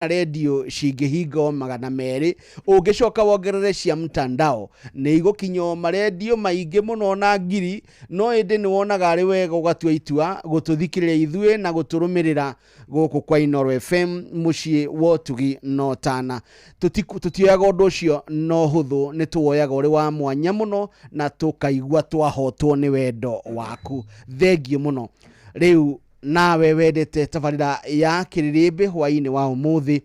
Redio cingĩhinga 200, ũngĩcoka wongerere cia mtandao nĩ igũkinya marendio maingĩ mũno na ngiri. No ĩndĩ nĩ wonaga arĩ wega ũgatua itua gũtũthikĩrĩria ithuĩ na gũtũrũmĩrĩra gũkũ kwa Inooro FM, mũciĩ wa ũtugi no tana. Tũtioyaga ũndũ ũcio no hũthũ, nĩ tũwoyaga ũrĩ wa mwanya mũno na tũkaigua twahotwo nĩ wendo waku. Thengiũ mũno. Rĩu nawe wendete tabarĩra ya Kĩrĩrĩmbĩ hwaĩ-inĩ wa ũmũthĩ,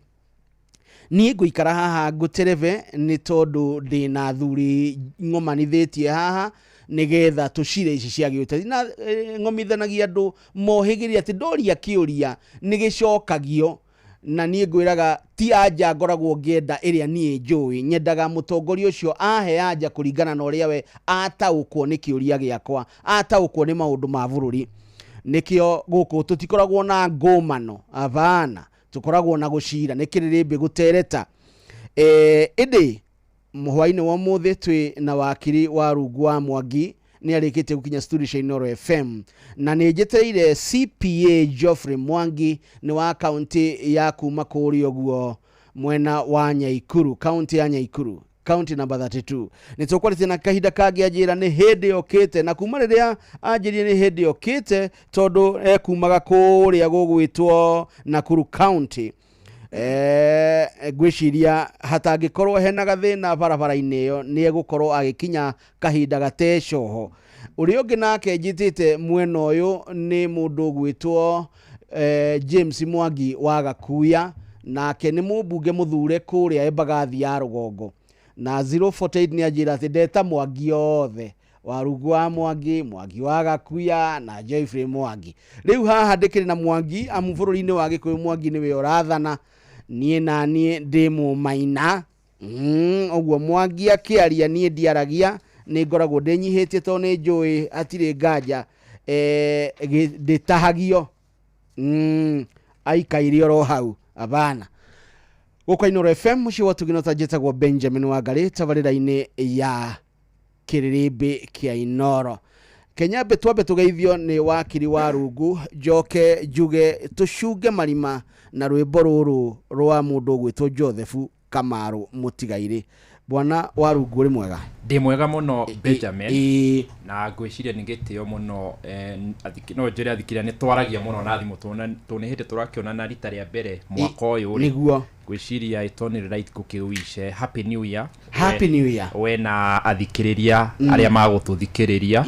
niĩ ngũikara haha ngũterebe nĩ tondũ ndĩna athuri ng'omanithĩtie haha nĩgetha tũcire ici cia gĩũteti na ng'omithanagia andũ mohĩgĩrĩre atĩ ndoria kĩũria nĩ gĩcokagio. Na niĩ ngwĩraga ti anja ngoragwo ngĩenda ĩrĩa niĩ njũĩ, nyendaga mũtongoria ũcio ahe anja kũringana na ũrĩa we ataũkwo nĩ kĩũria gĩakwa, ataũkwo nĩ maũndũ ma bũrũri. Nĩkĩo gũkũ tũtikoragwo na ngũmano, abana, tũkoragwo na gũcira nĩ kĩrĩrĩmbĩ gũtereta. Ĩndĩ hwaĩ-inĩ wa ũmũthĩ twĩ na wakiri wa Rungu wa Mwangi, nĩ arĩkĩtie gũkinya studio cia Inooro FM, na nĩ njetereire CPA Geoffrey Mwangi, nĩ wa kaunti ya kuma kũrĩa ũguo mwena wa Nyaikuru, kaunti ya Nyaikuru, kaunti namba 32. Nĩ tũkwarĩtie na kahinda kangĩ anjĩra nĩ hĩndĩ yokĩte, na kuma rĩrĩa anjĩrire nĩ hĩndĩ yokĩte tondũ ekumaga kũrĩa gũgwĩtwo Nakuru County. Ngwĩciria hatangĩkorwo hena gathĩna barabara-inĩ ĩyo nĩ egũkorwo agĩkinya kahinda gatecoho. Ũrĩa ũngĩ nake njĩtĩte mwena ũyũ nĩ mũndũ ũgwĩtwo James Mwangi wa Gakuya, nake nĩ mũmbunge mũthure kũrĩa Embagathi ya rũgongo, na 048 nĩ anjĩra atĩ ndeta Mwangi othe, wa Rungu wa Mwangi, Mwangi wa Gakuya na Geoffrey Mwangi. Rĩu haha ndĩkĩrĩ na Mwangi, amu bũrũri-inĩ wa Gĩkũyũ Mwangi nĩwe ũrathana, niĩ na niĩ ndĩ mũmaina. Ũguo Mwangi akĩaria niĩ ndiaragia, nĩ ngoragwo ndĩnyihĩtie tondũ nĩ njũĩ hatirĩ nganja, ndĩtahagio. Aikaire oro hau abana. Gũkũ Inooro FM mũciĩ wa ũtugi no ta njĩtagwo Benjamin Wangarĩ, tabarĩra-inĩ ya Kĩrĩrĩmbĩ kĩa Inooro. Kenya mbe twambe tũgeithio nĩ wakiri wa Rungu, njoke njuge tũcunge marima na rwĩmbo rũrũ rwa mũndũ ũgwĩtwo Joseph Kamaru Mũtigairĩ. Bwana wa Rungu, ũrĩ mwega? Ndĩ mwega mũno Benjamin. Na ngwĩciria nĩ gĩtĩo mũno, no njĩre athikĩrĩria nĩ twaragia mũno na thimũ, tondũ nĩ hĩndĩ tũrakĩonana rita rĩa mbere mwaka ũyũ rĩ. Nĩguo. Ngwĩciria it's only right gũkĩwish happy new year. Happy new year. We na athikĩrĩria arĩa magũtũthikĩrĩria.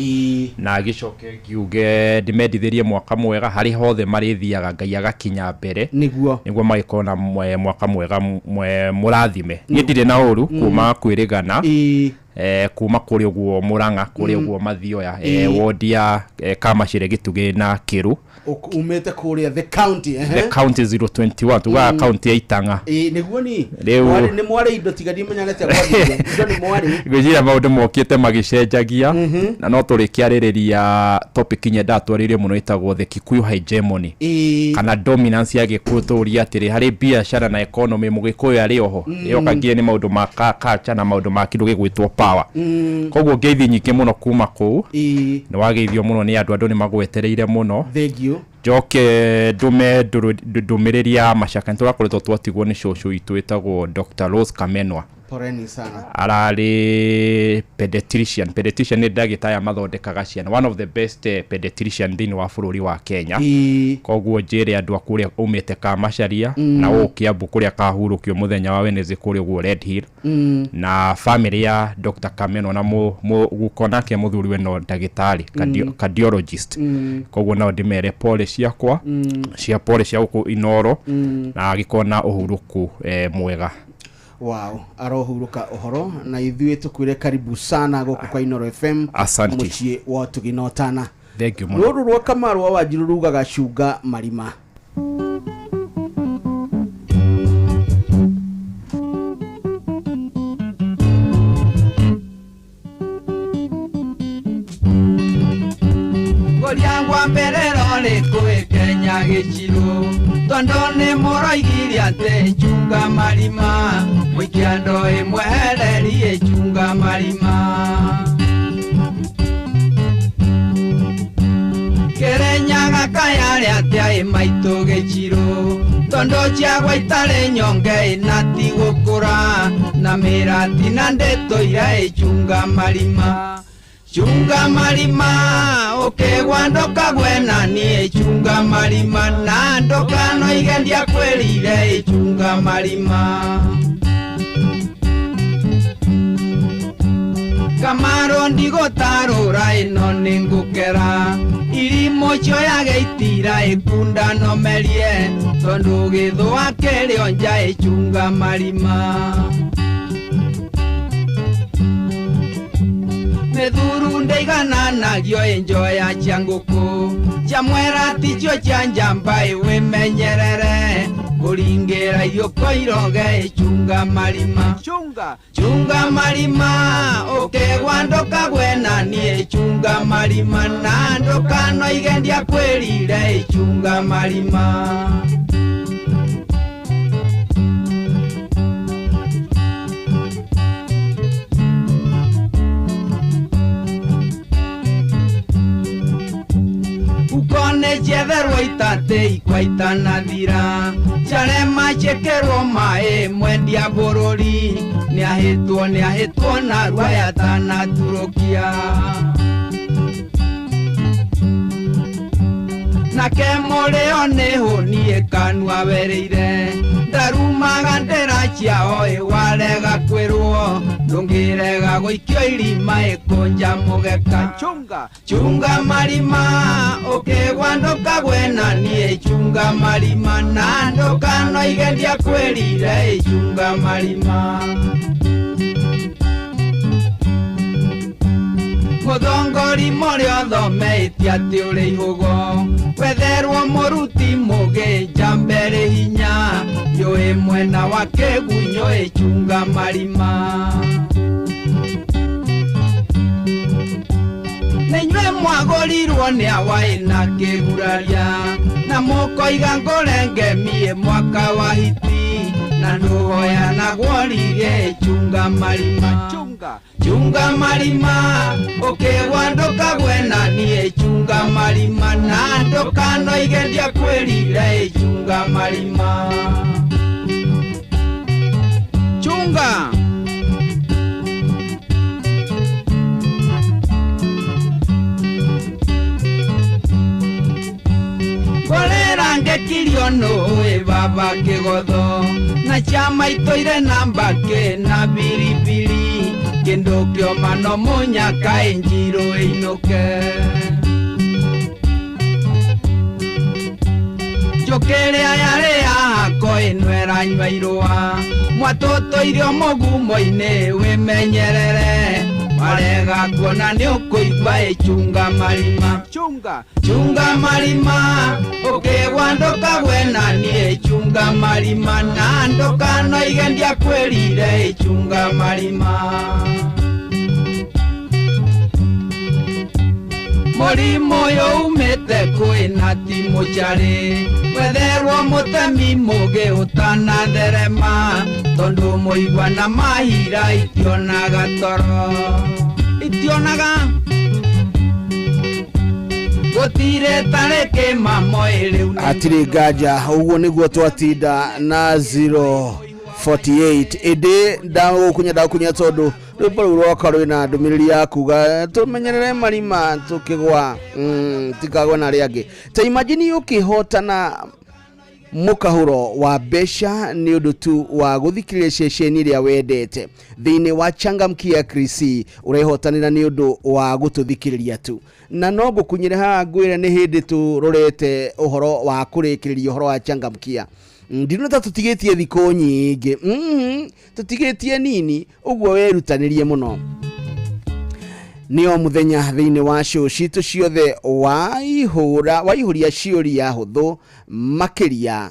Na gĩcoke ngiuge ndĩmendithĩrie mwaka mwega harĩ hothe marĩthiaga, Ngai agakinya mbere. Nĩguo. Nĩguo magĩkorwo na mwaka mwega mũrathime. Niĩ ndirĩ na ũru kuma kwĩrĩgana. Kuma kũrĩa ũguo Mũrang'a, kũrĩa ũguo Mathioya, wodi ya Kamacĩrĩ Gĩtugĩ na Kĩru. Umĩte kũrĩa the county, ehe. The county 021, tugaga county ya Itang'a. Nĩguo ni. Rĩu Mwarĩ, nĩ mwarĩ indo tiga ndimenyanĩte gwathiire. Indo nĩ mwarĩ. Ngwĩciria maũndũ mokĩte magĩcenjagia, na no tũrĩkĩarĩrĩria topic nyendaga twarĩrie mũno ĩtagwo the Kikuyu hegemony. Kana dominance ya Gĩkũyũ, tũũrie atĩrĩ, harĩ biacara na economy Mũgĩkũyũ arĩ oho? Ĩyoka nginya nĩ maũndũ ma culture na maũndũ ma kĩndũ gĩgwĩtwo power. Koguo ngeithi nyingĩ mũno kuma kũu. Nĩ wageithio mũno nĩ andũ, andũ nĩ magwetereire mũno. Thank you. Njoke ndũme ndũmĩrĩri ya macaka, nĩ tũrakoretwo twatigwo nĩ cũcũ witũ wĩtagwo Dr. Rose Kamenwa. Poleni sana. Ararĩ pediatrician. Pediatrician nĩ ndagĩtarĩ aya mathondekaga ciana, one of the best pediatrician thĩinĩ wa bũrũri wa Kenya. Koguo njĩre andũ a kũrĩa umĩte Kamacharia na gũkũ Kiambu kũrĩa kahurũkio mũthenya wa Wednesday kũrĩa ũguo Red Hill. Na family ya Dr. Kamenwa na guka nake mũthuriwe no ndagĩtarĩ cardiologist. Koguo nao ndĩmere pole ciakwa, cia pole cia gũkũ Inooro, na agĩkorwo na ũhurũku mwega. Wow, arohurũka ũhoro na ithuĩ tũkwĩre karibu sana gũkũ kwa Inooro FM. Asante. Mũciĩ wa ũtugi na ũtana. Thank you mũno. Rũrũ rwa Kamaru wa Wanjiru rugaga cunga marima. Ngũria ngwa mbere rorĩ kwĩ Kenya gĩcirũ, tondũ nĩ mũroigire atĩ chunga marima, mũikia ndoo ĩmwehererie chunga marima. Kĩrĩnyaga Kayarĩ atĩa ĩ maitũ gĩcirũ tondũ ciagwa itarĩ nyonge na ti gũkũra na mĩrati na ndĩtũire ĩcunga marima chunga marima ũkĩgwa ndũkagwe na niĩ chunga marima na ndũkanoige ndiakwĩrire ĩchunga marima Kamaro ndigũtarũra ĩno nĩ ngũkera irimo cioyage itira ĩkunda no merie tondũ gĩthũa kĩrĩ nja ĩchunga marima mĩthuru ndĩigananagio ĩnjoya cia ngũkũ cia mwera ticio cia njamba ĩwĩmenyerere kũringĩra iũko iroge ĩchunga marima chunga chunga marima ũkĩgwa ndũkagwe na niĩ chunga marima na ndũkanoige ndiakwĩrire ĩchunga marima Ukone cietherwo itate ikwa itanathira ciarema ciĩkĩrwo maĩ mwendia bũrũri nĩahĩtwo narua yatanaturũkia nake mũrĩo nĩ hũni ĩkanua wereire ndarumaga ndĩra ciao ĩwarega kwĩrwo ndũngĩrega gũikio irima ĩkũnja mũgeka chunga chunga marima ũkĩgwa ndũkagwe na niĩ chunga marima na ndũkanoige ndiakwĩrire ĩchunga marima Mũthongori mũrĩ othometie atĩ ũrĩ ihũgo wetherwo mũruti mũgĩ njambere hinya yũĩ mwena wa kĩgunyũ ĩchunga marima Nĩinyuĩ mwagũrirwo nĩ awa ĩna kĩguraria na mũkoiga ngũre ngemi mwaka wa hiti na ndũhoyanagwo rige ĩchunga marima chunga chunga marima ũkĩgwa ndũkagwe na niĩ chunga marima na ndũkanoige ndiakwĩrire ĩchunga marima chunga Ngorera ngekirio nũĩ baba kĩgotho na ciama itũire na mbakĩ na biribiri kĩndũ kĩoma no mũnyaka ĩnjirũ ĩinũke Njũkĩ ĩrĩa yarĩ ya hako ĩno ĩranyua irũa mwatũtũirio mũgumo-inĩ wĩmenyerere warega kuona nĩ ũkũigua ĩchunga marima chunga chunga marima ũkĩgwa ndũkagwe na niĩ chunga marima na ndũkanoige ndiakwĩrire ĩchunga marima Mũrimũ ũyũ umĩte kwĩ na ti mũcarĩ wetherwo mũtemi mũgĩ ũtanatherema tondũ mũigua na mahira itionaga toro itionaga gũtirĩ tarĩ kĩmamo ĩrĩu Hatirĩ nganja ũguo nĩguo twatinda na 048 ĩndĩ ndagũkunya tondũ rwĩmbo rũu rwakwa rwĩna ndũmĩrĩri ya kuga tũmenyerere marima tũkĩgwa tikagwe na arĩa angĩ ta imagine ũkĩhotana mũkahũro wa mbeca nĩ ũndũ tu wa gũthikĩrĩria ceceni ĩrĩa wendete thĩinĩ wa Changamkia Krisi ũrehotanĩra nĩ ũndũ wa gũtũthikĩrĩria tu na no ngũkunyĩre haha ngwĩre nĩ hĩndĩ tũrorete ũhoro wa kũrĩkĩrĩria ũhoro wa Changamkia ndinona ta tũtigĩtie thikũ nyingĩ tũtigĩtie nini ũguo werutanĩrie mũno nĩ o mũthenya thĩinĩ wa show citũ ciothe waihũria ciũria hũthũ makĩria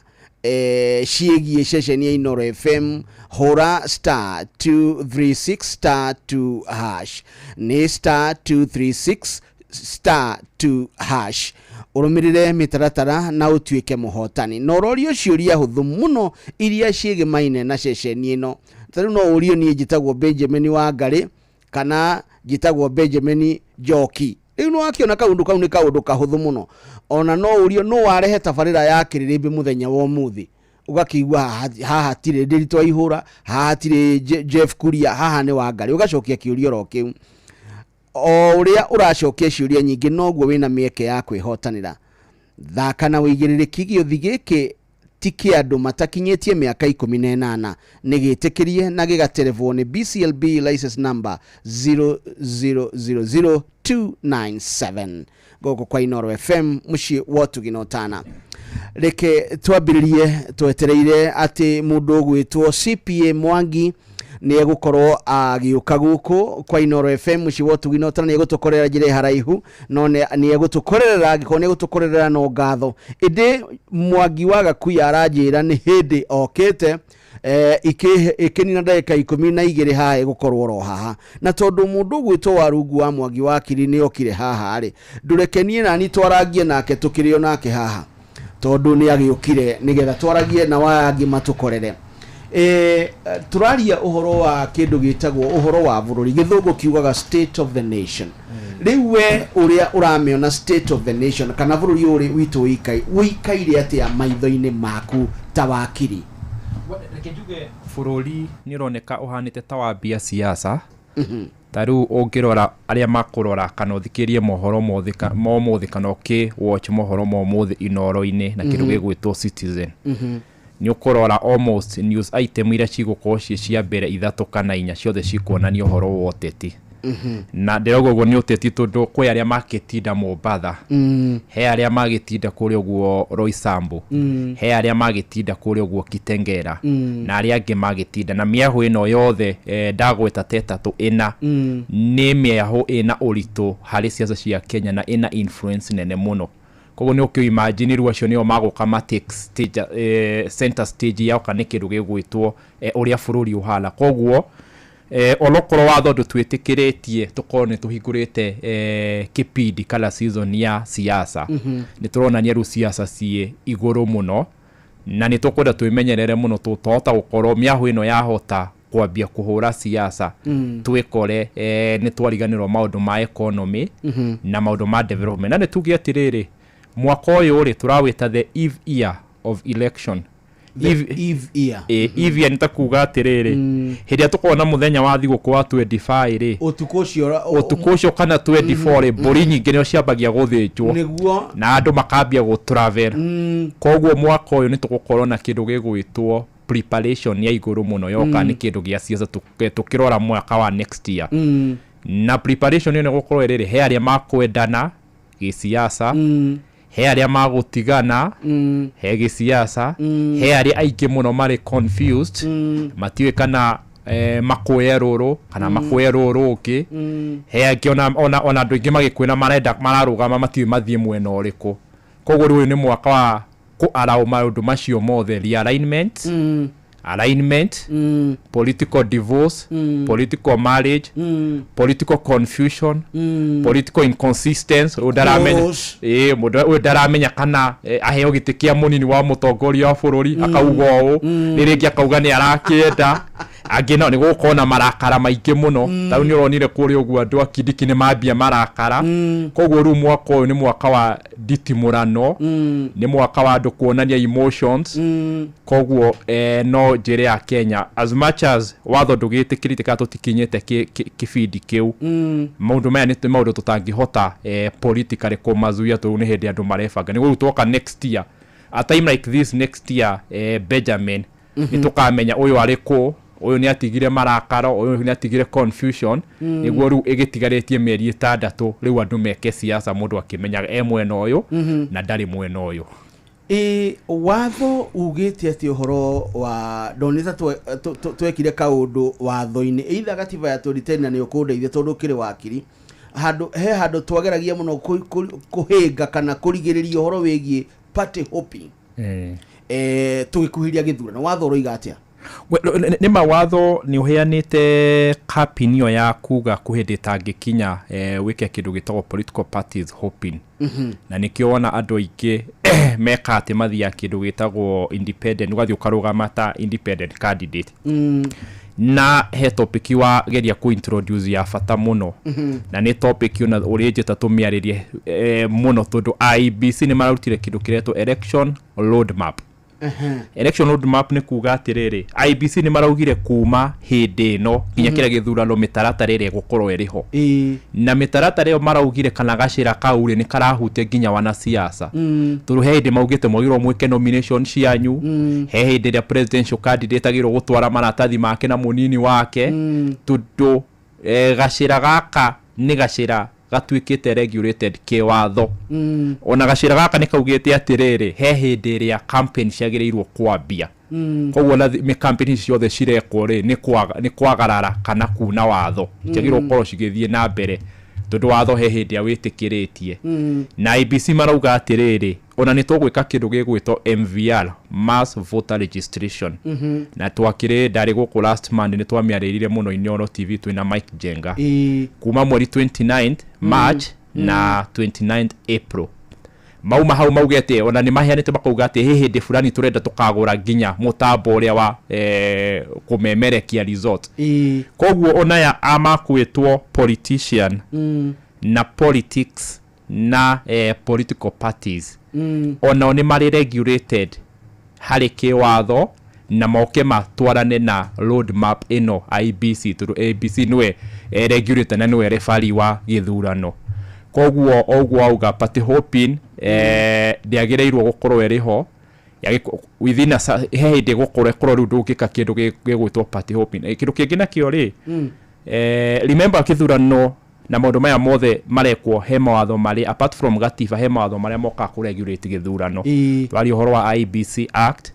ciĩgiĩ ceceni ya Inooro FM hũra star 236 star 2 hash nĩ star 236 star 2 hash ũrũmĩrĩre mĩtaratara na ũtuĩke mũhotani na ũrorio ciũria hũthũ mũno iria ciĩgĩmaine na ceceni ĩno ta rĩu no ũrio niĩ njĩtagwo Benjamin Wangarĩ kana njĩtagwo Benjamin Njoki Rĩu nĩ wakĩona kaũndũ kau nĩ kaũndũ kahũthũ mũno. Ona no ũrio no warehe tabarĩra ya kĩrĩrĩmbĩ mũthenya wa ũmũthĩ, ũgakĩigua haha hatirĩ Ndĩritũ Waihũra, haha hatirĩ Jeff Kuria, haha nĩ Wangarĩ, ũgacokia kĩũria oro kĩu. O ũrĩa ũracokia ciũria nyingĩ noguo wĩna mĩeke ya kwĩhotanĩra. Thaka na ũigĩrĩrĩki gĩũthi gĩkĩ ti kĩa andũ matakinyĩtie mĩaka 18, nĩ gĩtĩkĩrie na gĩgaterevwo nĩ BCLB license number 0000297. Gũkũ kwa Inooro FM mũciĩ wa ũtugi na ũtana. Reke twambĩrĩrie twetereire atĩ mũndũ ũgwĩtwo CPA Mwangi nĩ egũkorwo agĩũka gũkũ kwa Inooro FM mũciĩ wa ũtugi na ũtana. Nĩ egũtũkorera njĩra ĩ haraihu, no nĩ egũtũkorerera, angĩkorwo nĩ egũtũkorerera no ngatho. Ĩndĩ Mwangi wa Gakuya aranjĩra nĩ hĩndĩ okĩte, ĩkĩnina ndagĩka 12 haha ĩgũkorwo oro haha. Na tondũ mũndũ ũgwĩtwo Warungu wa Mwangi wa Kiri nĩ okire haha rĩ, ndũreke niĩ nani twarangie nake tũkĩrĩ o nake haha, tondũ nĩ agĩũkire nĩgetha twaragie na waya angĩ matũkorere. Tũraria ũhoro wa kĩndũ gĩtagwo ũhoro wa bũrũri, gĩthũngũ kiugaga state of the nation. Rĩu we ũrĩa ũramĩona state of the nation kana bũrũri ũrĩ witũ ũikaire atĩa maitho-inĩ maku ta wakiri? Reke njuge bũrũri nĩ ũroneka ũhanĩte ta wambia siasa. Ta rĩu ũngĩrora arĩa makũrora kana ũthikĩrie mohoro mothe ma ũmũthĩ kana ũkĩ watch mohoro ma ũmũthĩ Inooro-inĩ na kĩndũ gĩgwĩtwo Citizen, nĩ ũkũrora almost news item iria cigũkorwo ciĩ cia mbere ithatũ kana inya ciothe cikuonania ũhoro wa ũteti. Na ndĩrauga ũguo nĩ ũteti tondũ kwĩ arĩa makĩtinda Mombatha, he arĩa magĩtinda kũrĩa ũguo Roysambu, he arĩa magĩtinda kũrĩa ũguo Kitengela, na arĩa angĩ magĩtinda na mĩahũ ĩno yothe, ndagweta ta ĩtatũ ĩna, nĩ mĩahũ ĩna ũritũ harĩ siasa cia Kenya na ĩna influence nene mũno. Koguo nĩ ũkĩ imagine rĩu acio nĩo magũka ma take stage, center stage yao kana nĩ kĩndũ gĩgwĩtwo ũrĩa bũrũri ũhana. Koguo onokorwo watho ndũtwĩtĩkĩrĩtie tũkorwo nĩ tũhingũrĩte kĩpindi kana season ya siasa, nĩ tũronania rĩu siasa ciĩ igũrũ mũno na nĩ tũkwenda twĩmenyerere mũno tũtahota gũkorwo mĩahũ ĩno yahota kwambia kũhũra siasa twĩkore nĩ twariganĩrwo maũndũ ma economy na maũndũ ma development. Na nĩ tuge atĩrĩrĩ, mwaka ũyũ rĩ tũrawĩta the eve year of election. The eve year. Eve year nĩ ta kuga atĩrĩrĩ, hĩndĩ ĩrĩa tũkorwo na mũthenya wa thigũkũ wa 25 rĩ, ũtukũ ũcio ũtukũ ũcio kana 24 rĩ, mbũri nyingĩ nĩo ciambagia gũthĩnjwo na andũ makambia gũ travel. Koguo mwaka ũyũ nĩ tũgũkorwo na kĩndũ gĩgwĩtwo preparation ya igũrũ mũno yoka nĩ kĩndũ gĩa siasa tũkĩrora mwaka wa next year. Na preparation ĩyo nĩ gũkorwo ĩrĩrĩ, he arĩa makwendana gĩsiasa, he arĩa magũtigana he gĩsiasa, he arĩa aingĩ mũno marĩ confused, matiũĩ kana makũye rũrũ kana makũye rũrũ rũngĩ. He angĩ ona andũ aingĩ magĩkwĩra marenda mararũgama matiũĩ mathiĩ mwena ũrĩkũ. Koguo rĩu ũyũ nĩ mwaka wa kũ allow maũndũ macio mothe, realignment, alignment, political divorce, political marriage, political confusion, political inconsistency. Ũyũ ndaramenya Quarrels. Mũndũ ũyũ ndaramenya kana aheo gĩtĩ kĩa mũnini wa mũtongoria wa bũrũri, akauga ũũ, rĩrĩ rĩngĩ akauga nĩ arakĩenda. Angĩ nao nĩ gũgũkorwo na marakara maingĩ mũno. Ta rĩu nĩ ũronire kũrĩa ũguo andũ a Kindiki nĩ mambia marakara. Koguo rĩu mwaka ũyũ nĩ mwaka wa nditimũrano, nĩ mwaka wa andũ kuonania emotions. Koguo no njĩre ya Kenya, as much as watho ndũgĩtĩkĩrĩte kana tũtikinyĩte kĩbindi kĩu, maũndũ maya nĩ maũndũ tũtangĩhota politically kũmazuia tondũ nĩ hĩndĩ andũ marebanga. Nĩ rĩu twoka next year, a time like this next year, Benjamin, nĩ tũkamenya ũyũ arĩ kũ, ũyũ nĩ atigire marakara, ũyũ nĩ atigire confusion. Nĩguo rĩu ĩgĩtigarĩtie mĩeri 6 rĩu andũ meke siasa mũndũ akĩmenyaga e mwena ũyũ na ndarĩ mwena ũyũ. Ĩ watho ugĩte atĩ ũhoro wa ndonete twekire kaũndũ watho-inĩ either gatiba ya 2010, na nĩ ũkũndeithia tondũ ũkĩrĩ wakiri, handũ he handũ twageragia mũno kũhĩnga kana kũrigĩrĩria ũhoro wĩgiĩ party hopping, tũgĩkuhĩrĩria gĩthurano. Watho ũroiga atĩa? Nĩ mawatho nĩ ũheanĩte kapini ĩyo ya kuga kwĩ hĩndĩ ĩtangĩkinya wĩke kĩndũ gĩtagwo political parties hopping. Na nĩkĩo wona andũ aingĩ meka atĩ mathiaga kĩndũ gĩtagwo independent, ũgathiĩ ũkarũgama ta independent candidate. Na he topic wa geria ku introduce ya bata muno, na nĩ topic ona ũrĩa njĩta tũmĩarĩrie mũno, tondũ IEBC nĩ mararutire kĩndũ kĩretwo election road map. Election road map nĩ kuga atĩrĩrĩ, IEBC nĩ maraugire kuma hĩndĩ ĩno nginya kĩrĩa gĩthurano, mĩtaratara ĩrĩa ĩgũkorwo ĩrĩ ho. Na mĩtaratara ĩyo maraugire kana gacĩra kau rĩ, nĩ karahutia nginya wanasiasa, tondũ he hĩndĩ maugĩte mwagĩrĩirwo mwĩke nomination cianyu, he hĩndĩ ĩrĩa presidential candidate agĩrĩirwo gũtwara maratathi make na mũnini wake, tondũ gacĩra gaka nĩ gacĩra gatuĩkĩte regulated kĩwatho. Ona gacĩra gaka nĩ kaugĩte atĩrĩrĩ, he hĩndĩ ĩrĩa campaign ciagĩrĩirwo kwambia. Koguo na campaign ici ciothe cirekwo rĩ, nĩ kwagarara kana kuna watho, ciagĩrĩirwo gũkorwo cigĩthiĩ na mbere, tondũ watho he hĩndĩ ĩrĩa wĩtĩkĩrĩtie. Na IEBC marauga atĩrĩrĩ, ona nĩ tũgwĩka kĩndũ gĩgwĩtwo MVR, mass voter registration. Na twakĩrĩ ndarĩ gũkũ last Monday, nĩ twamĩarĩrire mũno Inooro TV twĩna Mike Jenga, kuma mweri 29 March na 29 April. Mauma hau maugete ona nĩ maheanĩte, makauga atĩ he hĩndĩ fulani tũrenda tũkagũra nginya mũtambo ũrĩa wa kũmemerekia result. Koguo onaya amakwĩtwo politician na politics na political parties, onao nĩ marĩ regulated harĩ kĩwatho na moke matwarane na road map ĩno IEBC, tondũ IEBC nĩwe regulator na nĩwe referee wa gĩthurano. Koguo ũguo auga party hopping ndĩagĩrĩirwo gũkorwo ĩrĩ ho. Within a he hĩndĩ gũkorwo ĩkorwo rĩu ndũngĩka kĩndũ gĩgwĩtwo party hopping. Kĩndũ kĩngĩ nakĩo rĩ, remember kĩthurano na maũndũ maya mothe marekwo, he mawatho marĩ apart from gatiba, he mawatho marĩa mokaga kũ regulate gĩthurano. Twaria ũhoro wa IEBC Act,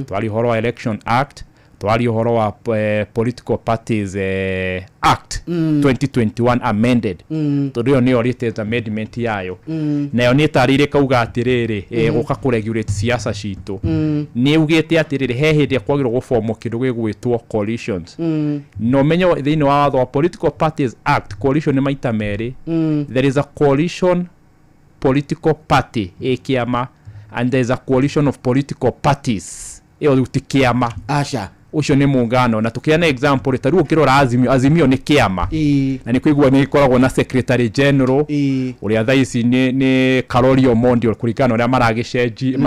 twaria ũhoro wa Election Act, twaria ũhoro wa Political Parties Act 2021 amended, tondũ ĩyo nĩyo latest amendment yayo. Nayo nĩ ĩtarĩirie kauga atĩrĩrĩ, gũka kũ regulate siasa citũ, nĩ ugĩte atĩrĩrĩ, he hĩndĩ kwagĩrĩirwo gũbomwo kĩndũ gĩgwĩtwo coalitions. Na ũmenye thĩinĩ wa watho wa Political Parties Act, coalition nĩ maita merĩ. There is a coalition political party, ĩ kĩama, and there is a coalition of political parties, ĩyo rĩu ti kĩama. Aca. Ũcio nĩ mũngano. Na tũkĩana example, ta rĩu ũkĩrora Azimio, Azimio nĩ kĩama, na nĩ kũigua nĩ ĩkoragwo na secretary general ũrĩa thaa ici nĩ Caroli Omondi, kũringana na ũrĩa maragĩcenjirie.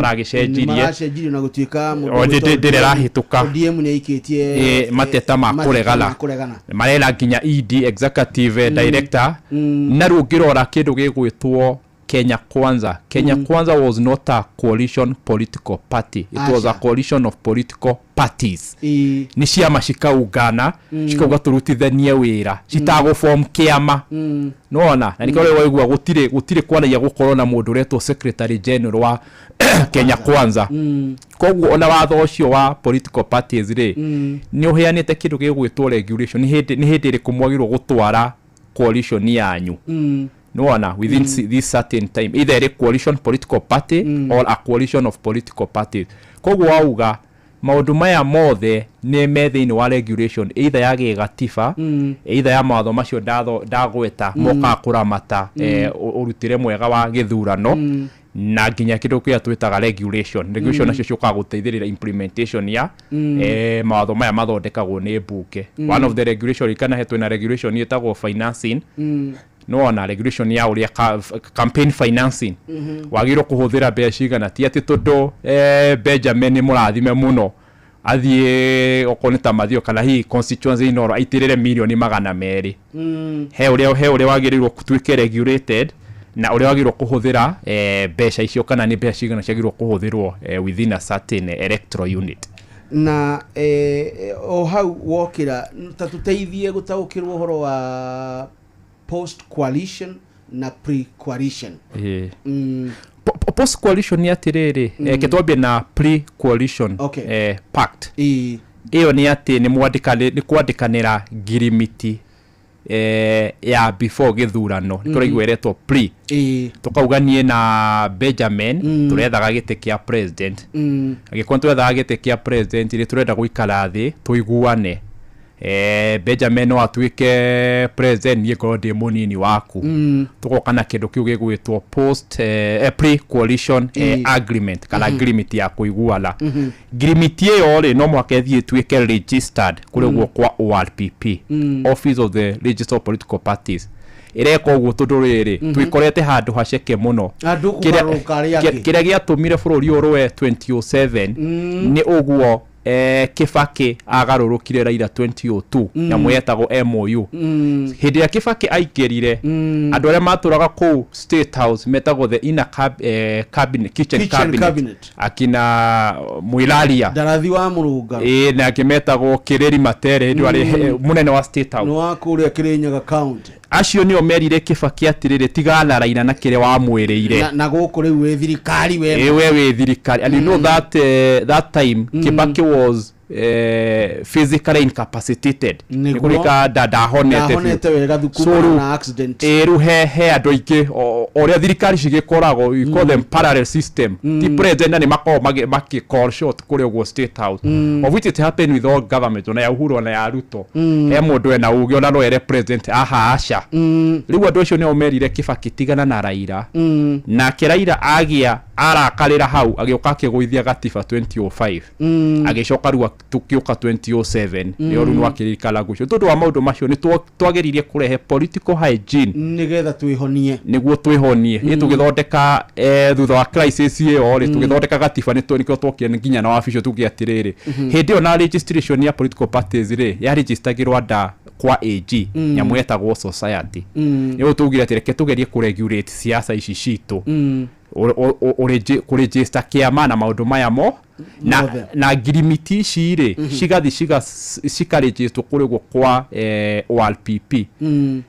Maracenjirie na gũtuĩka mũndũ O, ũgwĩtwo ndĩrĩ ĩrahĩtũka. ODM nĩ aikĩtie Mateta ma mateta kũregana. ma kũregana. Marera nginya ED, executive director. Na rĩu ũngĩrora kĩndũ gĩgwĩtwo Kenya Kwanza, Kenya Kwanza was not a coalition political party, it was a Aca. coalition of political parties. Nĩ ciama cikaungana, cikauga tũrutithanie wĩra, citagũ-form kĩama. Nĩwona, na nĩkĩo rĩu waigua gũtirĩ kwaragia gũkorwo na mũndũ ũretwo secretary general wa Kenya Kwanza. Koguo ona watho ũcio wa political parties rĩ, nĩ ũheanĩte kĩndũ gĩgwĩtwo regulation, nĩ hĩndĩ ĩrĩkũ mwagĩrĩirwo gũtwara coalition yanyu. Nĩwona, within this certain time, either ĩrĩ coalition political party or a coalition of political parties. Koguo wauga maũndũ maya mothe nĩ me thĩinĩ wa regulation, either ya gĩgatiba, either ya mawatho macio ndagweta mokaga kũramata ũrutĩre mwega wa gĩthurano, na nginya kĩndũ kĩrĩa twĩtaga regulation. Regulation nacio ciũkaga gũteithĩrĩria implementation ya mawatho maya mathondekagwo nĩ mbunge. One of the regulation, kana he twĩna regulation ĩtagwo financing. Nĩwona regulation ya ũrĩa campaign financing wagĩrĩirwo kũhũthĩra mbeca cigana, ti atĩ tondũ Benjamin nĩ mũrathime mũno, athiĩ okorwo nĩ ta Mathio kana hihi constituency Inooro aitĩrĩre mirioni 200. He ũrĩa wagĩrĩirwo tuĩke regulated na ũrĩa wagĩrĩirwo kũhũthĩra mbeca icio, kana nĩ mbeca cigana ciagĩrĩirwo kũhũthĩrwo within a certain electoral unit. Na o hau wokĩra, ta tũteithie gũtaũkĩrwo ũhoro wa post coalition na pre coalition. Post coalition nĩ atĩrĩrĩ, ke twambie na pre coalition pact. Ĩyo nĩ atĩ nĩ kwandĩkanĩra ngirimiti ya before gĩthurano, nĩkĩo ũraigua ĩretwo pre. Tũkauga niĩ na Benjamin tũrethaga gĩtĩ kĩa president. Angĩkorwo tũrethaga gĩtĩ kĩa president rĩ, tũrenda gũikara thĩ tũiguane. Benjamin no atuĩke president, niĩ ngorwo ndĩ mũnini waku. Tũgoka na kĩndũ kĩu gĩgwĩtwo post pre coalition agreement kana agreement ya kũiguana. Agreement ĩyo rĩ, no mũhaka ĩthiĩ ĩtuĩke registered kũrĩ ũguo kwa ORPP, Office of the Register of Political Parties. Ĩreka ũguo tondũ rĩrĩ, twĩkorete handũ haceke mũno. Andũ kũgarũrũka arĩa angĩ. Kĩrĩa gĩatũmire bũrũri ũyũ ũrũe 2007 nĩ ũguo Kibaki agarũrũkire Raila 2002, nyamũ yetagwo MOU. Hĩndĩ ĩrĩa Kibaki aingĩrire, andũ arĩa matũraga kũu State House metagwo the inner cabinet, kitchen, Kitchen cabinet, cabinet. Akina Mwilaria. Ndarathi wa Mũrũnga. Ĩĩ, na angĩ metagwo Kĩrĩri Matere, hĩndĩ ĩyo arĩ mũnene wa State House. Nĩ wa kũrĩa Kĩrĩnyaga County. Acio nĩo merire Kibaki atĩrĩrĩ, tigana Raila na kĩrĩa wamwĩrĩire. Na gũkũ rĩu wĩ thirikari we. Ĩ, we wĩ thirikari. And you know that that time Kibaki was physically incapacitated. Nĩguo. Nĩ kũrĩka ndahonete biũ. Ndahonete wega So thukuma rĩu- na accident. Ĩ, rĩu he andũ aingĩ ũrĩa thirikari cigĩkoragwo, we call them parallel system, ti president na nĩ makoragwo makĩ call short kũrĩa ũguo State House, of which it happened with all government, ona ya Uhuru ona ya Ruto. He mũndũ ena ũgĩ ona no ere president aha aca. Rĩu andũ acio nĩo merire Kibaki tigana na Raila. Nake Raila agĩa arakarĩra hau, agĩũka akĩgũithia gatiba 2005. Agĩcoka rĩu tũkĩũka 2007, nĩo rĩu nĩwakĩririkana gucio tondũ wa maũndũ macio nĩ twageririe kũrehe political hygiene Nĩgetha twĩhonie. Nĩguo twĩhonie. Ĩ, tũgĩthondeka thutha wa crisis ĩyo rĩ, tũgĩthondeka gatiba. Nĩkĩo twokire nginya na wabici tuge atĩrĩrĩ, hĩndĩ ĩyo na registration ya political parties rĩ, yarejistagĩrwo anda kwa AG, nyamũ yetagwo society. Nĩguo tugire atĩ reke tũgerie kũregulate siasa ici citũ, kũregister kĩama na maũndũ maya mo na, Mothe. na ngirimiti ici rĩ, cigathi cikarejistwo kũrĩ ũguo kwa ORPP,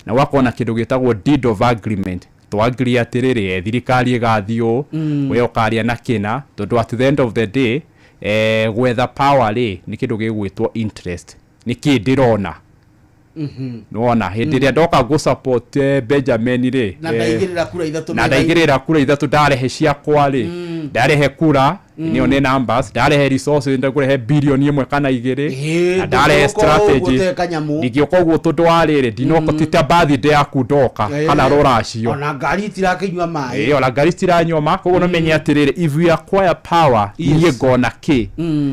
na gũgakorwo na kĩndũ gĩtagwo deed of agreement. Twagree atĩrĩrĩ, thirikari ĩgathiĩ ũũ, we ũkaria na kĩna, tondũ at the end of the day, gwetha power rĩ, nĩ kĩndũ gĩgwĩtwo interest. Nĩ kĩ ndĩrona nĩwona hĩndĩ ĩrĩa ndoka gũ support Benjamin rĩ, Na ndaigĩrĩra kura ithatũ. Na ndaigĩrĩra kura ithatũ, ndarehe ciakwa rĩ, ndarehe kura nĩyo nĩ numbers, ndarehe resources, ndakũrehe bilioni 1 kana 2, na ndarehe strategy. Kanyamũ. Ndingĩũka ũguo tondũ wa rĩrĩ, ndinoka ti ta birthday yaku ndoka kana rũracio. Ona ngari itirakĩnyua maĩ. Ĩĩ, ona ngari citiranyua ma. Koguo no menye atĩrĩrĩ, if we acquire power, niĩ ngona kĩ?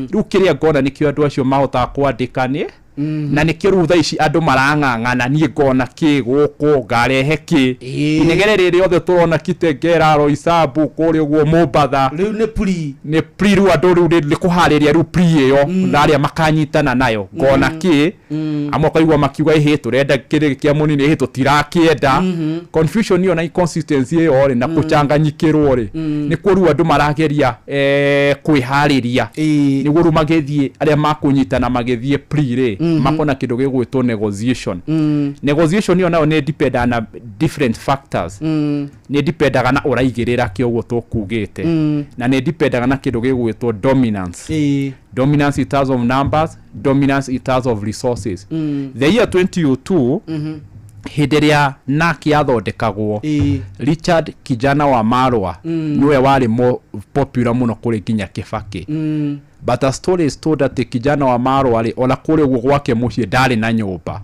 Rĩu kĩrĩa ngona nĩkĩo andũ acio mahotaga kwandĩka nĩ na nĩkĩo rĩu thaa ici andũ marang'ang'ana, niĩ ngona kĩ gũkũ, ngarehe kĩ? Inegene rĩrĩ rĩothe tũrona Kitengela, Roysambu, kũrĩa ũguo Mombatha. Rĩu nĩ pre. Nĩ pre. Rĩu andũ rĩu nĩ kũharĩria rĩu pre ĩyo na arĩa makanyitana nayo ngona kĩ. Amwe ũkaigua makiuga, ĩhĩ, tũrenda kĩrĩ kĩa mũnini, ĩhĩ, tũtirakĩenda. Confusion ĩyo na inconsistency ĩyo rĩ, na kũcanganyikĩrwo rĩ, nĩkuo rĩu andũ marageria kwĩharĩria nĩguo rĩu magĩthiĩ, arĩa makũnyitana magĩthiĩ pre rĩ, makona kĩndũ gĩgwĩtwo negotiation. Negotiation ĩyo nayo nĩ dependaga na different factors. Nĩ dependaga na ũraigĩrĩra kĩ ũguo tũkugĩte, na nĩ dependaga na kĩndũ gĩgwĩtwo dominance. Dominance in terms of numbers, dominance in terms of resources. The year 2002, hĩndĩ ĩrĩa NARC yathondekagwo, Richard Kijana wa Marwa nĩwe warĩ mo popular mũno kũrĩ nginya Kibaki. But a story is told atĩ Kijana wa Marwa rĩ, ona kũrĩ ũguo gwake mũciĩ ndarĩ na nyũmba.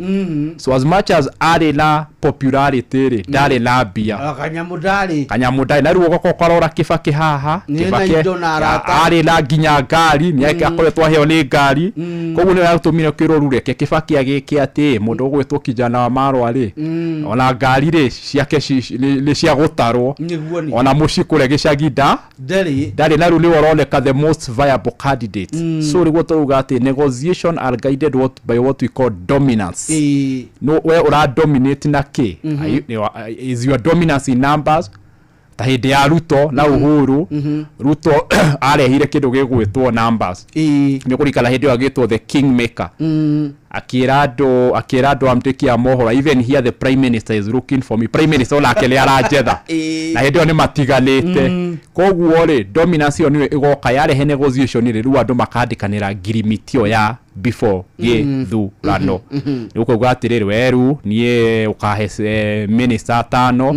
So as much as arĩ na popularity rĩ, ndarĩ na mbia. Kanyamũ ndarĩ. Kanyamũ ndarĩ na. Rĩu ũgoka ũkarora Kibaki haha. Nĩ na Kibaki indo na arata. Arĩ na nginya ngari, nĩ akoretwo aheo nĩ ngari. Koguo nĩ yatũmire kĩrwo rĩu reke Kibaki agĩke atĩ mũndũ ũgwĩtwo Kijana wa Marwa rĩ, ona ngari rĩ ciake nĩ cia gũtarwo. Nĩguo nĩ. Ona mũciĩ kũrĩa gĩcagi nda Ndarĩ. Ndarĩ. Na rĩu nĩwe ũroneka the most viable candidate. So rĩguo tũrauga atĩ negotiation are guided by what we call dominance. No we ũra dominate na kĩ? Is your dominance in numbers, ta hĩndĩ ya Ruto na Uhuru? Ruto arehire kĩndũ gĩgwĩtwo numbers. Nĩ kũrikana hĩndĩ ĩyo agĩtwo the kingmaker, akĩra andũ amtĩki a mohoro, "Even here the prime minister is looking for me." Prime minister onake nĩ aranjetha. Na hĩndĩ ĩyo nĩ matiganĩte. Koguo rĩ, dominance ĩyo nĩyo ĩgoka yarehe negotiation rĩ, rĩu andũ makandĩkanĩra ngirimiti ĩyo ya before gĩthurano. Nĩ ũkauga atĩrĩrĩ, weru niĩ ũkahe minister atano,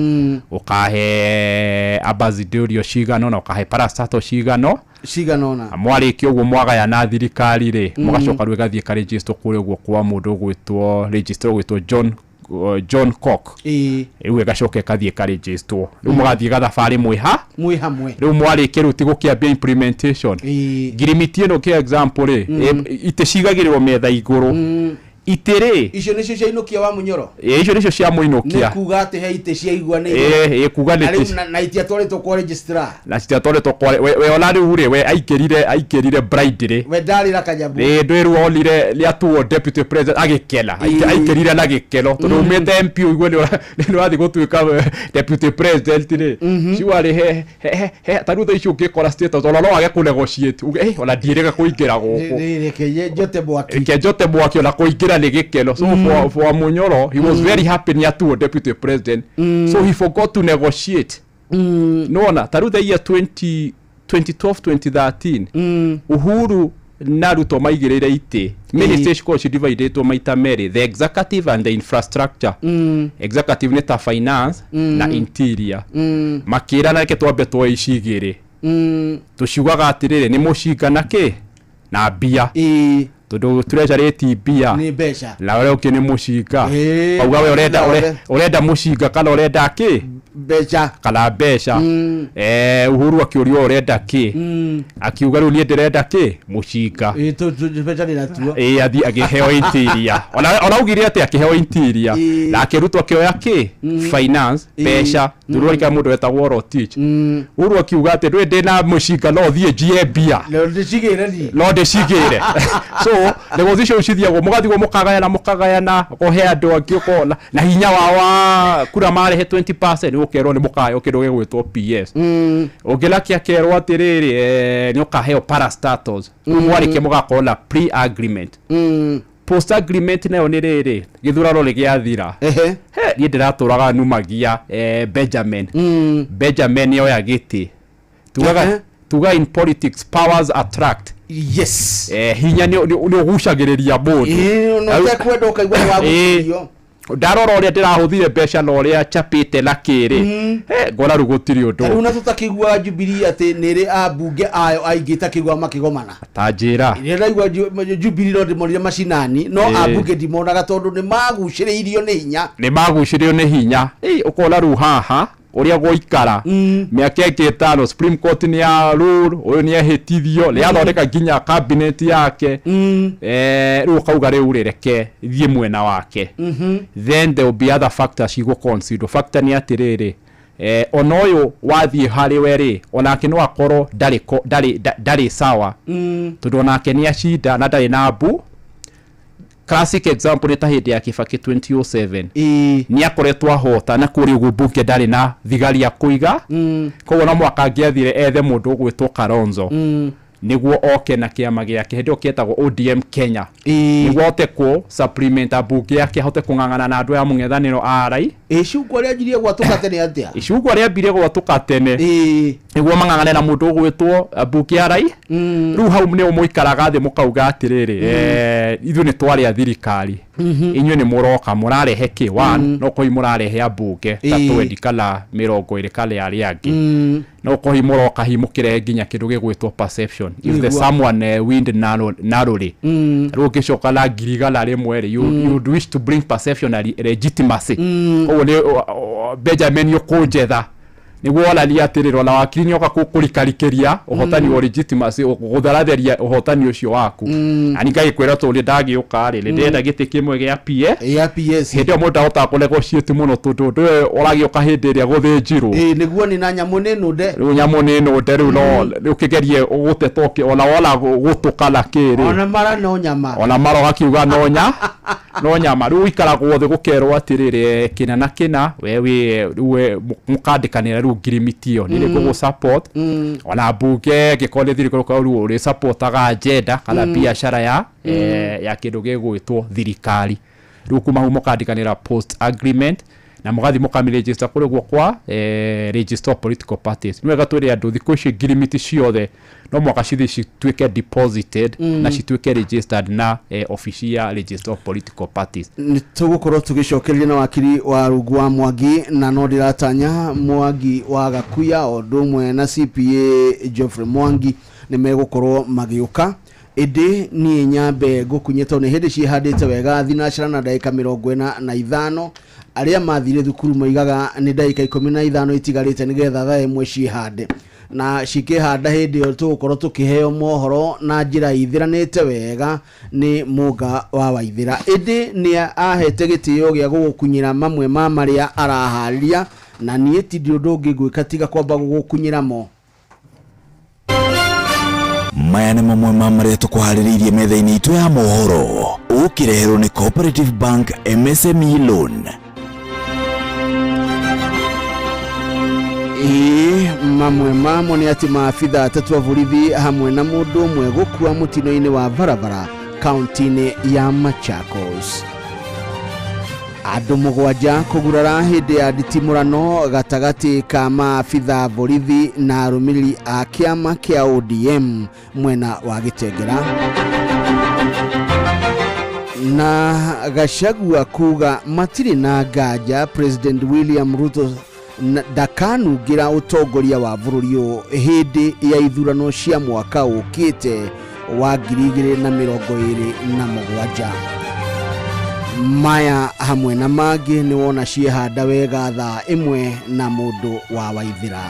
ũkahe ambassadorial cigano, na ũkahe parastatal cigano. Cigana ũna. Mwarĩkia ũguo mwagayana thirikari rĩ, mũgacoka rĩu ĩgathiĩ ĩkarĩnjĩstwo kũrĩa ũguo kwa mũndũ ũgwĩtwo registrar ũgwĩtwo John Cock. Rĩu ĩgacoka ĩkathiĩ ĩkarĩnjĩstwo, rĩu mũgathiĩ gathabarĩ mwĩ ha Mwĩ hamwe. Rĩu mwarĩkia rĩu ti gũkĩambia implementation. Ngirimiti ĩno kĩ example rĩ, itĩ cigagĩrĩrwo metha igũrũ, itĩ rĩ Icio nĩcio ciainũkia wa Mũnyoro. Ĩ, icio nĩcio cia Nĩ mũinũkia. kuga atĩ he itĩ ciaiguanĩire. Ĩ, kuga Na nĩ rĩu na itiatwarĩtwo kwa registrar. Na citiatwarĩtwo kwa we ona rĩu rĩ, we aingĩrire bride rĩ. We ndarĩra kanyambu. Ĩ, ndwĩrwo onire nĩatuo deputy president agĩkena. Aingĩrire na gĩkeno tondũ umĩte MP ũigue nĩ ũrathiĩ gũtuĩka deputy president rĩ, ciwarĩ he ta rĩu thaa ici ũngĩkora status ona no wage kũnegotiate uge, "Eh, ona ndiĩrĩga kũingĩra gũkũ." Reke njote mwaki. Reke njote mwaki, ona kũingĩra nĩ gĩkeno. So for Munyoro, he was very happy nĩ atuo deputy president, so he forgot to negotiate. Nona ta rĩu the year 20 2012 2013, Uhuru na Ruto maigĩrĩire itĩ, ministry cikorwo cidividĩtwo maita merĩ, the executive and the infrastructure. Executive nĩ ta finance na interior. Makĩrana reke twambe tuoe ici igĩrĩ, tũciugaga atĩrĩrĩ nĩ mũcinga na kĩ na mbia, tondũ treasury ti mbia. Nĩ mbeca. Na ũrĩa ũngĩ nĩ mũcinga. Auga we ũrenda ũrenda mũcinga kana ũrenda kĩ? Mbeca. Kana mbeca. Uhuru akĩũrio ũrenda kĩ, akiuga rĩu niĩ ndĩrenda kĩ? Mũcinga. Ĩ, mbeca nĩ natuo. Ĩ, athiĩ akĩheo interior, ona augire atĩ akĩheo interior. Nake Ruto akĩoya kĩ? Finance, mbeca, tondũ rĩu mũndũ wetagwo Rotich. Uhuru akiuga atĩ ndũĩ ndĩna mũcinga no thiĩ njiye mbia. Leo ndĩcigĩre niĩ. No ndĩcigĩre. So negotiation cithiagwo, mũgathigwo mũkagayana, mũkagayana ũhe andũ angĩ ũkona na hinya wao wa kura marehe 20%, ũkerwo nĩ mũkaheo kĩndũ gĩgwĩtwo PS. Ũngĩ nake akerwo atĩrĩrĩ, nĩ ũkaheo parastatals. Rĩu mwarĩkia mũgakorwo na pre agreement. Post agreement nayo nĩ rĩrĩ, gĩthurano nĩ gĩathira. He niĩ ndĩratũraga numagia Benjamin. Benjamin nĩoya gĩtĩ, tugaga tuga in politics powers attract. Hinya nĩ ũgucagĩrĩria mũndũ. Ĩ, no ũtekwenda ũkaigua nĩ wagucĩrĩrio. Ndarora ũrĩa ndĩrahũthire mbeca na ũrĩa chapĩte na kĩrĩ, ngona rĩu gũtirĩ Ta rĩu ũndũ. na tũtakĩiguaga Jubilee atĩ nĩ ĩrĩ ambunge ayo aingĩ itakĩiguaga makĩgomana. Ta njĩra. Rĩrĩa ndaigua Jubilee no ndĩmonire macinani, no ambunge ndimonaga tondũ nĩ magucĩrĩirio nĩ hinya. Nĩ magucĩrĩrio nĩ hinya. Ĩ, ũkona rĩu haha ũrĩa gũikara mĩaka ĩngĩ 5, Supreme Court nĩ ya rule ũyũ nĩ ehĩtithio, nĩ yathondeka nginya cabinet yake. Rĩu ũkauga rĩu rĩ, reke thiĩ mwena wake. Then there will be other factors igũ consider. Factor nĩ atĩrĩrĩ, ona ũyũ wathiĩ harĩ we rĩ, onake no akorwo ndarĩ ndarĩ sawa, tondũ onake nĩ acinda na ndarĩ na mbu. Classic example nĩ ta hĩndĩ ya Kibaki 2007. Nĩ akoretwo ahota na kũrĩa ũguo mbunge ndarĩ na thigari ya kũiga, koguo no mwaka angĩathire ethe mũndũ ũgwĩtwo Kalonzo nĩguo oke na kĩama gĩake hĩndĩ ĩyo kĩetagwo ODM Kenya, nĩguo ahote kũ supplement ambunge yake, ahote kũng'ang'ana na andũ aya mũng'ethanĩro arai. Icungwa rĩanjirie gwatũka tene atĩa? Icungwa rĩambire gwatũka tene nĩguo mang'ang'ane na mũndũ ũgwĩtwo mbunge arai. Rĩu hau nĩo mũikaraga thĩ mũkauga atĩrĩrĩ, ithuĩ nĩ twarĩa thirikari, inyuĩ nĩ mũroka mũrarehe kĩ? One, no kũhi mũrarehe ambunge ta 20 kana 20 kana arĩa angĩ, no kũhi mũroka hi mũkĩrehe nginya kĩndũ gĩgwĩtwo perception if the someone wind narrowly. Rĩu ũngĩcoka na 100,000 rĩ, you'd wish to bring perception na legitimacy. Koguo nĩ Benjamin ũkũnjetha nĩguo wonanie atĩrĩrĩ, ona wakiri nĩoka kũrikarikĩria ũhotani wa legitimacy, gũtharatheria ũhotani ũcio waku. Na niĩ ngagĩkwĩra tondũ nĩ ndagĩũka rĩ, nĩ ndĩrenda gĩtĩ kĩmwe gĩa PA. Ya PS. Hĩndĩ ĩyo mũndũ ahotaga kũnegotiate mũno tondũ ũndũ ũyũ ũragĩũka hĩndĩ ĩrĩa gũthĩnjirwo. Ĩ, nĩguo nĩ na nyamũ nĩ nũnde. Rĩu nyamũ nĩ nũnde, rĩu no ũkĩgerie gũteta ona wona gũtũkana kĩrĩ. Ona mara no nyama. Ona mara ũgakiuga no nyama. Rĩu ũikaragwo thĩ gũkerwo atĩrĩrĩ, kĩna na kĩna, we wĩ rĩu we mũkandĩkanĩra rĩu ngirimiti ĩyo nĩ ngũgũ support, ona mbunge angĩkorwo nĩ thirikari ũkorwo rĩu ũrĩ supportaga agenda kana biacara ya kĩndũ gĩgwĩtwo thirikari. Rĩu kuma hau mũkandĩkanĩra post agreement na mũgathiĩ mũkamĩregister kũrĩa ũguo kwa register of political parties. Nĩ wega twĩre andũ thikũ ici ngirimiti ciothe no mũhaka cithiĩ cituĩke deposited na cituĩke registered na ofici ya register of political parties. Nĩ tũgũkorwo tũgĩcokereria na wakiri wa Rungu wa Mwangi, na no ndĩratanya Mwangi wa Gakuya o ũndũ ũmwe na CPA Geoffrey Mwangi. Nĩ megũkorwo magĩũka, ĩndĩ niĩ nyambe ngũkunye tondũ nĩ hĩndĩ ciĩhandĩte wega thinacara na ndagĩka 45. Arĩa mathire thukuru moigaga nĩ ndagĩka 15 itigarĩte nĩgetha thaa 1 ciĩhande, na cikĩhanda hĩndĩ ĩyo tũgũkorwo tũkĩheo mohoro na njĩra ithĩranĩte wega nĩ Mũnga wa Waithĩra. Ĩndĩ nĩ ahete gĩtĩo gĩa gũgũkunyĩra mamwe ma marĩa araharĩria, na niĩ ti ndĩ ũndũ ũngĩ ngwĩka tiga kwamba gũgũkunyĩra mo. Maya nĩ mamwe ma marĩa tũkũharĩrĩirie metha-inĩ itũ ya mohoro, ũkĩreherwo nĩ Cooperative Bank MSME Loan. Ĩĩ, mamwe mamo nĩ atĩ maabitha atatũ a borithi hamwe na mũndũ ũmwe gũkua mũtino-inĩ wa barabara kaunti-inĩ ya Machakos. Andũ 7 kũgurara hĩndĩ ya nditimũrano gatagatĩ ka maabitha borithi na arũmĩrĩri a kĩama kĩa ODM mwena wa Gĩtengera. Na Gachagua kuga matirĩ na nganja President William Ruto ndakanungĩra ũtongoria wa bũrũri ũyũ hĩndĩ ya ithurano cia mwaka ũkĩte wa 2027. Maya hamwe na mangĩ nĩ wona ciĩhanda wega thaa 1 na mũndũ wa Waithĩra.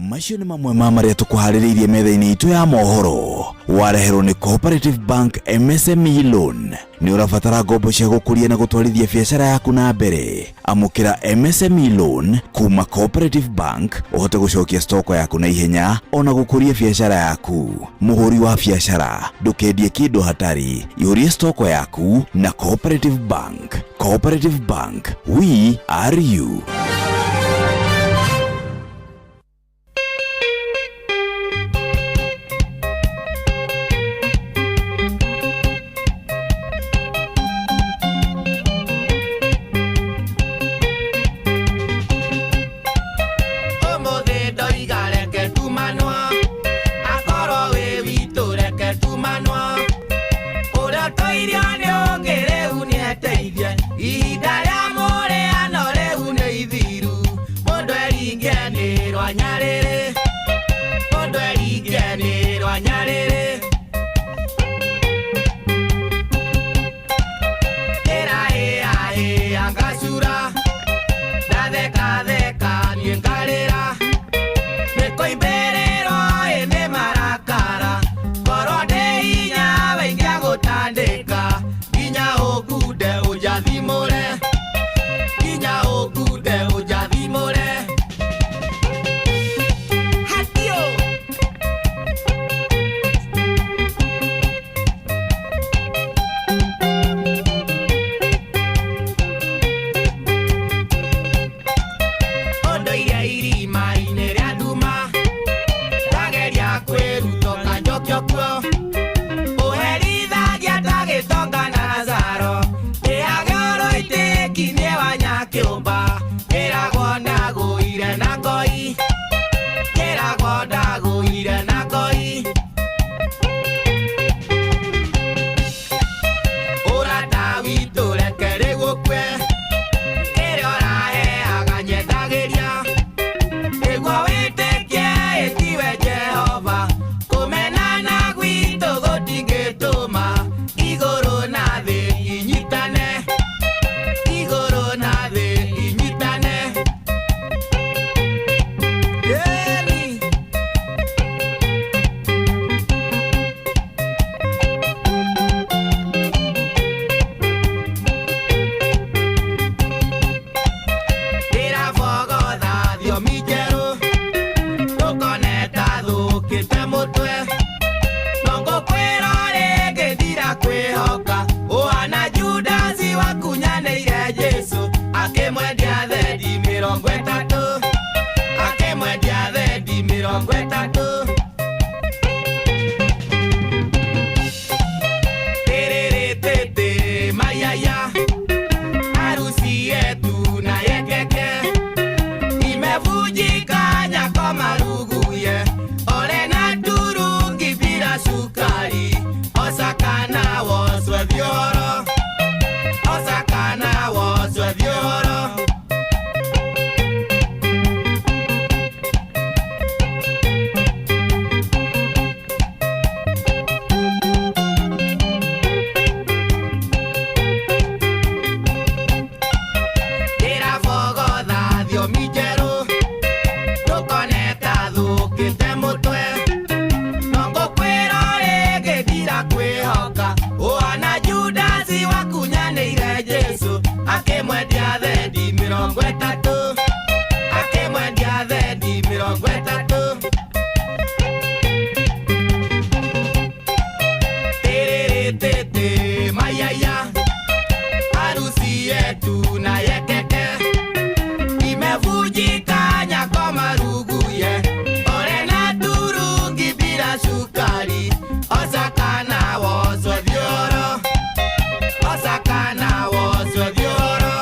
Macio nĩ mamwe ma marĩa tũkũharĩrĩirie metha-inĩ itũ ya mohoro, wareherwo nĩ Cooperative Bank MSME Loan. Nĩ ũrabatara ngombo cia gũkũria na gũtwarithia biacara yaku na mbere? Amũkĩra MSME Loan kuma Cooperative Bank ũhote gũcokia stoko yaku na ihenya ona gũkũria biacara yaku. Mũhũri wa biacara, ndũkendie kĩndũ hatari, ihũrie stoko yaku na Cooperative Bank. Cooperative Bank, we are you. Ũmũthĩ ndoiga reke tumanwa, akorwo wĩ witũ reke tumanwa, ũrĩa ũtoirio nĩ ũngĩ rĩu nĩeteithie, ihinda rĩa mũrĩano rĩu nĩ ithiru, mũndũ eringie nĩ rwanyarĩrĩ, mũndũ eringie nĩ rwanyarĩrĩ. Ndĩrahĩahĩa ngacura, ndathekatheka niĩ ngarĩra, nĩkũimbĩrĩrwo ĩ nĩ marakara, korwo ndĩ hinya waingĩagũtandĩka, nginya ũngunde ũnjathimũre, nginya ũngunde ũnjathimũre. Hatio! Ũndũire irima-inĩ rĩa nduma, ndageria kwĩruta ũkanjokio kuo, ũherithagia ta gĩtonga na Lazaro, ndĩage ũrũitĩki nĩ wa nyakĩũmba, ngĩragwo ndagũire na ngoi, ngĩragwo ndagũire na ngoi. Ũrata witũ reke rĩu ũkue, ĩrĩa ũraheaga nyendagĩria, nĩguo wĩtĩkie ĩtiwe Jehova, kũmenana gwitũ gũtingĩtũma igũrũ na thĩ inyitane, igũrũ na thĩ inyitane. Ĩni. Ndĩrabogotha thiomi njerũ, ndũkone ta thũkĩte mũtwe, no ngũkwĩra rĩngĩ. Ũhana Judasi wakunyanĩire Jesu akĩmwendia thendi 30, akĩmwendia thendi 30. Tĩrĩrĩtĩtĩ mayaya harusi yetu na yekeke imevunjika nyako maruguye ore na turungi bila sukari osakana woswe thioro osakana woswe thioro.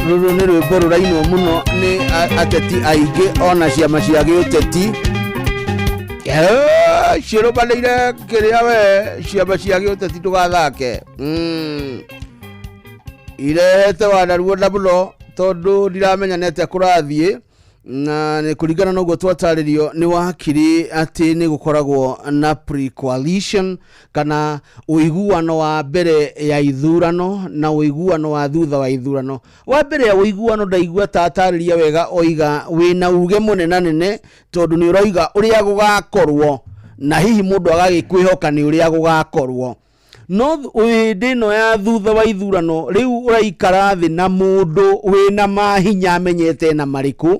Rũrũ nĩ rwĩmbo rũrainwo mũno nĩ ateti aingĩ ona ciama cia gĩũteti. Cirũmanĩire kĩrĩa we ciama cia gĩũteti ndũgathake. Irehete wanaruo na mũno tondũ ndiramenya nĩ atĩa kũrathiĩ na nĩ kũringana na ũguo twatarĩrio nĩ wakiri atĩ nĩ gũkoragwo na pre-coalition kana ũiguano wa mbere ya ithurano na ũiguano wa thutha wa ithurano. Wa mbere ya ũiguano ndaigua ta atarĩria wega oiga wĩna uge mũnenanene tondũ nĩ ũroiga ũrĩa gũgakorwo na hihi mũndũ agagĩkwĩhoka nĩ ũrĩa gũgakorwo. No hĩndĩ ĩno ya thutha wa ithurano rĩu ũraikara thĩ na mũndũ wĩna mahinya amenyete na marĩkũ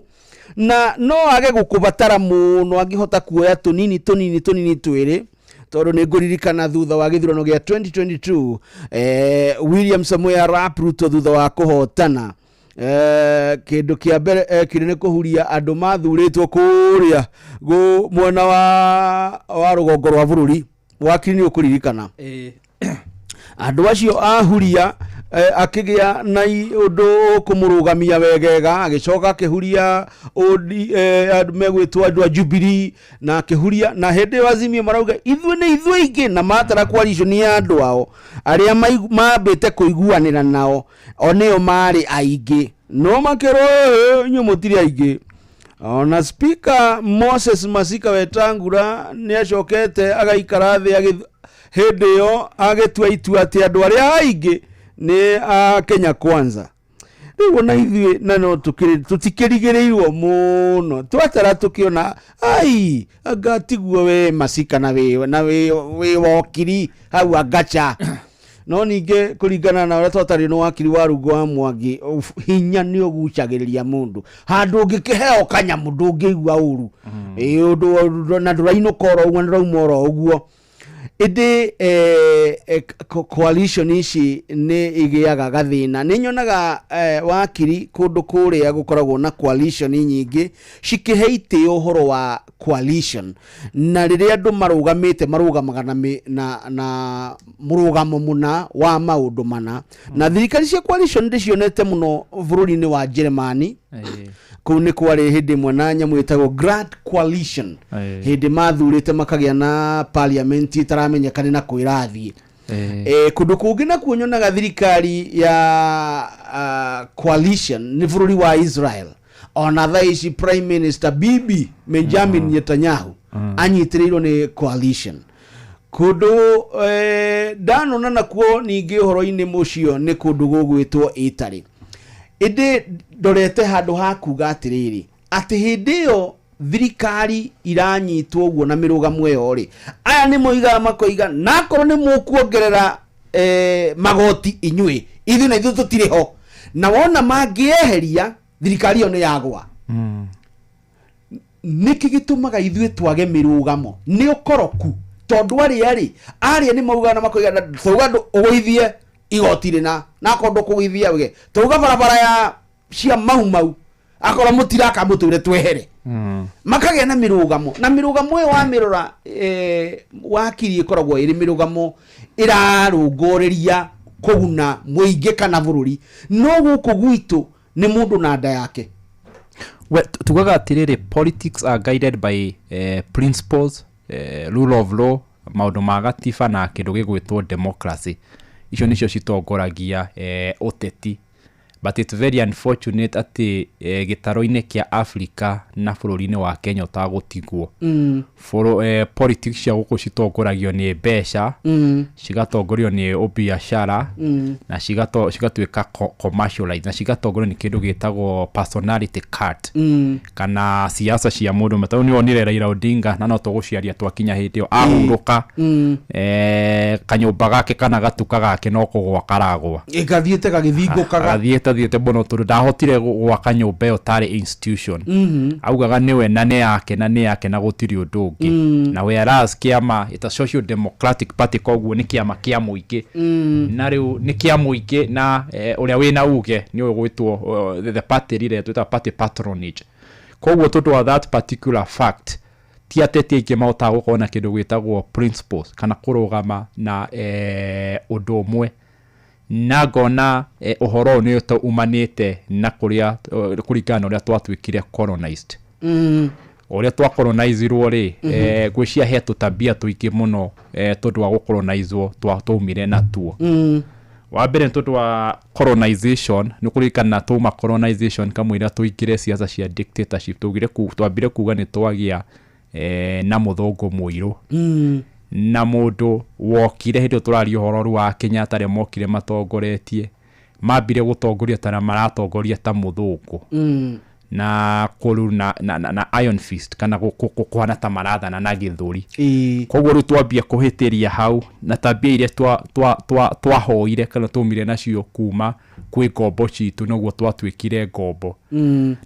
na no age gũkũbatara mũno angĩhota kuoya tũnini tũnini tũnini twĩrĩ tondũ nĩ ngũririkana thutha wa gĩthurano gĩa 2022 William Samoei Arap Ruto thutha wa kũhotana kĩndũ kĩa mbere ekire nĩ kũhuria andũ mathurĩtwo kũrĩa mwena wa rũgongo rwa bũrũri. Wakiri nĩ ũkũririkana andũ acio ahuria akĩgĩa na ũndũ ũkũmũrũgamia wegega agĩcoka akĩhuria andũ megwĩtwo andũ a Jubilee na akĩhuria na hĩndĩ ĩyo Azimio marauga ithuĩ nĩ ithuĩ aingĩ na matara coalition ya andũ ao arĩa mambĩte kũiguanĩra nao o nĩo marĩ aingĩ no makĩrwo inyuĩ mũtirĩ aingĩ. Ona Speaker Moses Masika Wetangula nĩ acokete agaikara thĩ hĩndĩ ĩyo agĩtua itua atĩ andũ arĩa aingĩ nĩ a Kenya Kwanza. Rĩu ona ithuĩ na no tũtikĩrigĩrĩirwo mũno twatara tũkĩona ai anga tiguo we Masika na wĩ wokiri hau angacha. No ningĩ kũringana na ũrĩa twatarĩ nĩ wakiri wa Rungo wa Mwangi hinya nĩ ũgucagĩrĩria mũndũ handũ ũngĩkĩheo kanyamũ ndũngĩigua ũru. Ũndũ na ndũrainũka oro ũguo na ndũrauma oro ũguo. Ĩndĩ coalition ici nĩ igĩaga gathĩna. Nĩ nyonaga wakiri kũndũ kũrĩa gũkoragwo na coalition nyingĩ cikĩhe itĩo ũhoro wa coalition na rĩrĩa andũ marũgamĩte marũgamaga na mũrũgamo mũna wa maũndũ mana na thirikari cia coalition ndĩcionete mũno bũrũri-inĩ wa Jeremani. Kũu nĩ kwarĩ hĩndĩ ĩmwe na nyamũ ĩtagwo Grand Coalition hĩndĩ mathurĩte makagĩa na parliament ĩtaramenyeka nĩ na kwĩrathiĩ. Kũndũ kũngĩ nakuo nyonaga thirikari ya coalition nĩ bũrũri wa Israel. Ona thaa ici Prime Minister Bibi Benjamin Netanyahu anyitĩrĩirwo nĩ coalition. Kũndũ ndanona nakuo ningĩ ũhoro-inĩ mũcio nĩ kũndũ gũgwĩtwo Italy. Ĩndĩ ndorete handũ ha kuga atĩrĩrĩ atĩ hĩndĩ ĩyo thirikari iranyitwo ũguo na mĩrũgamo ĩyo rĩ aya nĩ moigaga makoiga nakorwo nĩ mũkuongerera magoti inyuĩ ithuĩ na ithuĩ tũtirĩ ho na wona mangĩeheria thirikari ĩyo nĩ yagwa. Nĩkĩ gĩtũmaga ithuĩ twage mĩrũgamo nĩ ũkoroku tondũ arĩa rĩ arĩa nĩ maugaga na makoiga tauga ũgũithie igoti rĩna nakorwo ndũkũgũithia wege tauga barabara ya cia mau mau akorwo mũtiraka mũtũre twehere. Makagĩa na mĩrũgamo na mĩrũgamo ĩyo wamĩrora wakiri ĩkoragwo ĩrĩ mĩrũgamo ĩrarũngũrĩria kũguna mũingĩ kana bũrũri no gũkũ gwitũ nĩ mũndũ na nda yake. Well, tugaga atĩrĩrĩ politics are guided by principles, rule of law, maũndũ ma gatiba na kĩndũ gĩgwĩtwo democracy. Icio nĩcio citongoragia ũteti. But it's very unfortunate atĩ gĩtaro-inĩ kĩa Africa na bũrũri-inĩ wa Kenya ũtagũtigwo. Politics cia gũkũ citongoragio nĩ mbeca, cigatongorio nĩ ũbiacara, na cigatuĩka commercialized, na cigatongorio nĩ kĩndũ gĩtagwo personality cult kana siasa cia mũndũ ũmwe. Tondũ nĩ wonire Raila Odinga, na no tũgũciaria twakinya hĩndĩ ĩyo ahurũka, kanyũmba gake kana gatuka gake no kũgwa karagwa. Ĩgathiĩte gagĩthingũkaga. Gathiĩte thiĩte mũno tondũ ndahotire gwaka nyũmba ĩyo tarĩ institution. Augaga nĩwe na nĩ yake na nĩ yake na gũtirĩ ũndũ ũngĩ. Na whereas kĩama ĩta Social Democratic Party, koguo nĩ kĩama kĩa mũingĩ, na rĩu nĩ kĩa mũingĩ na ũrĩa wĩna uge nĩ ũgwĩtwo the party leader, twĩtaga party patronage. Koguo tondũ wa that particular fact, ti ateti aingĩ mahotaga gũkorwo na kĩndũ gĩtagwo principles kana kũrũgama na ũndũ ũmwe. Na ngona ũhoro ũyũ nĩ umanĩte na kũrĩa kũringana na ũrĩa twatuĩkire colonized. Ũrĩa twacolonizirwo rĩ, ngwĩciria he tũtabia tũingĩ mũno tondũ wa gũcolonizwo twaumire natuo. Wa mbere, nĩ tondũ wa colonization, nĩ kũririkana twauma colonization kamũira tũingĩre siasa cia dictatorship, twaugire twambire kuga nĩ twagĩa na mũthũngũ mũirũ na mũndũ wokire hĩndĩ ĩyo tũraria ũhoro rĩu wa Kenyatta, arĩa mokire matongoretie mambire gũtongoria ta maratongoria ta mũthũngũ na kũru na iron fist kana kũhana ta marathana na gĩthũri. Koguo rĩu twambia kũhĩtĩria hau na tabia iria twahoire kana twaumire nacio kuma kwĩ ngombo citũ, noguo twatuĩkire ngombo.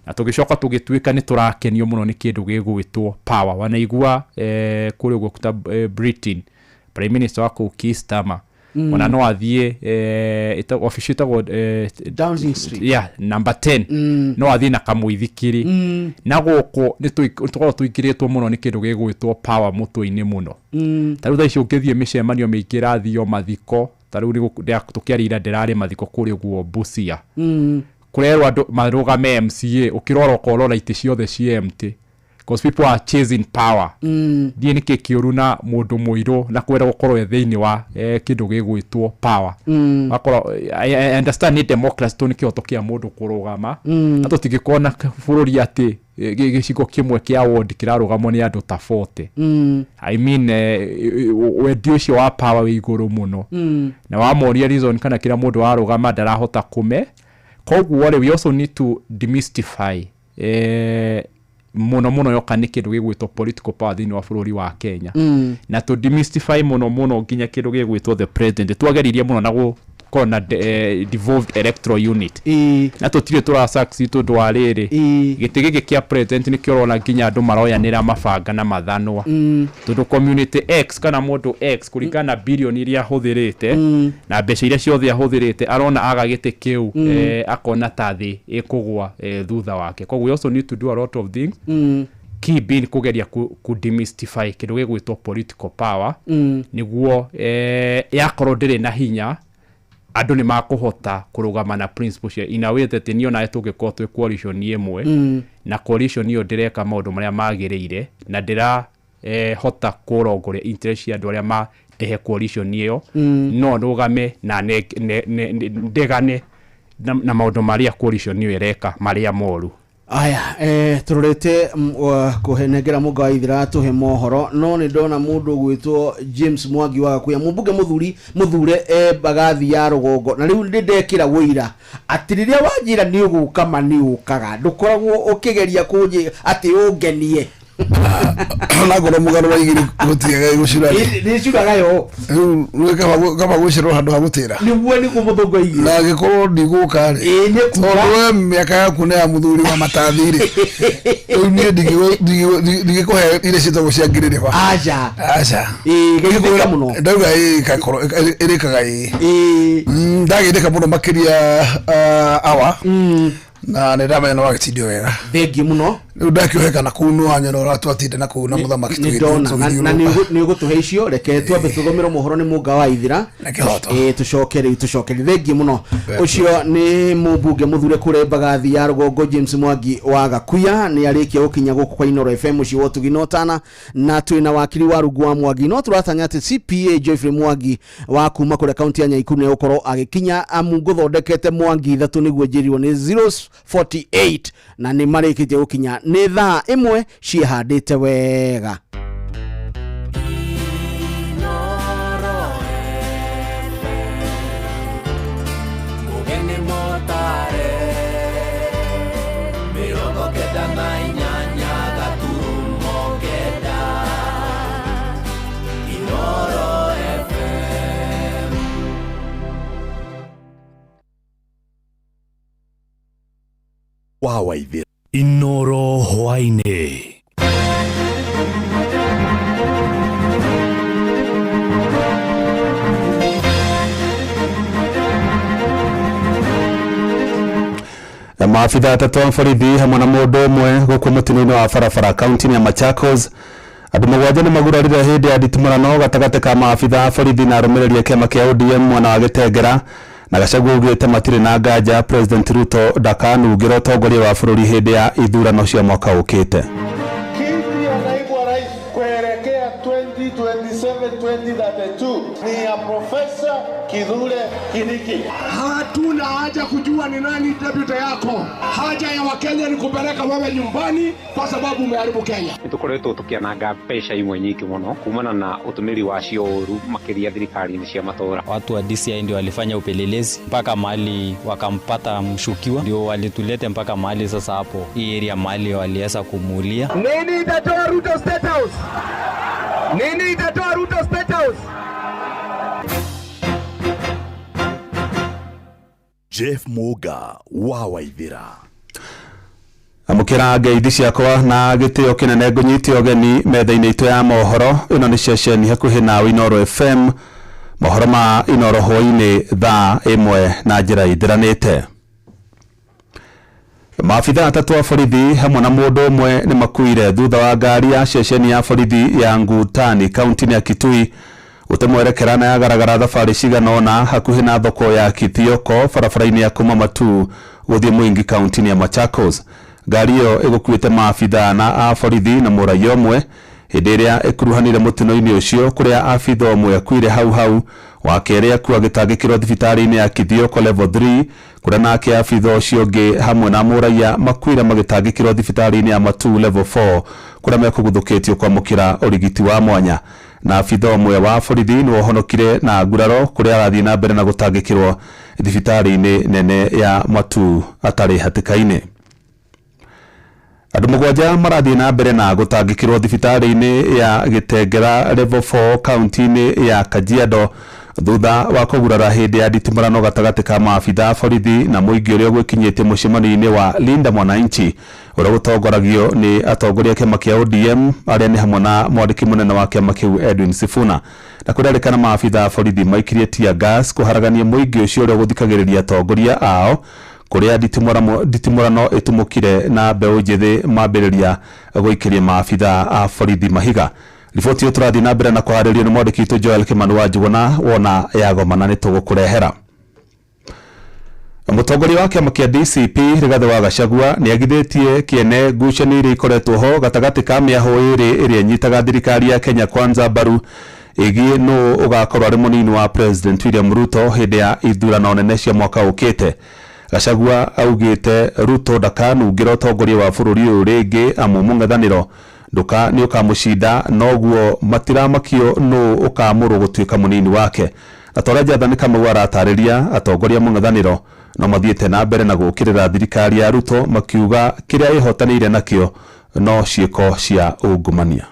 Na tũgĩcoka tũgĩtuĩka nĩ tũrakenio mũno nĩ kĩndũ gĩgwĩtwo power. Wanaigua kũrĩa ũguo ta Britain, prime minister wa kũu Keir Starmer, ona no athiĩ obici ĩtagwo Downing Street. Yeah, number 10, no athiĩ na kamũithikiri. Na gũkũ nĩ tũkoragwo tũingĩrĩtwo mũno nĩ kĩndũ gĩgwĩtwo power mũtwe-inĩ mũno. Ta rĩu thaa ici ũngĩthiĩ mĩcemanio mĩingĩ ĩrathio mathiko, ta rĩu tũkĩaria ira ndĩrarĩ mathiko kũrĩa ũguo Busia, kũrerwo andũ marũgame MCA, ũkĩrora ũkorora itĩ ciothe ci empty because people are chasing power. Ndiĩ nĩkĩ kĩũru na mũndũ mũirũ na kwenda gũkorwo e thĩinĩ wa kĩndũ gĩgwĩtwo power. Wakorwo I understand nĩ democracy, tondũ nĩ kĩhoto kĩa mũndũ kũrũgama, na tũtingĩkorwo na bũrũri atĩ gĩcigo kĩmwe kĩa ward kĩrarũgamwo nĩ andũ ta 40. I mean, wendi ũcio wa power wĩ igũrũ mũno, na wamoria reason kana kĩrĩa mũndũ warũgama ndarahota kũme. Koguo rĩ, we also need to demystify mũno mũno yoka nĩ kĩndũ gĩgwĩtwo political power thĩinĩ wa bũrũri wa Kenya, na to demystify mũno mũno nginya kĩndũ gĩgwĩtwo the president. Twageririe mũno na gũkorwo na devolved electoral unit, na tũtirĩ tũra succeed tondũ wa rĩrĩ, gĩtĩ gĩkĩ kĩa president nĩkĩo ũrona nginya andũ maroyanĩra mabanga na mathanwa, tondũ community X kana mũndũ X, kũringana na bilioni iria ahũthĩrĩte na mbeca iria ciothe ahũthĩrĩte, arona aga gĩtĩ kĩu, akona ta thĩ ĩkũgwa thutha wake. Koguo we also need to do a lot of things, key being kũgeria ku demystify kĩndũ gĩgwĩtwo political power, nĩguo yakorwo ndĩrĩ na hinya, andũ nĩ makũhota kũrũgama na principle cia in a way that niĩ onawe tũngĩkorwo twĩ coalition ĩmwe, na coalition ĩyo ndĩreka maũndũ marĩa magĩrĩire na ndĩra hota kũrongoria interest cia andũ arĩa mandehe coalition ĩyo, no ndũgame na ndegane na maũndũ marĩa coalition ĩyo ĩreka marĩa moru. Aya, turorete kũhenengera mũnga wa ithira tũhe mohoro, no nĩ ndona mũndũ ũgwĩtwo James Mwangi wa Gakuya, mũmbunge mũthuri mũthure e Mbagathi ya rũgongo, na rĩu nĩ ndekĩra wũira atĩ rĩrĩa wanjĩra nĩ ũgũka, ma nĩ ũkaga, ndũkoragwo ũkĩgeria kũnjĩ atĩ ũngenie. Onakorwo mũgano wa igĩrĩ gũtiaga gũcura. Nĩ curaga yo. Rĩu rĩu kaba gwĩcĩrwo handũ ha gũtĩra. Nĩguo mũthũngũ aigire. Na angĩkorwo ndigũka rĩ, Ĩĩ, nĩ kuga. Tondũ we mĩaka yaku nĩ ya mũthuri wa matathi rĩ, rĩu niĩ ndingĩkũhe iria ciĩtagwo cia ngirĩrĩba. Aca. Aca. Ĩĩ, geithĩka mũno. Ndauga ĩĩ, ĩgakorwo ĩrĩkaga ĩĩ. Ndagĩndĩka mũno makĩria awa, na nĩ ndamenya nĩ wagĩtindio wega. Thengiũ mũno. Rĩu ndakĩoheka na kũu nĩwanyona ũrĩa twatinda na kũu na mũthamaki nĩ ndona na nĩ ũgũtũhe icio. Reke twambe tũthomere mohoro nĩ Mũnga wa Ithira. Na kĩhoto. Ĩĩ, tũcoke rĩu tũcoke. Thengiũ mũno. Ũcio nĩ mũmbunge mũthure kũrĩa Mbagathi ya Rũgongo, James Mwangi wa Gakuya, nĩ arĩkia gũkinya gũkũ kwa Inooro FM mũciĩ wa ũtugi na ũtana, na twĩna wakiri wa rungu wa Mwangi. No tũratanya atĩ CPA Geoffrey Mwangi wa kuma kũrĩa kaunti ya Nyaikuru nĩ egũkorwo agĩkinya, amu ngũthondekete Mwangi ithatũ nĩguo njĩrirwo nĩ 048 na nĩ marĩkĩtie gũkinya. Nĩ thaa 1 ciĩhandĩte wega. Mugeni motare 98.9 Inooro FM. Wa Waithira. Inooro hwaĩ-inĩ. Maabitha atatũ a borithi hamwe na mũndũ ũmwe gũkũ mũtino-inĩ wa barabara kaunti-inĩ ya Machakos. Andũ 7 nĩ magurarire hĩndĩ ya nditimũrano gatagatĩ ka maabitha a borithi na arũmĩrĩri a kĩama kĩa ODM mwena wa Gĩtengera, na Gachagua augĩte matirĩ na nganja President Ruto ndakanungĩra ũtongoria wa bũrũri hĩndĩ ya ithurano cia mwaka ũkĩte. Kiti ya naibu wa rais kuelekea 2027-2032 ni ya Profesa Kithure Kindiki. Hatuna haja kujua ni nani deputy yako. Haja ya Wakenya ni kupeleka wewe nyumbani kwa sababu umeharibu Kenya. Nĩtũkoretwo tũkĩananga mbeca imwe nyingĩ mũno kumana na ũtũmĩri wacio ũru makĩria thirikari-inĩ cia matũra. Watu wa DCI ndio walifanya upelelezi mpaka mahali wakampata mshukiwa, ndio walitulete mpaka mahali sasa hapo hii area mahali waliweza kumuulia. Nini itatoa Ruto State House? Nini itatoa Ruto State House? Jeff Muga wa Waithira. Amũkĩra ngeithi ciakwa na gĩtĩo kĩnene, ngũnyite ũgeni metha-inĩ itũ ya mohoro. Ĩno nĩ ceceni hakuhĩ nawe Inooro FM, mohoro ma Inooro hwaĩ-inĩ thaa 1 na njĩra ithiranĩte. Maabitha atatũ a borithi hamwe na mũndũ ũmwe nĩ makuire thutha wa ngari ya ceceni ya borithi ya Ngutani kaunti-inĩ ya Kitui gũte mwerekera na yagaragara thabarĩ cigana ũna hakuhĩ na thoko ya Kithioko barabara-inĩ ya kuma Matu gũthiĩ Mwingi kaunti-inĩ ya Machakos. Ngari ĩyo ĩgũkuĩte maabitha na a borithi na mũraiya ũmwe hĩndĩ ĩrĩa ĩkuruhanire mũtino-inĩ ũcio, kũrĩa abitha ũmwe akuire hau hau, wa kerĩ akua agĩtangĩkĩrwo thibitarĩ-inĩ ya Kithioko level 3, kũrĩa nake abitha ũcio ũngĩ hamwe na mũraiya makuire magĩtangĩkĩrwo thibitarĩ-inĩ ya Matu level 4, kũrĩa mekũguthũkĩtio kwamũkĩra ũrigiti wa mwanya. Na abitha ũmwe wa borithi nĩ wahonokire na nguraro, kũrĩa arathiĩ na mbere na gũtangĩkĩrwo thibitarĩ-inĩ nene ya Matu atarĩ hatĩka-inĩ. Andũ 7 marathiĩ na mbere na gũtangĩkĩrwo thibitarĩ-inĩ ya Gĩtengera level 4 kaunti-inĩ ya Kajiado thutha wa kũgurara hĩndĩ ya nditimũrano gatagatĩ ka maabitha a borithi na mũingĩ ũrĩa ũgwĩkinyĩtie mũcemanio-inĩ wa Linda Mwananchi ũrĩa gũtongoragio nĩ atongoria a kĩama kĩa ODM arĩa nĩ hamwe na mwandĩki mũnene wa kĩama kĩu Edwin Sifuna. Na kũrerĩkana maabitha a borithi maikirie tear gas kũharagania mũingĩ ũcio ũrĩa ũgũthikagĩrĩria atongoria ao, kũrĩa nditimũrano ĩtumũkire na mbeũ njĩthĩ mambĩrĩria gũikĩria maabitha a borithi mahiga. Riboti ĩyo tũrathiĩ na mbere na kũharĩrio nĩ mwandĩki witũ Joel Kimani wa Njuguna, wona yagomana nĩ tũgũkũrehera. Mũtongoria wa kĩama kĩa DCP Rigathĩ wa Gachagua nĩ agithĩtie kĩene ngucanio iria ikoretwo ho gatagatĩ ka mĩahũ ĩrĩ ĩrĩa ĩnyitaga thirikari ya Kenya Kwanza mbaru ĩgiĩ nũ ũgakorwo arĩ mũnini wa President William Ruto hĩndĩ ya ithurano nene cia mwaka ũkĩte. Gachagua augĩte Ruto ndakanungĩra ũtongoria wa bũrũri ũyũ rĩngĩ amu mũng'ethanĩro nduka nĩ ũkamũcinda, noguo matiramakio nũ ũkamũrwo gũtuĩka mũnini wake. Na ta ũrĩa Jathani Kamau aratarĩria, atongoria mũng'ethanĩro no mathiĩte na mbere na gũũkĩrĩra thirikari ya Ruto makiuga kĩrĩa ĩhotanĩire nakĩo no ciĩko cia ungumania.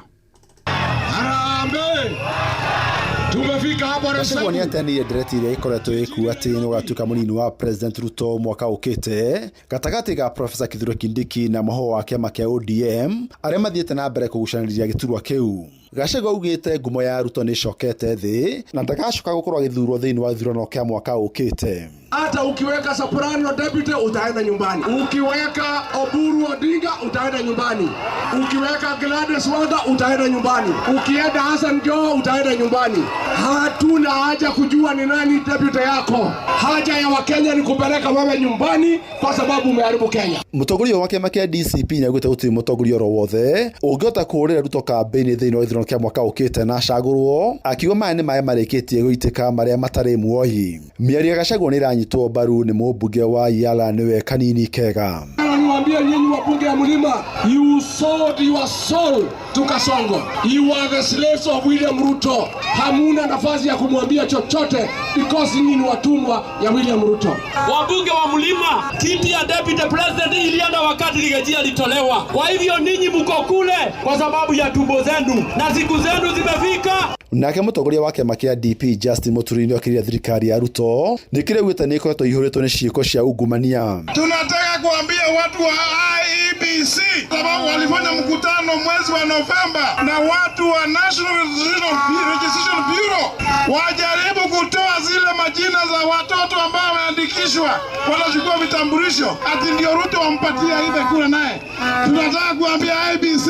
Tumefika hapo. Gachagua nĩ ateanĩirie ndereti ĩrĩa ĩkoretwo ĩkuo atĩ nĩ ũgatuĩka mũnini wa President Ruto mwaka ũkĩte gatagatĩ ga Professor Kithure Kindiki na mũhũa wa kĩama kĩa ODM arĩa mathiĩte na mbere kũgucanĩria gĩturwa kĩu. Gachagua augĩte ngumo ya Ruto nĩ ĩcokete thĩ na ndagacoka gũkorwo agĩthurwo thĩinĩ wa gĩthurano kĩa mwaka ũkĩte. Hata ukiweka Soprano deputy utaenda nyumbani, ukiweka Oburu Odinga utaenda nyumbani, ukiweka Gladys Wanga utaenda nyumbani, ukienda Hassan Joho utaenda nyumbani. Hatuna haja kujua ni nani deputy yako. Haja ya Wakenya ni kupeleka wewe nyumbani kwa sababu umeharibu Kenya. Mũtongoria wa kĩama kĩa DCP nĩaugĩte gũtirĩ mũtongoria oro wothe ũngĩhota kũhũrĩra Ruto kambĩini thĩinĩ wa gĩthurano kĩa mwaka ũkĩte na acagũrwo, akiuga maya nĩ maĩ marĩkĩtie gũitĩka marĩa matarĩ muohi. Mĩario ya Gachagua nĩ ĩranyitwo mbaru nĩ mũmbunge wa Yala nĩwe Kanini Kega. Niwaambie nyinyi wabunge ya mlima, you sold your soul to Kasongo. You are the slaves of William Ruto. Hamuna nafasi ya kumwambia chochote because nyinyi ni watumwa ya William Ruto. Wabunge wa mlima, kiti ya deputy president ilienda wakati Riggy alitolewa. Kwa hivyo ninyi mko kule kwa sababu ya tumbo zenu na siku zenu zimefika. Nake mũtongoria wa kĩama kĩa DP Justin Muturi nĩokĩrĩire thirikari ya Ruto nĩ kĩrĩa augĩte nĩ ĩkoretwo ĩihũrĩtwo nĩ ciĩko cia ungumania. Tunataka kuambia watu wa IEBC sababu walifanya mkutano mwezi wa Novemba na watu wa National Registration Bureau wajaribu kutoa zile majina za watoto ambao wameandikishwa wanachukua vitambulisho ati ndio Ruto wampatie aibe kura naye. Tunataka kuambia IEBC,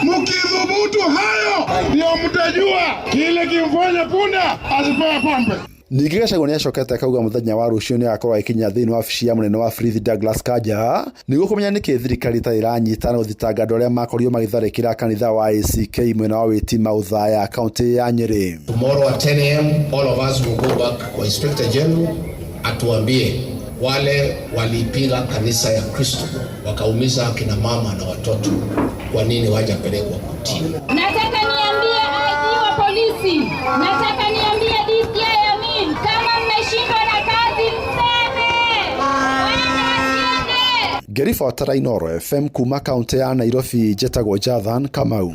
mkidhubutu hayo ndio mtajua kile kimfanya punda asipewe pombe. Ningĩ Gachagua nĩacokete akauga mũthenya wa rũciũ nĩagakorwo agĩkinya thĩinĩ wa wabici ya mũnene wa borithi Douglas Kanja nĩguo kũmenya nĩkĩ thirikari ĩtarĩ ĩranyita na gũthitanga andũ arĩa makorirwo magĩtharĩkĩra kanitha wa ACK mwena wa Witima Othaya kaũntĩ ya Nyĩrĩ. Tomorrow at 10 a.m. all of us will go back kwa Inspector General atuambie wale walipiga kanisa ya Kristo wakaumiza akina mama na watoto, kwa nini wajapelekwa kotini? Nataka niambie IG wa polisi, nataka niambie DCI Amin, kama mmeshindwa na kazi mseme. Ngĩribotera Inooro FM kuma kaũntĩ ya Nairobi, njĩtagwo Jathan Kamau.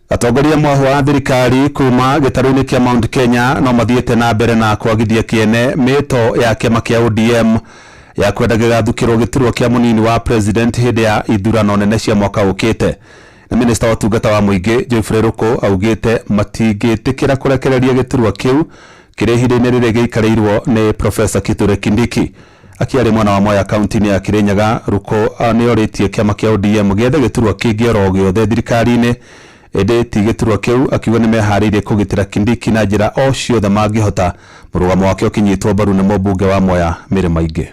Atongoria mwahu wa thirikari kuma gĩtarũ-inĩ kĩa Mount Kenya no mathiĩte na mbere na kwagithia kĩene mĩto ya kĩama kĩa ODM ya kwenda gĩgathukĩrwo gĩturwa kĩa mũnini wa president hĩndĩ ya ithurano nene cia mwaka ũkĩte. Na minista wa ũtungata wa mũingĩ Geoffrey Ruku augĩte matingĩtĩkĩra kũrekereria gĩturwa kĩu kĩrĩa ihinda-inĩ rĩrĩ gĩikarĩirwo nĩ Professor Kithure Kindiki. Akĩarĩ mwena wa Mwea kaunti-inĩ ya Kirinyaga, Ruku nĩorĩtie kĩama kĩa ODM gĩethe gĩturwa kĩngĩ oro gĩothe thirikari-inĩ ĩndĩ ti gĩturwa kĩu, akiuga nĩmeharĩirie kũgitĩra Kindiki na njĩra o ciothe mangĩhota. Mũrũgamo wake ũkĩnyitwo mbaru nĩ mũmbunge wa Mwea Mary Maingĩ.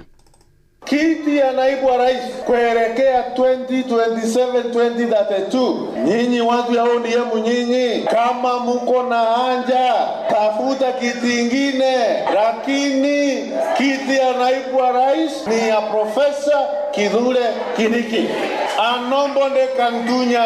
Kiti ya naibu wa rais kuelekea 2027 2032, nyinyi watu ya ODM, nyinyi kama muko na haja tafuta kiti ingine, lakini kiti ya naibu wa rais ni ya Profesa Kithure Kindiki. Anombonde Kantunya,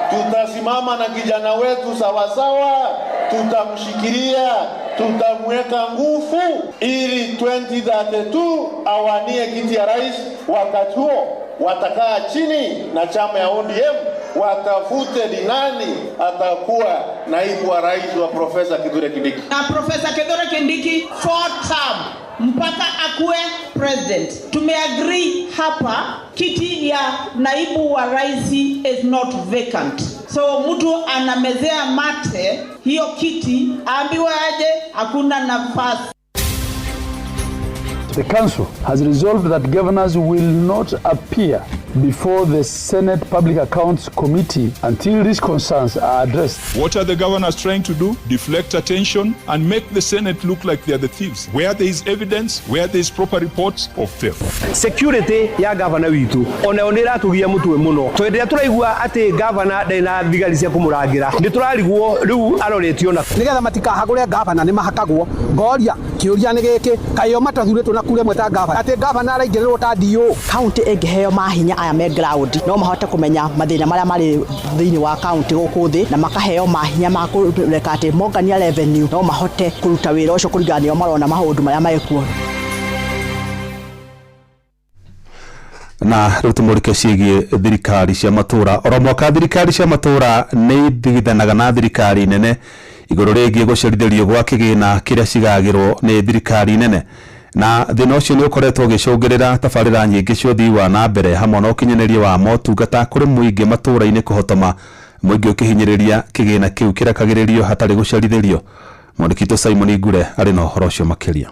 tutasimama na kijana wetu sawasawa, tutamshikilia, tutamweka nguvu ili 2032 awanie kiti ya rais. Wakati huo watakaa chini na chama ya ODM watafute ni nani atakuwa naibu wa rais wa Profesa Kithure Kindiki. Na Profesa Kithure Kindiki four term mpaka akuwe president. Tumeagree hapa kiti ya naibu wa rais is not vacant. So mtu anamezea mate hiyo kiti, aambiwe aje, hakuna nafasi. The Council has resolved that governors will not appear before the Senate Public Accounts Committee until these concerns are addressed. What are the governors trying to do? Deflect attention and make the Senate look like they are the thieves. Where there is evidence, where there is proper reports of theft. Security ya gavana witu onayo nä ĩratũgia mũtwe mũno tondũ rĩrĩa tũraigua atĩ gavana ndarĩ na thigari cia kũmũrangĩra nĩ tũrarigwo rĩu aroretio na nigetha matikahagũre gavana nĩ mahakagwo. Ngoria kĩũria nĩ gĩkĩ, kaĩ o matathurĩtwo na kura ĩmwe ta gavana, atĩ gavana araingĩrĩrwo ta DO? Kaunti ĩngĩheo mahinya aya me ground no mahote kũmenya mathĩna marĩa marĩ thĩinĩ wa kaunti gũkũ thĩ, na makaheo mahinya ma kũreka atĩ mongania revenue no mahote kũruta wĩra ũcio kũringana nĩo marona maũndũ marĩa marĩ. Na rĩu tũmũrĩke ciĩgiĩ thirikari cia matũra. Oro mwaka thirikari cia matũra nĩ ithigithanaga na thirikari nene igũrũ rĩgiĩ gũcerithĩrio gwa kĩgĩna kĩrĩa cigagĩrwo nĩ thirikari nene, na thĩna ũcio nĩ ũkoretwo ũgĩcũngĩrĩra tabarĩra nyingĩ cia ũthii wa na mbere hamwe na ũkinyanĩria wa motungata kũrĩ mũingĩ matũra-inĩ kũhotoma Mũingĩ ũkĩhinyĩrĩria kĩgĩna kĩu kĩrekagĩrĩrio hatarĩ gũcerithĩrio. Mwandĩki witũ Simon Ngure arĩ na ũhoro ũcio makĩria.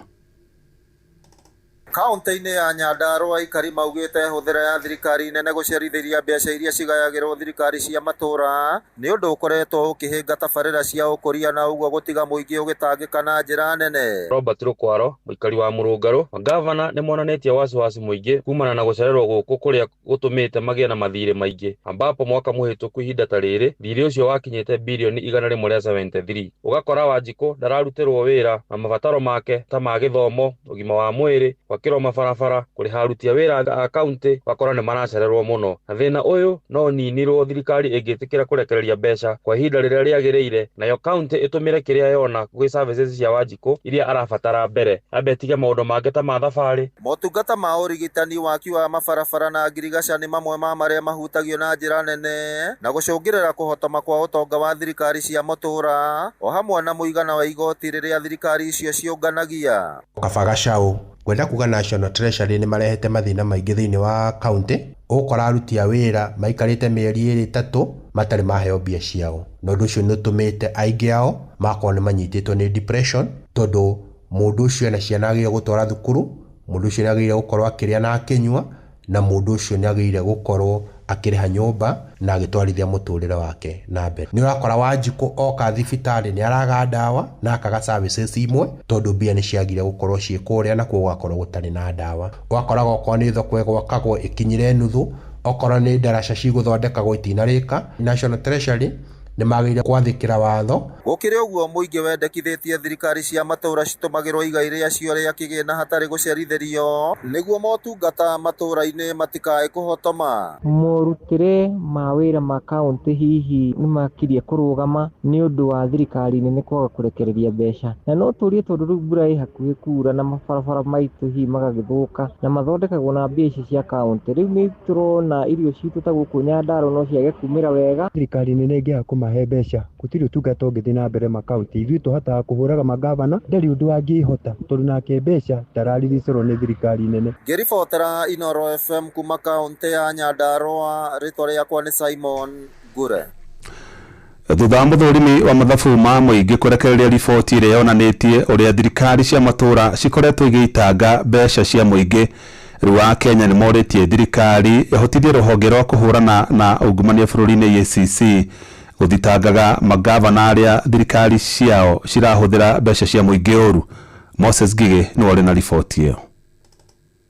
Kaunti-inĩ ya Nyandarua aikari maugĩte hũthĩra ya thirikari nene gũcerithĩria mbeca iria cigayagĩrwo thirikari cia matũra nĩ ũndũ ũkoretwo ũkĩhĩnga tabarĩra cia ũkũria na ũguo gũtiga mũingĩ ũgĩtangĩka na njĩra nene. Robert Rukwaro, mũikari wa Mũrũngarũ, magavana nĩ monanĩtie wasiwasi mũingĩ kumana na gũcererwo gũkũ kũrĩa gũtũmĩte magĩe na mathirĩ maingĩ, ambapo mwaka mũhĩtũku ihinda ta rĩrĩ thirĩ ũcio wakinyĩte birioni 173. Ũgakora Wanjikũ ndararutĩrwo wĩra na mabataro make ta ma gĩthomo, ũgima wa mwĩrĩ, gwakĩrwo mabarabara, kũrĩha aruti a wĩra a kaunti, ũgakora nĩ maracererwo mũno. Na thĩna ũyũ no ũninirwo thirikari ĩngĩtĩkĩra kũrekereria mbeca kwa ihinda rĩrĩa rĩagĩrĩire, nayo kaunti ĩtũmĩre kĩrĩa yona gwĩ services cia Wanjikũ iria arabatara mbere, ambe ĩtige maũndũ mangĩ ta ma thabarĩ. Motungata ma ũrigitani, waki wa mabarabara na ngirigaca nĩ mamwe ma marĩa mahutagio na njĩra nene na gũcũngĩrĩra kũhotoma kwa ũtonga wa thirikari cia matũra o hamwe na mũigana wa igoti rĩrĩa thirikari icio ciũnganagia. Kaba Gacau ngwenda kuga National Treasury nĩ marehete mathĩna maingĩ thĩinĩ wa kaunti. Ũgũkora aruti a wĩra maikarĩte mĩeri 2 3 matarĩ maheo mbia ciao, na ũndũ ũcio nĩ ũtũmĩte aingĩ ao makorwo nĩ manyitĩtwo nĩ depression, tondũ mũndũ ũcio ena ciana agĩrĩire gũtwara thukuru, mũndũ ũcio nĩ agĩrĩire gũkorwo akĩrĩa na akĩnyua, na mũndũ ũcio nĩ agĩrĩire gũkorwo akĩrĩha nyũmba na agĩtwarithia mũtũrĩre wake na mbere. Nĩ ũrakora Wanjikũ oka thibitarĩ nĩ araga ndawa na akaga services imwe tondũ mbia nĩ ciagire gũkorwo ciĩ kũrĩa na kuo gũgakorwo gũtarĩ na ndawa. Ũgakoraga okorwo nĩ thoko ĩgwakagwo ĩkinyire nuthu, okorwo nĩ ndaraca cigũthondekagwo itinarĩka. National Treasury nĩ magĩrĩire gwathĩkĩra watho. Gũkĩrĩ ũguo mũingĩ wendekithĩtie thirikari cia matũra citũmagĩrwo igai rĩacio rĩa kĩgĩna hatarĩ gũcerithĩrio nĩguo motungata matũra-inĩ matikae kũhotoma. Morutĩre ma wĩra ma kaunti hihi nĩ makirie kũrũgama nĩ ũndũ wa thirikari nene kwaga kũrekereria mbeca, na no tũrie tondũ rĩu mbura ĩ hakuhĩ kura na mabarabara maitũ hihi magagĩthũka na mathondekagwo na mbia ici cia kaunti. Rĩu nĩ tũrona irio citũ ta gũkũ Nyandarua no ciage kumĩra wega. Thirikari nene ĩngĩaga kũmahe mbeca gũtirĩ ũtungata ũngĩthiĩ na mbere makaunti. Ithuĩ tũhotaga kũhũraga magavana, ndarĩ ũndũ angĩhota tondũ nake mbeca ndarariricerwo nĩ thirikari nene. Ngĩribotera Inoro FM kuma kaunti ya Nyandarua, rĩtwa rĩakwa nĩ Simon Ngure. Thutha wa mũthũrimi wa mathabu ma mũingĩ kũrekereria riboti ĩrĩa yonanĩtie ũrĩa thirikari cia matũra cikoretwo igĩitanga mbeca cia mũingĩ, rĩu Akenya nĩ morĩtie thirikari ĩhotithie rũhonge rwa kũhũrana na ungumania bũrũri-inĩ EACC gũthitangaga magavana arĩa thirikari ciao cirahũthĩra mbeca cia mũingĩ ũru. Moses Ngigĩ nĩwe ũrĩ na riboti ĩyo.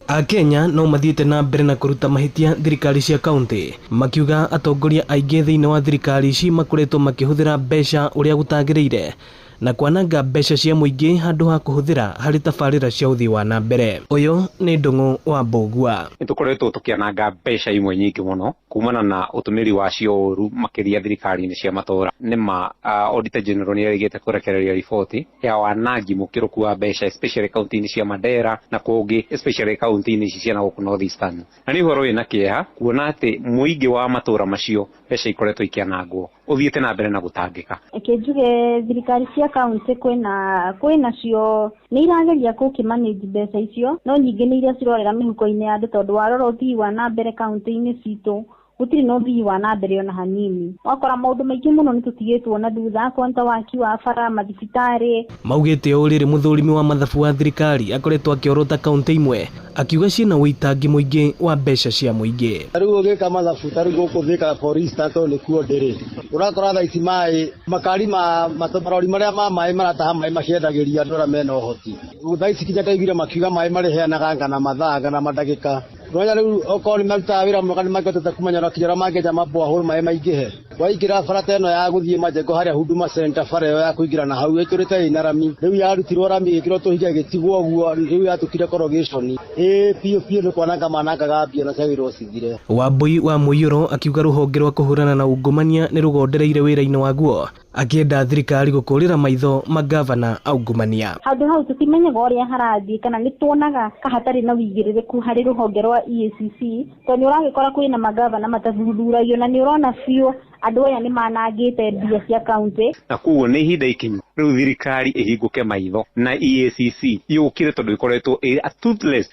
Akenya no mathiĩte na mbere na kũruta mahĩtia thirikari cia kaunti, makiuga atongoria aingĩ thĩinĩ wa thirikari ici makoretwo makĩhũthĩra mbeca ũrĩa gũtagĩrĩire na kwananga mbeca cia mũingĩ handũ ha kũhũthĩra harĩ tabarĩra cia ũthii wa na mbere. Ũyũ nĩ Ndung'u wa Mbũgua. Nĩ tũkoretwo tũkĩananga mbeca imwe nyingĩ mũno kumana na ũtũmĩri wacio ũru makĩria thirikari-inĩ cia matũra. Nĩ ma Auditor General nĩ erĩgĩte kũrekereria riboti ya wanangi mũkĩrũku wa mbeca especially kaunti-inĩ cia Mandera na kũngĩ, especially kaunti-inĩ ici cia gũkũ North Eastern. Na nĩ ũhoro wĩna kĩeha kuona atĩ mũingĩ wa matũra macio mbeca ikoretwo ikĩanangwo ũthiĩte na mbere na gũtangĩka. Reke njuge thirikari cia kaunti kwĩna cio nĩ irageria gũkĩ-manage mbeca icio, no nyingĩ nĩ iria cirorera mĩhuko-inĩ ya andũ tondũ warora ũthii wa na mbere kaunti-inĩ citũ gũtirĩ na ũthii wa na mbere ona hanini. Wakora maũndũ maingĩ mũno nĩ tũtigĩtwo na thutha, kwanta waki wa bara, mathibitarĩ. Maugĩte ũũ rĩrĩ mũthũrimi wa mathabu wa thirikari akoretwo akĩorota kaunti imwe akiuga ciĩna ũitangi mũingĩ wa mbeca cia mũingĩ. Rĩu ũgĩka mathabu ta rĩu gũkũ Thika for instance tondũ nĩkuo ndĩrĩ, ũrakora thaa ici maĩ makari ma marori marĩa ma maĩ marataha maĩ maciendagĩria andũ arĩa mena ũhoti. Thaa ici kinya ndaiguire makiuga maĩ marĩheanaga ngana mathaa ngana mandagĩka. Nonya rĩu okorwo nĩ marutaga wĩra mwega nĩ mangĩhotete kũmenya na kinya ũrĩa mangĩenja mabohole maĩ maingĩhe. Waingĩra bara ta ĩno ya gũthiĩ Majengo harĩa Huduma Center, bara ĩyo ya kũingĩra na hau ĩtũrĩte ĩna rami, rĩu yarutirwo rami ĩgĩkĩrwo tũhiga ĩgĩtigwo ũguo, rĩu yatũkire corrugation. Ĩĩ biũ biũ nĩ kwananga manangaga mbia na ciagĩrĩirwo cithire. Wambui wa Mũiyũro akiuga rũhonge rwa kũhũrana na ungumania nĩ rũgondereire wĩra-inĩ waguo, akĩenda thirikari gũkũrĩra maitho magavana aungumania. Handũ hau tũtimenyaga ũrĩa harathiĩ kana nĩ tuonaga ka hatarĩ na wĩigĩrĩrĩku harĩ rũhonge rwa EACC, tondũ nĩ ũragĩkora kwĩna magavana matathuthuragio na nĩ ũrona biũ Andũ aya nĩ manangĩte mbia cia kaunti. Na koguo nĩ ihinda ikinyu rĩu thirikari ĩhingũke maitho na EACC yũkire tondũ ĩkoretwo ĩ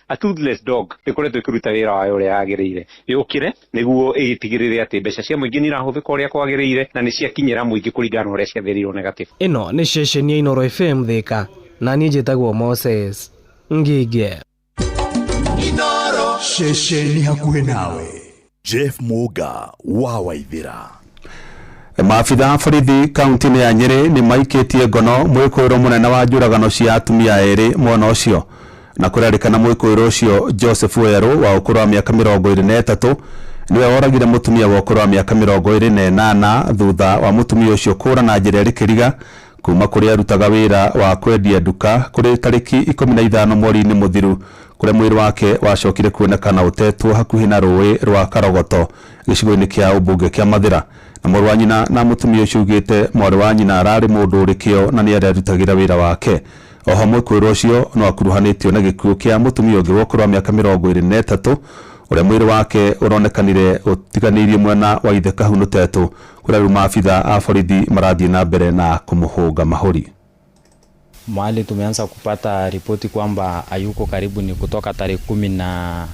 a toothless dog, ĩkoretwo ĩkĩruta wĩra wayo ũrĩa yagĩrĩire. Yũkire nĩguo ĩgĩtigĩrĩre atĩ mbeca cia mũingĩ nĩ irahũthĩka ũrĩa kwagĩrĩire na nĩ ciakinyĩra mũingĩ kũringana na ũrĩa ciathĩrĩirwo nĩ gatiba. Ĩno nĩ ceceni ya Inooro FM Thika, na niĩ njĩtagwo Moses Ngige. Inooro ceceni hakuhĩ nawe. Jeff Muga wa Waithĩra. Maabitha a borithi kaunti-inĩ ya Nyĩrĩ nĩ maikĩtie ngono mwĩkũĩrwo mũnene wa njũragano cia atumia erĩ mwena ũcio, na kũrerĩkana mwĩkũĩrwo ũcio Joseph Werũ wa ũkũrũ wa mĩaka 23 nĩwe woragire mũtumia wa ũkũrũ wa mĩaka 28 thutha wa mũtumia ũcio kũra na njĩra ĩrĩ kĩriga kuma kũrĩa arutaga wĩra wa kwendia nduka kũrĩ tarĩki 15 mweri-inĩ mũthiru, kũrĩa mwĩrĩ wake wacokire kuonekana ũtetwo hakuhĩ na rũĩ rwa Karogoto gĩcigo-inĩ kĩa ũmbunge kĩa Mathĩra. Na mũrũ wa nyina na mũtumia ũcio augĩte mwarĩ wa nyina ararĩ mũndũ ũrĩ kĩo na nĩ arerutagĩra wĩra wake. Oho mwĩkũĩrwo ũcio no akuruhanĩtio na gĩkuũ kĩa mũtumia ũngĩ wa ũkũrũ wa mĩaka 23 ũrĩa mwĩrĩ wake ũronekanire ũtiganĩirio mwena wa ithe Kahuno Tetũ, kũrĩa rĩu maabitha a borithi marathiĩ na mbere na kũmũhũnga mahũri. Mahali tumeanza kupata ripoti kwamba hayuko karibu ni kutoka tarehe 17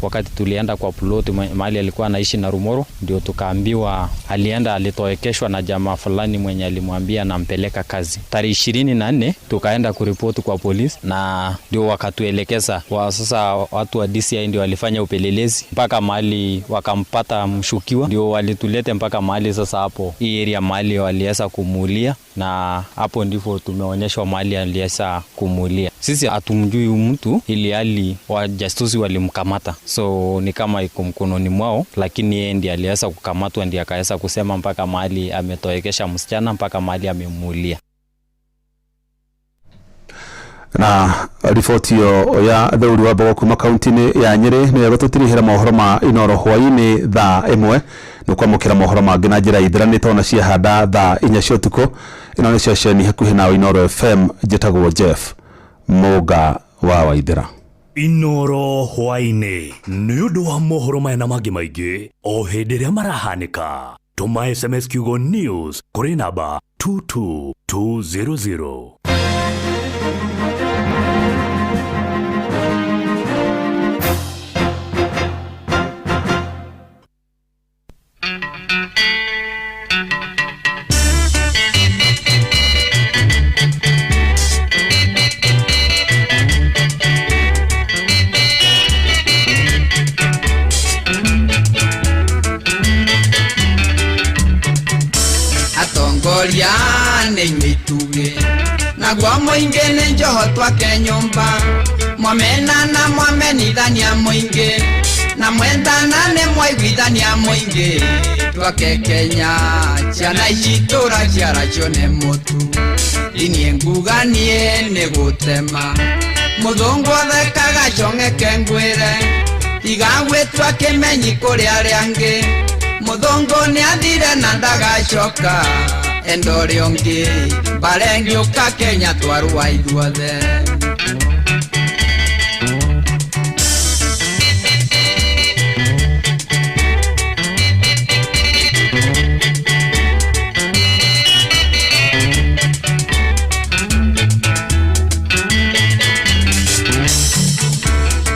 wakati tulienda kwa ploti mahali alikuwa anaishi na Rumoro, ndio tukaambiwa alienda, alitoekeshwa na jamaa fulani mwenye alimwambia nampeleka kazi. Tarehe 24 tukaenda kuripoti kwa polisi na ndio wakatuelekeza. Kwa sasa watu wa DCI ndio walifanya upelelezi mpaka mahali wakampata mshukiwa, ndio walitulete mpaka mahali sasa hapo hii area mahali waliweza kumuulia, na hapo ndipo tumeonyeshwa mahali aliweza kumuulia. Sisi hatumjui mtu ili hali wajasusi walimkamata, so ni kama iko mkononi mwao, lakini yeye ndiye aliweza kukamatwa, ndiye akaweza kusema mpaka mahali ametoekesha msichana mpaka mahali amemuulia. Na riboti ĩyo ya Theuri wa Mbogo kuma kaunti-inĩ ya Nyĩrĩ nĩyo ĩgũtũtirihĩra mohoro ma Inooro hwaĩ-inĩ thaa 1. Nĩ kwamũkĩra mohoro mangĩ na njĩra ithiranĩte ona ciahanda thaa 4 cia ũtukũ. Ĩno nĩ ceceni hakuhĩ nawe Inooro FM. Njĩtagwo Jeff Muga wa Waithĩra. Inooro hwaĩ-inĩ nĩ ũndũ wa mohoro maya na mangĩ maingĩ o hĩndĩ ĩrĩa marahanĩka. Tũma SMS kiugo news kũrĩ namba 22200. Atongoria nĩ inyuĩ naguo mũingĩ nĩ njoho twake nyũmba, mwamena na mwamenithania mũingĩ, na mwendana nĩ mwaiguithania mũingĩ, twake Kenya ciana ici tũraciara cione mũtu, niĩ nguga niĩ nĩ gũtema, mũthũngũ athekaga cong'eke ngwĩre, tiga gwĩtua kĩmenyi kũrĩ arĩa angĩ, mũthũngũ nĩ athire na ndagacoka, enda ũrĩa ũngĩ mbara ĩngĩũka Kenya twarũa ithuothe.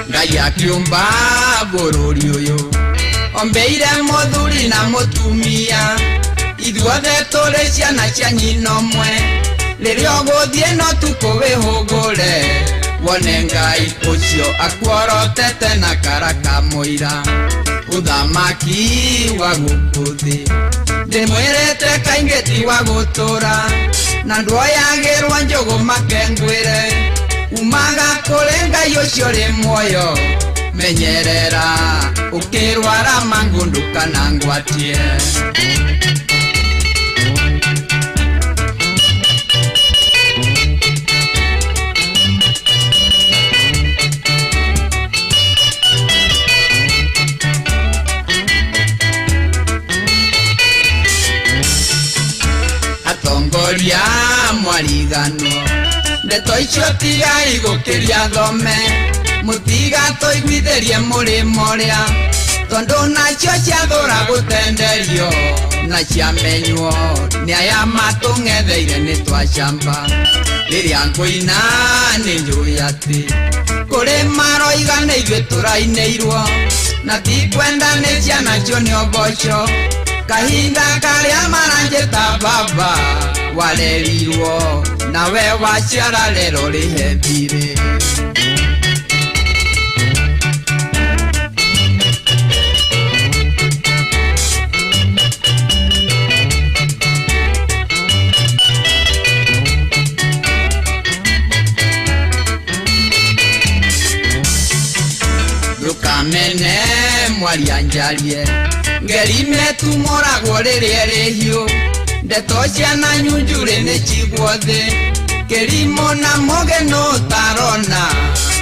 Ngai akiũmba bũrũri ũyũ ombeire mũthuri na mũtumia, ithuothe tũrĩ ciana cia nyina ũmwe, rĩrĩa ũgũthiĩ no tukũ wĩhũgũre, wone Ngai ũcio akuorotete na karaka mũira, ũthamaki wa gũkũ thĩ ndĩmwĩrĩte kaingĩ ti wa gũtũra, na ndwoyagĩrwo njũgũ makengwĩre, umaga kũrĩ Ngai ũcio ũrĩ muoyo, menyerera ũkĩrwara mangũ ndũkanangwatie. Atongoria mwariganwo ndeto icio tigai gũkĩria thome, mũtigatũiguithĩrie mũrĩmo ũrĩa, tondũ nacio ciathũra gũtenderio Na ciamenywo nĩ aya matũng'etheire nĩ twacamba rĩrĩa ngũina nĩ njũĩ atĩ kũrĩ maroiga nĩ ithuĩ tũrainĩirwo na tikwenda nĩ ciana cio nĩ oboco kahinda karĩa maranjĩta baba warerirwo nawe waciara rero rĩhe thirĩ. Ndũkamene mwaria njarie ngerime tumũragwo rĩrĩa rĩhiũ ndeto ciana nyunjurĩ nĩ cigwo thĩ kĩrimũ na mũgeno ũtarona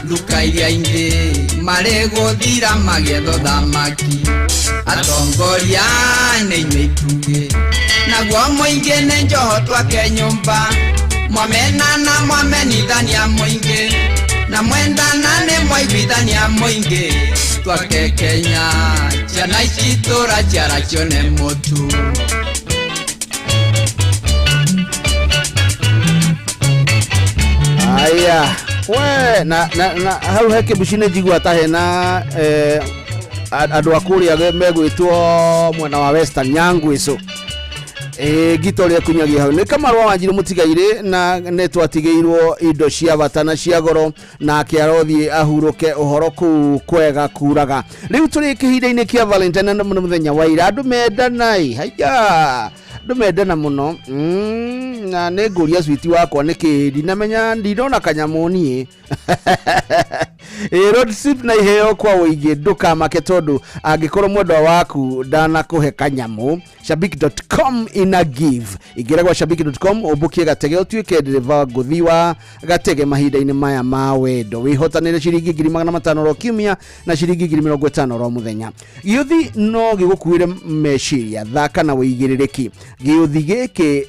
nduka iria ingĩ marĩ gũthira magĩetha thamaki atongoria nĩ inyuĩ itugĩ naguo mũingĩ nĩ njoho twake nyũmba mwamenana mwamenithania mũingĩ na mwendana nĩ mwaiguithania mũingĩ twake Kenya ciana ici tũraciara cione mũtu. Aya we na hau he kĩmbuci nĩ njigua ta hena andũ a kũrĩa megwĩtwo mwena wa Western Nyangwĩcũ ngita ũrĩa kunyagia hau nĩ Kamarwa Wanjiru mũtigairĩ na nĩ twatigĩirwo indo cia bata na cia goro nake arothiĩ ahurũke ũhoro kũu kwega kuraga. Rĩu tũrĩ kĩhinda-inĩ kĩa Valentine na mũthenya wa ira andũ mendanai haiya andũ mendana mũno na nĩ ngũria switi wakwa nĩkĩ ndinamenya ndinona kanyamũ niĩ. Road trip na iheo kwa ũingĩ ndũkamake tondũ angĩkorwo mwendwa waku ndanakũhe kanyamũ shabiki.com ina give ingĩra gwa shabiki.com ũmbũkie gatege ũtuĩke ndereba ngũthi wa gatege mahinda-inĩ maya ma wendo wĩhotanĩre ciringi 500 ro kiumia na ciringi 50,000 ro mũthenya. Gĩũthi no gĩgũkuĩre meciria thaka na wĩigĩrĩrĩki gĩũthi gĩkĩ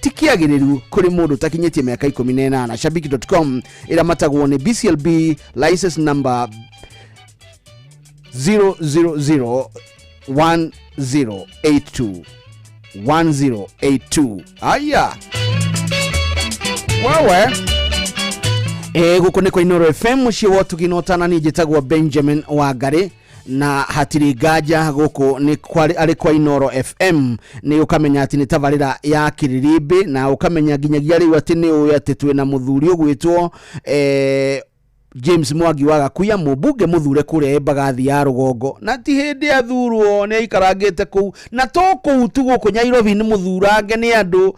ti kĩagĩrĩru kũrĩ mũndũ ũtakinyĩtie mĩaka 18. Shabiki.com ĩramatagwo nĩ BCLB license number 0001082 1082. Aya wewe gũkũ nĩ kwa Inooro FM mũciĩ wa ũtugi na ũtana njĩtagwo Benjamin Wangari na hatirĩ nganja gũkũ nĩ arĩ kwa Inooro FM nĩ ũkamenya atĩ nĩ tabarĩra ya kĩrĩrĩmbĩ na ũkamenya nginyagia rĩu atĩ nĩ ũĩ atĩ twĩna mũthuri ũgwĩtwo James Mwangi wa Gakuya mũmbunge mũthure kũrĩa Embagathi ya rũgongo na ti hĩndĩ athurwo nĩ aikarangĩte kũu na to kũu tu gũkũ Nyairobi nĩ mũthurange nĩ andũ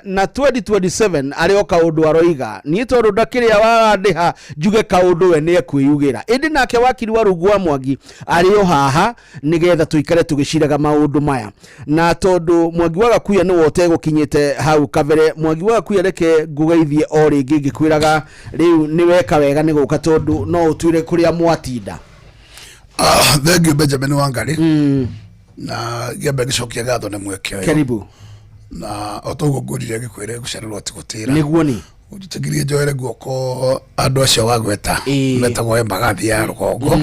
na 2027 arĩ o kaũndũ aroiga niĩ tondũ ndakĩrĩa warandĩha njuge kaũndũ we nĩ ekwĩyugĩra ĩndĩ nake wakiri wa rungu wa Mwangi arĩ o haha nĩgetha tũikare tũgĩciraga maũndũ maya na tondũ Mwangi wa Gakuya nĩwe ũtegũkinyĩte hau kabere Mwangi wa Gakuya reke ngũgeithie o rĩngĩ ngĩkwĩraga rĩu nĩwe wega nĩ gũka tondũ no ũtuire kũrĩa mwatinda. Thank you Benjamin Wangari na ngĩamba ngĩcokia ngatho nĩ mweke ũyũ. Karibu. Na o toguo ngũrire ngĩkwĩre gũcererwo ti gũtĩra nĩguo nĩ ũnjĩtĩkĩrie njoere guoko andũ acio wagweta metagwo Embagathi ya rũgongo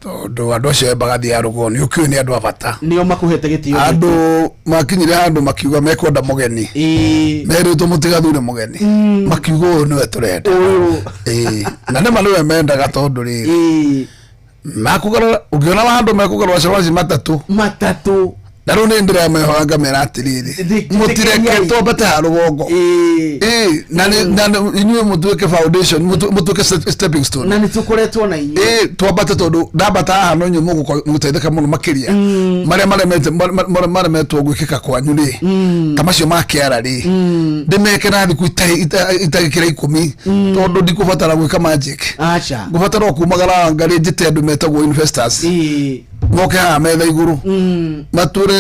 tondũ andũ acio Embagathi ya rũgongo nĩ ũkĩũĩ nĩ andũ a bata nĩo makũhete gĩtĩo andũ makinyire handũ makiuga mekwenda mũgeni merĩtwo mũtigathure mũgeni makiuga ũyũ nĩwe tũrenda na nĩma nĩwe mendaga tondũ rĩrĩ makũgarũra ũngĩona handũ mekũgarũra cabaci matatũ na rĩu nĩ ndĩramehoya ngamera atĩrĩrĩ mũtireke twambate ha rũgongo na inyuĩ mũtuĩke foundation mũtuĩke stepping stone na nĩtũkoretwo na inyuĩ twambate tondũ ndambata haha no inyuĩ mũgũteithĩka mũno makĩria marĩa maremetwo gwĩkĩka kwanyu rĩ ta macio ma kĩara rĩ ndĩmeke na thikũ itagĩkĩra 10 tondũ ndikũbatara gwĩka magic ngũbatara o kumagara ngarĩ njĩte andũ metagwo investors moke haha metha igũrũ matwĩre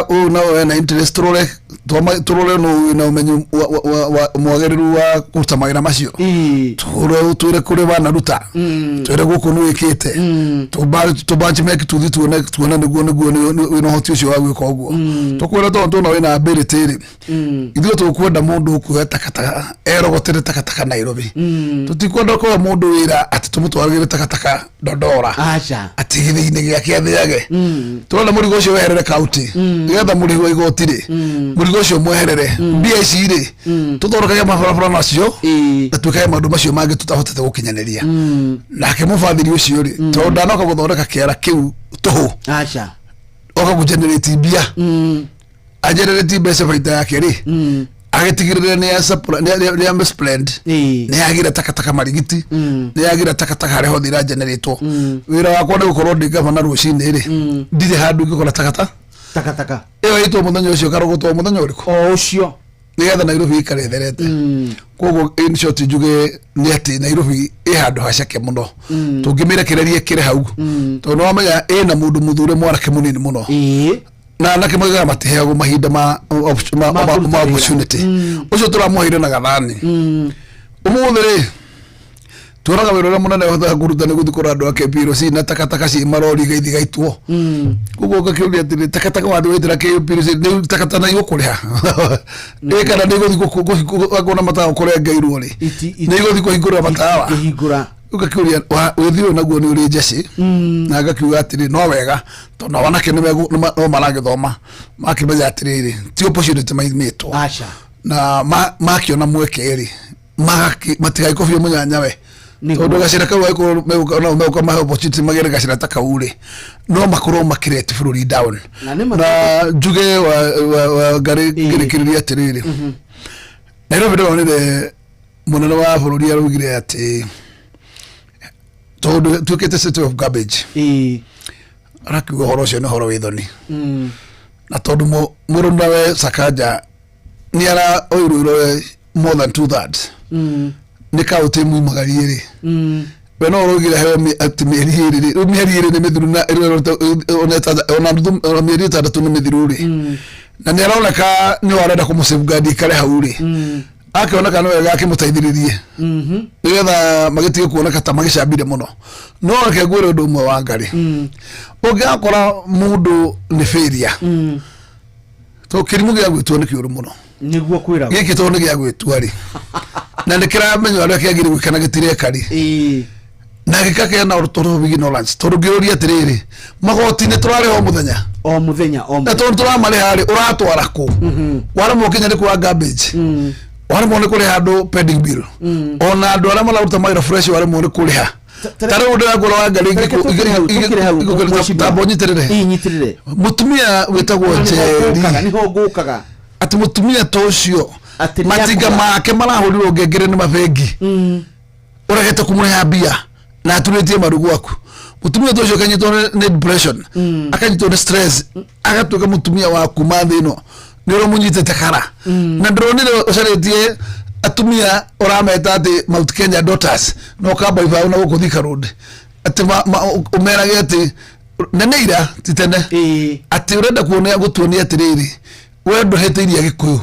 ũyũ na ũyũ ena interest tũrore Tũrore nũ wĩna ũmenyo mwagĩrĩru wa kũruta mawĩra macio. Tũrore, twĩre kũrĩ wanaruta, twĩre gũkũ nĩ wĩkĩte, tũbanchimeki, tũthiĩ tuone nĩguo wĩna ũhoti ũcio wa gwĩka ũguo. Tũkwĩra tondũ tuona wĩna ability rĩ, ithuĩ tũkwenda mũndũ ũkuoya takataka erogotere takataka Nairobi. Tũtikwenda kũhe mũndũ wĩra atĩ tũmũtwaragĩre takataka Dondora, aca, atĩ gĩthĩi-inĩ gĩake athĩage. Tũrenda mũrigo ũcio weherere kaunti, nĩgetha mũrĩhi wa igoti rĩ, mũrigo ũcio mweherere. Mbia ici rĩ, tũthondekage mabarabara nacio na twĩkage maũndũ macio mangĩ tũtahotete gũkinyanĩria. Nake mũbathiri ũcio rĩ, tondũ ndanoka gũthondeka kĩara kĩu tũhũ, aca, oka kũgenerate mbia, agenerate mbeca baita yake rĩ, agĩtigĩrĩre nĩ ya misplend, nĩ yagira takataka marigiti, nĩ yagira takataka harĩa hothe irageneratwo. Wĩra wakwa nĩ gũkorwo ndĩ gavana rũcinĩ rĩ, ndirĩ handũ ingĩkora takata takataka. Ĩyo ĩtwo mũthenya ũcio karogotwo mũthenya ũrĩkũ? O ũcio. Nĩgetha Nairobi ĩikare ĩtherete. Koguo in short njuge nĩ atĩ Nairobi ĩ handũ haceke mũno tũngĩmĩrekereria ĩkĩre hau, tondũ nĩwamenya ĩna mũndũ mũthure mwanake mũnini mũno, na anake maugaga matiheagwo mahinda Ma kũruta ma wĩra. opportunity. Ũcio tũramũheire na gathani ũmũthĩ rĩ, tuonaga wĩra ũrĩa mũnene ũhotaga kũruta nĩ gũthiĩ kũra andũ a KPLC na takataka ciĩ marori igaithi igaitwo. Koguo ũgakĩũria atĩrĩ, takataka wathiĩ waitĩra KPLC nĩ takataka na igũkũrĩha ĩ, kana nĩ igũthiĩ akuona matawa kũrengeirwo rĩ, nĩ igũthiĩ kũhingũrĩra matawa? Kũhingũra. Ũgakĩũria wĩthi ũyũ naguo nĩ ũrĩ njeci, na ngakiuga atĩrĩ, no wega tondũ nao anake no maragĩthoma, makĩmenya atĩrĩrĩ, ti opportunity maimĩtwo. Aca. Na makĩona mweke rĩ, matigagĩkobie mũnyanyawe, tondũ gacĩra kau angĩkorwo nao megũka mahe opportunity magĩre gacĩra ta kau rĩ, no makorwo makĩreti bũrũri down. Na nĩ na njuge wa ngarĩ ngĩrĩkĩrĩria atĩrĩrĩ, Nairobi ndĩronire mũnene wa bũrũri araugire atĩ tondũ tuĩkĩte city of garbage, arakiuga ũhoro ũcio nĩ ũhoro wĩ thoni, na tondũ mũrũnawe Sakaja nĩ araoirwo more than 2/3 nĩ kaũntĩ mumagarie rĩ, we no ũraugire heo atĩ mĩeri 2 rĩ, rĩu mĩeri 2 nĩ mĩthiru, na ona ona mĩeri 6 nĩ mĩthiru rĩ, na nĩ aroneka nĩ arenda kũmũ safeguard ikare hau rĩ, akĩoneka nĩ wega akĩmũteithĩrĩrie nĩgetha magĩtige kuoneka ta magĩcambire mũno. No reke ngwĩre ũndũ ũmwe wa ngarĩ, ũngĩgakora mũndũ nĩ failure, to kĩrimũ gĩa gwĩtua nĩ kĩũru mũno. Nĩguo kwĩragwo. Gĩkĩ tondũ nĩ gĩa gwĩtua rĩ, na nĩ kĩramenya ũrĩa kĩagĩrĩire gwĩka na gĩtireka rĩ, na gĩkagĩa na total of ignorance, tondũ ngĩũria atĩrĩrĩ, magoti nĩ tũrarĩha o mũthenya. O mũthenya, o. Na tondũ tũramarĩha rĩ, ũratwara kũ? Waremwo kinya nĩ kuoya garbage, waremwo nĩ kũrĩha andũ pending bill, ona andũ arĩa mararuta mawĩra fresh waremwo nĩ kũrĩha. Ta rĩu ndĩrakwĩra wa ngari. Reke tũkĩre hau, tũkĩre hau, mheshimiwa. Tamba ũnyitĩrĩre. Ii, nyitĩrĩre. Mũtumia wĩtagwo Nĩho ngũkaga, Njeri, nĩho ngũkaga. Atĩ mũtumia ta ũcio Atĩ nĩ matinga akũra. make marahũrirwo ngengere nĩ mabengi, ũregete kũmũrĩha mbia na aturĩtie maru gwaku. Mũtumia ta ũcio akanyitwo nĩ depression, akanyitwo nĩ stress, agatuĩka mũtumia wa kuma thĩ ĩno nĩ ũramũnyitĩte kara. Na ndĩronire ũcarĩtie atumia ũrameta atĩ Mount Kenya Daughters, na ũkamba ibaũ na gũkũ Thika Road atĩ ũmerage atĩ na nĩ ira ti tene atĩ ũrenda kuonia gũtuonia atĩrĩrĩ, we ndũhĩtĩirie Agĩkũyũ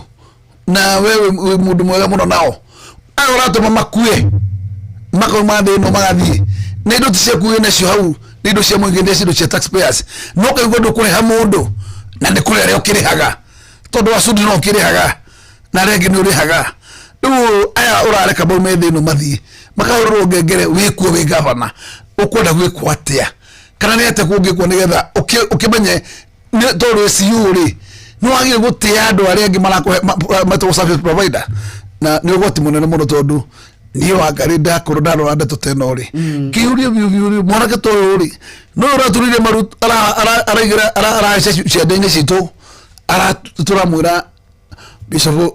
na we wĩ mũndũ mwega mũno, nao aya ũratũma makue makauma thĩ ĩno magathiĩ na indo ti ciaku wĩ nacio hau, nĩ indo cia mũingĩ, nĩ indo cia taxpayers, no kaigua ndũkũrĩha mũndũ na nĩ kũrĩ arĩa ũkĩrĩhaga, tondũ wa cudi no ũkĩrĩhaga na arĩa angĩ nĩ ũrĩhaga. Rĩu aya ũrareka maume thĩ ĩno mathiĩ makahũrĩrwo ngengere, wĩkuo wĩ gavana ũkwenda gwĩkwo atĩa, kana nĩ atĩa kũngĩkwo nĩgetha ũkĩmenye tondũ CU rĩ, nĩ wagĩrĩire gũtĩa andũ arĩa angĩ marakũhe metagwo service provider, na nĩ ũgwati mũnene mũno, tondũ niĩ Wangarĩ ndakorwo ndarora ndeto ta ĩno rĩ, kĩũria biũ biũ rĩ, mwanake ta ũyũ rĩ, no ũratũrire maru araigĩra arahaica ciande-inĩ citũ, tũramwĩra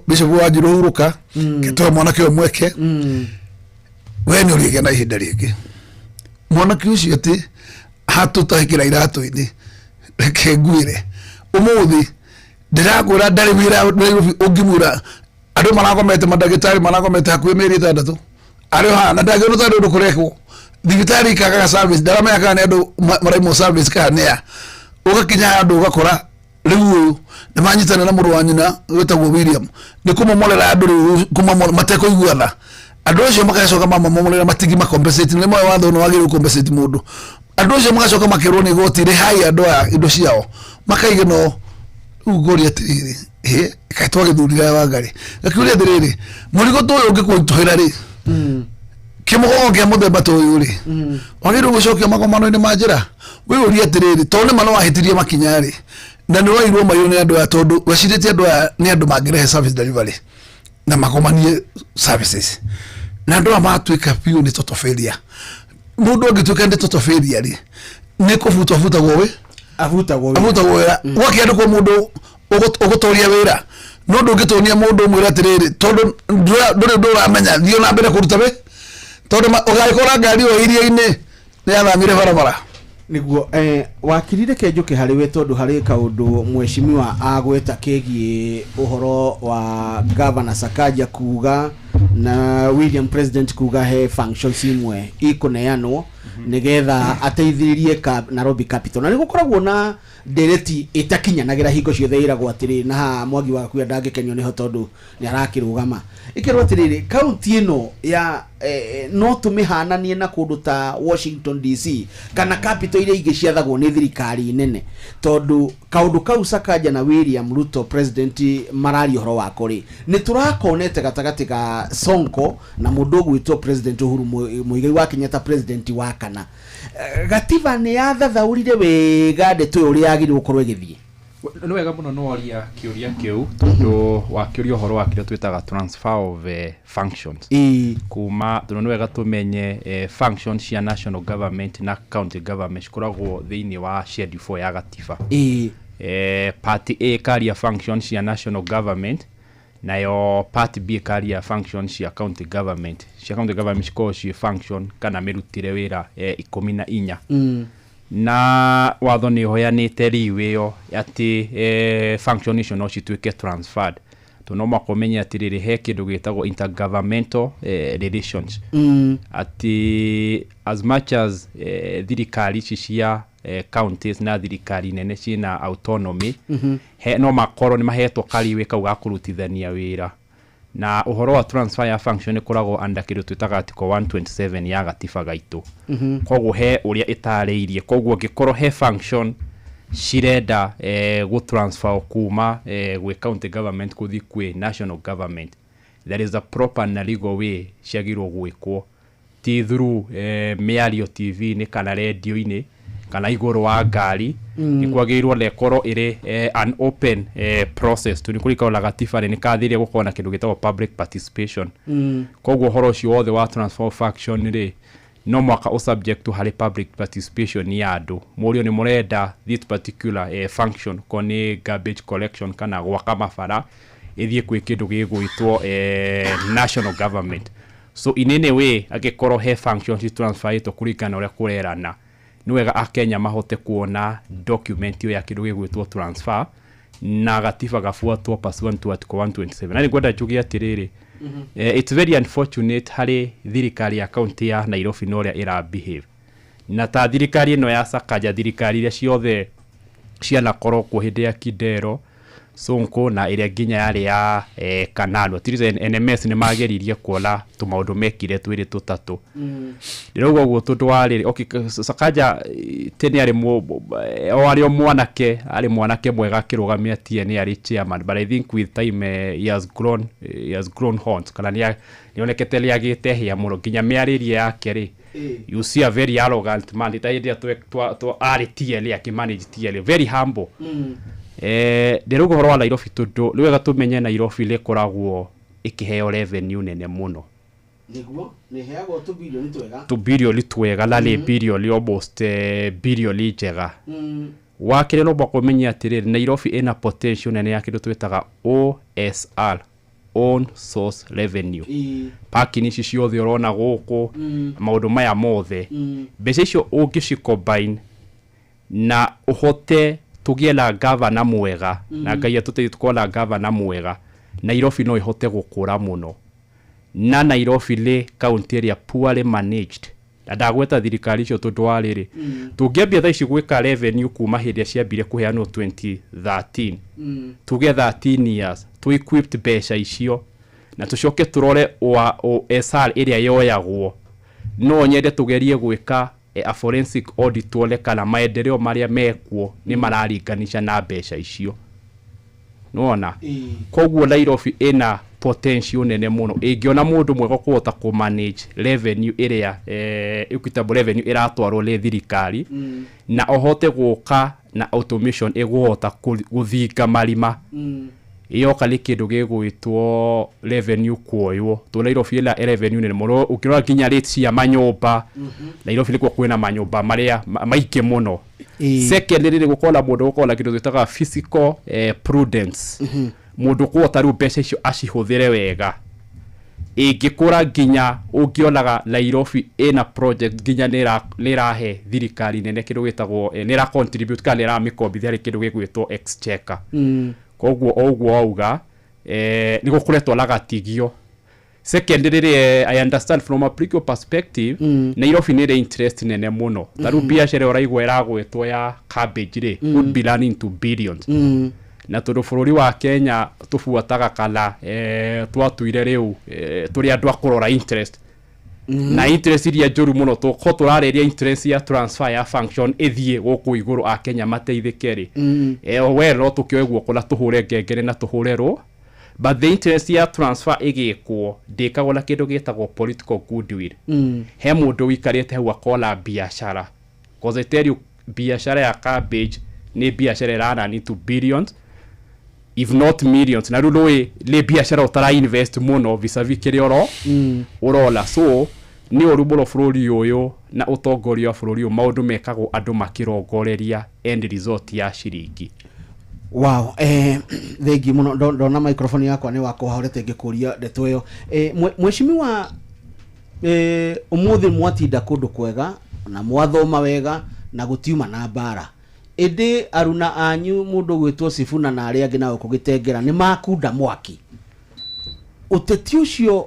Bishop Wanjiru hurũka, kĩtũhe mwanake ũyũ mweke, we nĩ ũrĩgĩa na ihinda rĩngĩ. Mwanake ũcio atĩ hatũtahĩkĩra iratũ-inĩ, reke ngwĩre ũmũthĩ ndĩrakwĩra ndarĩ wĩra Nairobi ũngĩmwĩra. Andũ maragomete, mandagĩtarĩ maragomete hakuhĩ mĩeri 6 arĩ o haha, na ndangĩona tarĩ ũndũ kũrekwo thibitarĩ ikagaga service, ndaramenya kana nĩ andũ maraimwo service kana nĩa. Ũgakinya handũ ũgakora Rĩu ũyũ nĩ manyitana na mũrũ wa nyina wĩtagwo William, nĩ kũmomorera andũ rĩu, kũmomora matekũiguana. Andũ acio magacoka mamomorera matigi macompensate, nĩ moĩ watho nĩ wagĩrĩirwo compensate mũndũ. Andũ acio magacoka makerwo nĩ igoti, rĩhai andũ aya indo ciao, makaige no. Rĩu ngoria atĩrĩrĩ, ĩ kaĩ twagĩthurire aya Wangari? Ngakĩũria atĩrĩrĩ, mũrigo ta ũyũ ũngĩkũritũhĩra rĩ, kĩmũgongo kĩa mũthemba ta ũyũ rĩ, wagĩrĩirwo gũcokia magomano-inĩ ma njĩra? Wĩyũrie atĩrĩrĩ, tondũ nĩma nĩwahĩtirie makinya rĩ, na nĩwairwo mayũ nĩ andũ aya, tondũ wecirĩtie andũ aya nĩ andũ mangĩrehe service delivery na magomanie services, na andũ aya matuĩka biũ nĩ total failure. Mũndũ angĩtuĩka nĩ total failure rĩ, nĩ kũbutwo abutagwo wĩ abutagwo wĩra. Abutagwo wĩra, gwakĩandĩkwo mũndũ ũgũtũria wĩra. No ndũngĩtũnia mũndũ ũmwĩre atĩrĩrĩ, tondũ ndũrĩ ũndũ ũramenya, thiĩ na mbere kũruta wĩ, tondũ ũgagĩkora ngari ĩyo iria-inĩ nĩ yathamire barabara. Niguo wakiri, reke njuke harĩ we, tondũ harĩ kaũndũ mheshimiwa agweta kegiĩ ũhoro wa Governor Sakaja kuga na William President kuga he functions imwe ikũneanwo nigetha ateithĩrĩrie ka Nairobi Capital, na nĩ gũkoragwo na ndereti ĩtakinyanagĩra hingo ciothe, ĩragwo atĩrĩ na haha Mwangi wakuya ndangĩkenio nĩho tondũ nĩ arakĩrũgama, ĩkerwo atĩrĩrĩ, kaunti ĩno ya no tũmĩhananie na kũndũ ta Washington DC kana capital iria ingĩ ciathagwo nĩ thirikari nene, tondũ kaũndũ kau Sakaja na William Ruto President mararia ũhoro wako rĩ, nĩ tũrakonete gatagatĩ ga Sonko na mũndũ ũgwĩtwo President Uhuru Muigai wa Kenyatta, president wa kana. Gatiba nĩ yathathaũrire wega ndeto ĩyo ũrĩa yagĩrĩirwo gũkorwo ĩgĩthiĩ. Nĩ wega mũno nĩworia kĩũria kĩu, tondũ wakĩũria ũhoro wa kĩrĩa twĩtaga transfer of functions kuma, tondũ nĩ wega tũmenye functions cia national government na county government cikoragwo thĩinĩ wa schedule 4 ya gatiba. Part A ĩkaria functions cia national government, nayo part B ĩkaria functions cia county government. Cia county government cikoragwo ciĩ function kana mĩrutĩre wĩra 14. Na watho nĩ ũheanĩte riu ĩyo atĩ function icio no cituĩke transferred, tondũ no mũhaka ũmenye atĩrĩrĩ, he kĩndũ gĩtagwo intergovernmental relations, atĩ as much as thirikari ici cia counties na thirikari nene ciĩna autonomy, he, no makorwo nĩ mahetwo kariwĩ kau ga kũrutithania wĩra. Na ũhoro wa transfer ya function ĩkoragwo under kĩndũ twĩtaga article 127 ya gatiba gaitũ. Koguo he ũrĩa ĩtarĩirie, koguo angĩkorwo he function cirenda gũtransfer kuma gwĩ county government gũthiĩ kwĩ national government, there is a proper na legal way ciagĩrĩirwo gwĩkwo, ti through mĩario TV-inĩ kana radio-inĩ kana igũrũ wa ngari. Nĩ kwagĩrĩirwo na ĩkorwo ĩrĩ an open process, tondũ nĩ kũringana na gatiba rĩ, nĩ kathĩrĩire gũkorwo na kĩndũ gĩtagwo public participation. Koguo ũhoro ũcio wothe wa transfer of function rĩ, no mwaka ũ subject to harĩ public participation ya andũ, mũrio nĩ mũrenda this particular function, ko nĩ garbage collection kana gwaka mabara, ĩthiĩ kwĩ kĩndũ gĩgwĩtwo national government. So in any way, angĩkorwo he function ci transferĩtwo kũringana na ũrĩa kũrerana, nĩ wega akenya mahote kuona document ĩyo ya kĩndũ gĩgwĩtwo transfer, na gatiba gabuatwo pursuant to article 127. Na nĩ ngwenda njuge atĩrĩrĩ, it's very unfortunate harĩ thirikari ya kaunti ya Nairobi na ũrĩa ĩra behave, na ta thirikari ĩno ya Sakaja, thirikari iria ciothe cianakorwo kuo hĩndĩ ya Kidero, Sonko na ĩrĩa nginya yarĩ ya Kananu, at least NMS nĩ mageririe kuona tũmaũndũ mekire twĩrĩ tũtatũ. Ndĩrauga ũguo tondũ wa rĩrĩ, okay, Sakaja tene arĩ o arĩ o mwanake, arĩ mwanake mwega akĩrũgamia TNA arĩ chairman, but I think with time he has grown horns, kana nĩonekete nĩagĩte hĩa mũno, nginya mĩarĩrie yake rĩ, you see a very arrogant man, ta hĩndĩ ĩrĩa arĩ TNA, akĩmanage TNA, very humble. Ndĩrauga ũhoro wa Nairobi tondũ nĩ wega tũmenye Nairobi rĩkoragwo ĩkĩheo revenue nene mũno. Nĩguo nĩheagwo tũbirioni twega. Tũbirioni twega, na nĩ birioni almost birioni njega. Wa kerĩ, no mũhaka ũmenye atĩrĩrĩ, Nairobi ĩna potential nene ya kĩndũ twĩtaga OSR, own source revenue. Parking ici ciothe ũrona gũkũ, maũndũ maya mothe, mbeca icio ũngĩcicombine na ũhote tũgĩe na gavana mwega, na Ngai atũteithie tũkorwo na gavana mwega, Nairobi no ĩhote gũkũra mũno. Na Nairobi nĩ kaunti ĩrĩa poorly managed. Na ndagweta thirikari icio tondũ wa rĩrĩ, tũngĩambia thaa ici gwĩka revenue kuma hĩndĩ ĩrĩa ciambire kũheanwo 2013, tuge 13 years, tũ equipped mbeca icio na tũcoke tũrore wa OSR ĩrĩa yoyagwo. No nyende tũgerie gwĩka a forensic audit tuone kana maendeleo marĩa mekuo nĩ mararinganisha na mbeca icio. Nĩwona? Koguo Nairobi ĩna potential nene mũno ĩngĩona mũndũ mwega kũhota kũ manage revenue ĩrĩa equitable revenue ĩratwarwo nĩ thirikari, na ũhote gũka na automation ĩgũhota gũthinga marima. Ĩyoka nĩ kĩndũ gĩgwĩtwo revenue kuoywo, tondũ Nairobi ĩna revenue nene mũno. Ũkĩrora nginya rate cia manyũmba, Nairobi nĩkuo kwĩna manyũmba marĩa maingĩ mũno. Secondly, rĩrĩ gũkorwo na mũndũ gũkorwo na kĩndũ twĩtaga fiscal prudence, mũndũ kũhota rĩu mbeca icio acihũthĩre wega. Ĩngĩkũra nginya ũngĩonaga Nairobi ĩna project nginya nĩ ĩrahe thirikari nene kĩndũ gĩtagwo nĩ ĩra contribute kana nĩ ĩramĩkombithia harĩ kĩndũ gĩgwĩtwo exchequer. Koguo o ũguo wauga, nĩ gũkoretwo na gatigio. Secondly, rĩrĩ I understand from a political perspective, Nairobi nĩ ĩrĩ interest nene mũno. Ta rĩu biacara ũraigua ĩragwetwo ya cabbage rĩ, would be running to billions. Na tondũ bũrũri wa Kenya tũbuataga kana twatuire rĩu tũrĩ andũ a kũrora interest, na interest iria njũru mũno, tũkorwo tũrarĩria interest ya transfer ya function ĩthiĩ gũkũ igũrũ a Kenya mateithĩke rĩ, we no tũkĩoe guoko na tũhũre ngengere na tũhũre rũ, but the interest ya transfer ĩgĩkwo ndĩkagwo na kĩndũ gĩtagwo political goodwill. He mũndũ ũikarĩte hau akona biacara, cause I tell you, biacara ya cabbage nĩ biacara ĩrarani to billions if not millions, na rĩu nĩũĩ nĩ biacara ũtara invest mũno vis-a-vis kĩrĩa ũrona. So nĩ ũru mũno bũrũri ũyũ na ũtongoria wa bũrũri ũyũ, maũndũ mekagwo andũ makĩrongoreria end result ya ciringi. Wow, thengi mũno. Ndona microphone yakwa nĩ wakwa horete ngĩkũria ndeto ĩyo. Mheshimiwa, ũmũthĩ mwatinda kũndũ kwega na mwathoma wega na gũtiuma na mbara, ĩndĩ aruna anyu mũndũ gwĩtwo Sifuna na arĩa angĩ nao kũgĩtengera nĩ makunda mwaki ũteti ũcio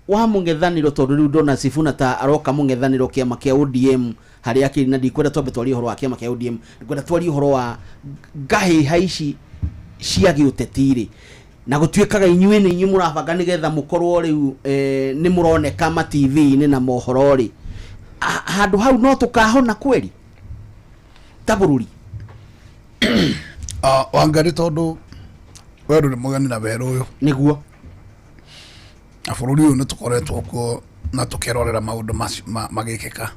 wa mũng'ethanĩro, tondũ rĩu ndona Sifuna ta aroka mũng'ethanĩro kĩama kĩa ODM harĩa akĩrĩ, na ndikwenda twambe twarie ũhoro wa kĩama kĩa ODM, ndikwenda twarie ũhoro wa ngahĩha ici cia gĩũteti rĩ, na gũtuĩkaga inyuĩ nĩ inyuĩ mũrabanga nĩgetha mũkorwo rĩu nĩ mũroneka ma TV-inĩ na mohoro rĩ, handũ hau no tũkahona kweri ta bũrũri? Wangari, tondũ we ndũrĩ mũgeni na werũ ũyũ. Nĩguo. Na bũrũri ũyũ nĩ tũkoretwo kuo na tũkerorera maũndũ macio magĩkĩka.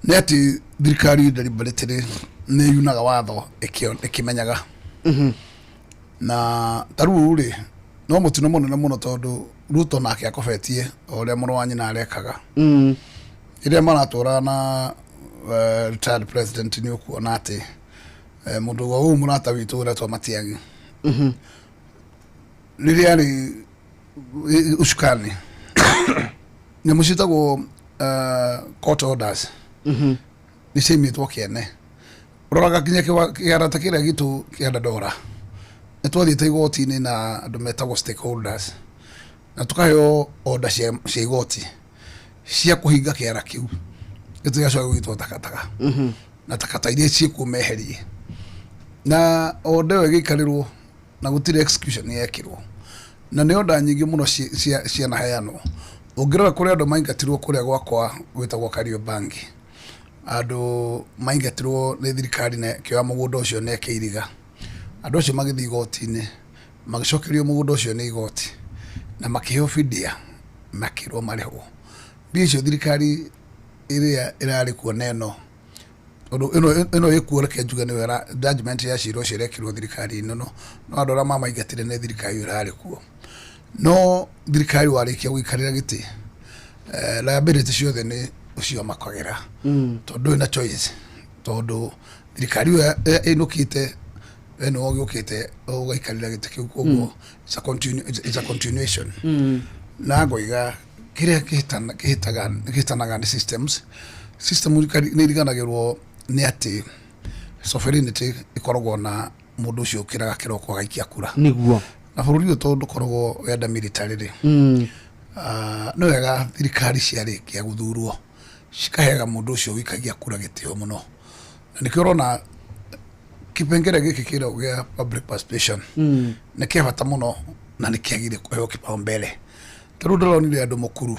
Nĩ atĩ thirikari deliberately nĩ yunaga watho ĩkĩmenyaga. Na ta rĩu rĩ, no mũtino mũnene mũno, tondũ Ruto nake akobetie o ũrĩa mũrũ wa nyina arekaga. Rĩrĩa maratũra na retired president, nĩ ũkuona atĩ mũndũ wa ũyũ mũrata witũ ũretwo Matiang'i, rĩrĩa arĩ ucukani, nyamũ ciĩtagwo court orders nĩ ciaimĩtwo kĩene. Ũroraga nginya kĩara ta kĩrĩa gitũ kĩa Dandora, nĩ twathiĩte igoti-inĩ na andũ metagwo stakeholders na tũkaheo order cia igoti cia kũhinga kĩara kĩu gĩtigacoka gwĩtwo takataka na takata iria ciĩkuo meherie, na order ĩyo ĩgĩikarĩrwo na gũtirĩ execution yekĩrwo, na nĩ order nyingĩ mũno cianaheanwo. Ũngĩrora kũrĩ andũ maingatirwo kũrĩa gwakwa gwĩtagwo Kariobangi, andũ maingatirwo nĩ thirikari na ĩkĩoya mũgũnda ũcio na ĩkĩiriga. Andũ acio magĩthiĩ igoti-inĩ, magĩcokerio mũgũnda ũcio nĩ igoti na makĩheo fidia, makĩrwo marĩhwo mbia icio. Thirikari ĩrĩa ĩrarĩ kuo na ĩno, tondũ ĩno ĩkuo, reke njuge nĩyo judgment ya cira ũcio ĩrekĩrwo thirikari ĩno, no andũ arĩa mamaingatire nĩ thirikari ĩyo ĩrarĩ kuo. No thirikari warĩkia gũikarĩra gĩtĩ, liability ciothe nĩ ũcio makagĩra, tondũ ndũrĩ na choice, tondũ thirikari ĩyo ĩinũkĩte, we nĩwe ũgĩũkĩte ũgaikarĩra gĩtĩ kĩu. Koguo it's a continuation. Na ngoiga kĩrĩa kĩhĩtanaga nĩ systems. System nĩ iriganagĩrwo nĩ atĩ sovereignty ĩkoragwo na mũndũ ũcio ũkĩraga kĩroko agaikia kura. Na bũrũri ũyũ tondũ ndũkoragwo wenda military rĩ, nĩ wega thirikari ciarĩkia gũthurwo Cikaheaga mũndũ ũcio wĩikagia kura gĩtĩo mũno, na nĩkĩo ũrona kĩpengere gĩkĩ kĩragwo gĩa public participation nĩ kĩa bata mũno na nĩ kĩagĩrĩire kũheo kipaumbele. Ta rĩu ndĩronire andũ mũkuru,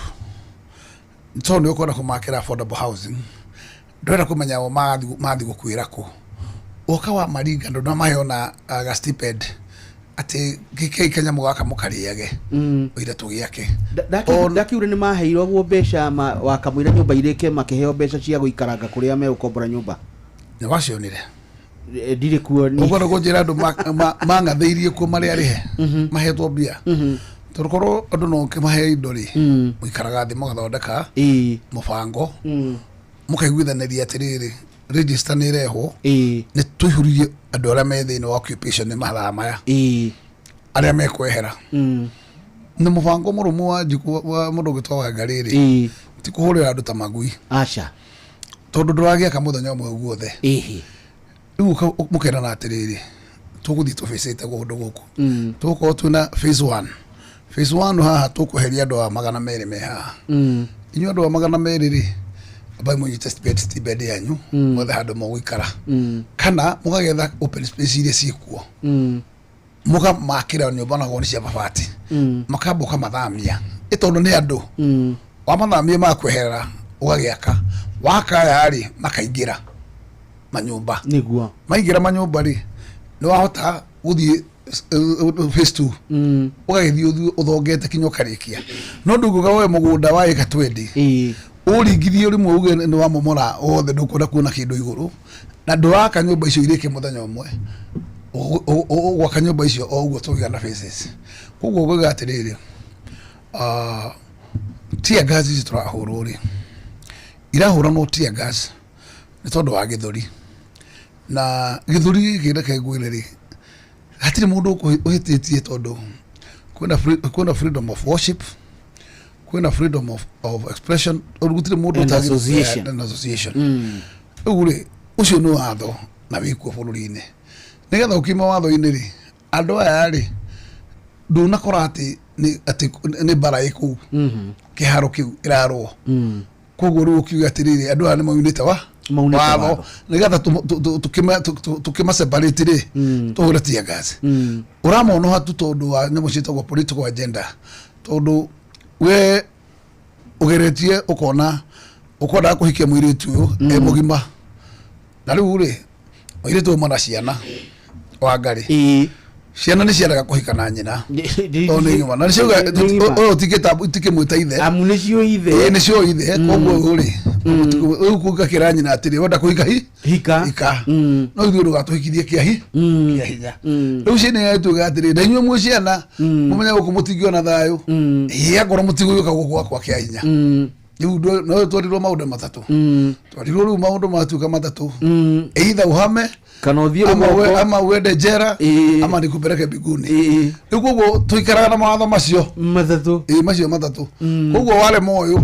tondũ nĩ ũkwenda kũmakĩra affordable housing, ndũrenda kũmenya o mathiĩ gũkuĩra kũ. Woka wa maringa ndũnamahe ona ga stipend atĩ gĩkei kanyamũ gaka mũkarĩage ũira tũgĩake. Ndakiure nĩ maheirwo guo mbeca wakamũira nyũmba irĩke, makĩheo mbeca cia gũikaranga kũrĩa megũkombora nyũmba. Nĩ wacionire? Ndirĩ kuo ni. Ũguo nĩguo njĩra andũ mang'athĩirie kuo marĩ arĩhe mahetwo mbia, tondũ korwo andũ no ũkĩmahe indo rĩ, mũikaraga thĩ mũgathondeka mũbango, mũkaiguithanĩria atĩrĩrĩ, register nĩ ĩrehwo, nĩ tũihũririe andũ arĩa me thĩinĩ wa occupation nĩ mathaa maya arĩa mekwehera, nĩ mũbango mũrũmu wa njikũ wa mũndũ ũgĩtwa Wangarĩ rĩ, ti kũhũrĩra andũ ta magui. Aca. Tondũ ndũragĩaka mũthenya ũmwe guothe. Rĩu mũkerana atĩrĩrĩ, tũgũthiĩ tũbĩcĩte kũndũ gũkũ, tũgũkorwo twĩna phase one. Phase one haha tũkweheria andũ a 200 me haha. Inyuĩ andũ a 200 rĩ, ambai mũnyite stipend yanyu, mwethe handũ mũgũikara, kana mũgagetha open space iria ciĩkuo, mũkamakĩra nyũmba nakorwo nĩ cia mabati, makamba ũkamathamia, ĩ tondũ nĩ andũ wamathamia magakweherera, ũgagĩaka wakaya rĩ, makaingĩra manyũmba. Maingĩra manyũmba rĩ, nĩ wahota gũthiĩ phase two, ũgagĩthiĩ ũthongete kinya ũkarĩkia. No ndũngiuga woe mũgũnda wa ĩka 20 ũringithie rĩmwe uge nĩ wamomora wothe, ndũkwenda kuona kĩndũ igũrũ, na ndũraka nyũmba icio irĩke mũthenya ũmwe. Ũgwaka nyũmba icio o ũguo tũgĩa na phases. Koguo ngauga atĩrĩrĩ, tear gas ici tũrahũrwo rĩ, irahũranwo tear gas nĩ tondũ wa gĩthũri, na gĩthũri gĩkĩ reke ngwĩre rĩ, hatirĩ mũndũ ũhĩtĩtie, tondũ kwĩna freedom of worship, kwĩna freedom of expression, tondũ gũtirĩ mũndũ And association. And association. Rĩu rĩ, ũcio nĩ watho na wĩkuo bũrũri-inĩ. Nĩgetha ũkiuma watho-inĩ rĩ, andũ aya rĩ, ndũnakora atĩ nĩ mbara ĩ kũu kĩharo kĩu ĩrarũo. Koguo rĩu ũkiuga atĩrĩrĩ, andũ aya nĩ maunĩte wa Maunĩte watho, watho. Nĩgetha tũkĩmaseparate rĩ, tũhũre tear gas, ũramonoha tu tondũ wa nyamũ ciĩtagwo political agenda, tondũ we ũgeretie ũkona ũkwendaga kũhikia mũirĩtu ũyũ e mũgima, na rĩu rĩ, mũirĩtu ũyũ mana ciana Wangarĩ, ciana nĩ ciendaga kũhika na nyina tondũ nĩ ng'ima, na nĩciauga ũyũ itikĩmwĩta ithe. Amu nĩcio ithe. Ĩĩ, nĩcio ithe. Koguo ũyũ rĩ, rĩu gũkĩra nyina atĩrĩ, wenda kũhika hi hika hika, no ithuĩ ndũgatũhikithie kĩa hinya. Rĩu ciana ituga atĩrĩ, na inyuĩ mwĩ ciana mũmenye gũkũ mũtingĩona thayũ, ĩĩ, akorwo mũtigũgĩũka gũkũ gwakwa kĩa hinya. Rĩu no twarirwo maũndũ matatũ, twarirwo rĩu maũndũ matuĩka matatũ, either uhame kana ũthiĩ ama rũgongo. Ama uende jera ama nikupeleke mbinguni. Rĩu koguo tũikaraga na mawatho macio matatũ. Ĩĩ, macio matatũ. Koguo warema ũyũ,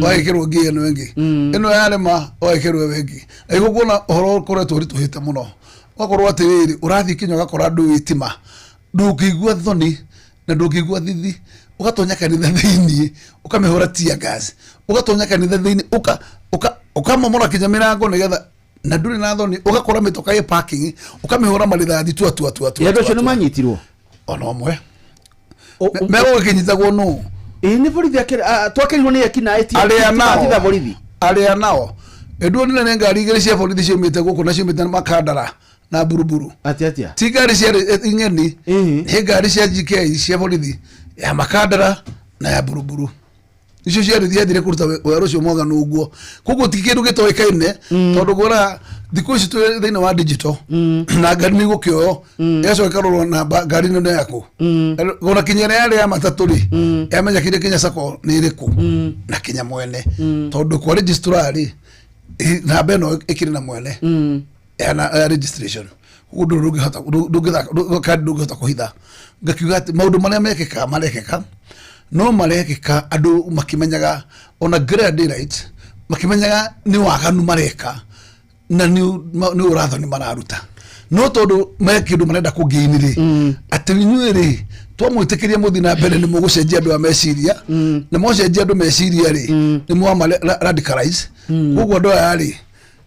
ũgagĩkĩrwo ngia ĩno ĩngĩ, ĩno yarema ũgagĩkĩrwo ĩyo ĩngĩ. Na nĩguo kuona ũhoro ũkoretwo ũritũhĩte mũno, ũgakorwo atĩrĩrĩ, ũrathiĩ kinya ũgakora andũ wĩtima, ndũngĩigua thoni na ndũngĩigua thithi, ũgatonya kanitha thĩiniĩ ũkamĩhũra tear gas, ũgatonya kanitha thĩiniĩ ũkamomora kinya mĩrango nĩgetha, na ndũrĩ na thoni, ũgakora mĩtoka ĩ parking ũkamĩhũra marithathi tua tua tua tua. Andũ acio tua, nĩ manyitirwo? Ona ũmwe megũgĩkĩnyitagwo nũ? Ĩĩ, nĩ borithi twakĩrirwo nĩ ekinaĩ ti Arĩa ti nao maabitha borithi. Arĩa nao nduonire nĩ ngari igĩrĩ cia borithi ciumĩte gũkũ na ciumĩte na Makandara na Buruburu. Atĩ atĩa? Ti ngari ciarĩ ing'eni, nĩ ngari cia GK cia borithi ya Makandara na ya Buruburu, icio ciarĩ ciathire kũruta wĩra ũcio mwaganu ũguo. Koguo ti kĩndũ gĩtoĩkaine, tondũ guona thikũ ici twĩ thĩinĩ wa digital na ngari nĩ igũkĩoywo, ĩgacoka ĩkarorwo namba ngari ĩno nĩ yaku. Ona kinya ĩrĩa yarĩ ya matatũ rĩ, yamenyekire kinya sako nĩ ĩrĩkũ na kinya mwene, tondũ kwa registrar rĩ, namba ĩno ĩkĩrĩ na mwene ya registration. Koguo ndũrĩ ndũngĩhota kandi ndũngĩhota kũhitha. Ngakiuga atĩ maũndũ marĩa mekĩkaga marekĩka, no marekĩka andũ makĩmenyaga, ona clear daylight makĩmenyaga nĩ waganu mareka na nĩ ũrathoni mararuta. No tondũ me kĩndũ marenda kũngĩini rĩ, atĩ inyuĩ rĩ, twamwĩtĩkĩria mũthiĩ na mbere nĩ mũgũcenjia andũ a meciria, na mwacenjia andũ meciria rĩ, nĩ mwama radicalize. Koguo andũ aya rĩ,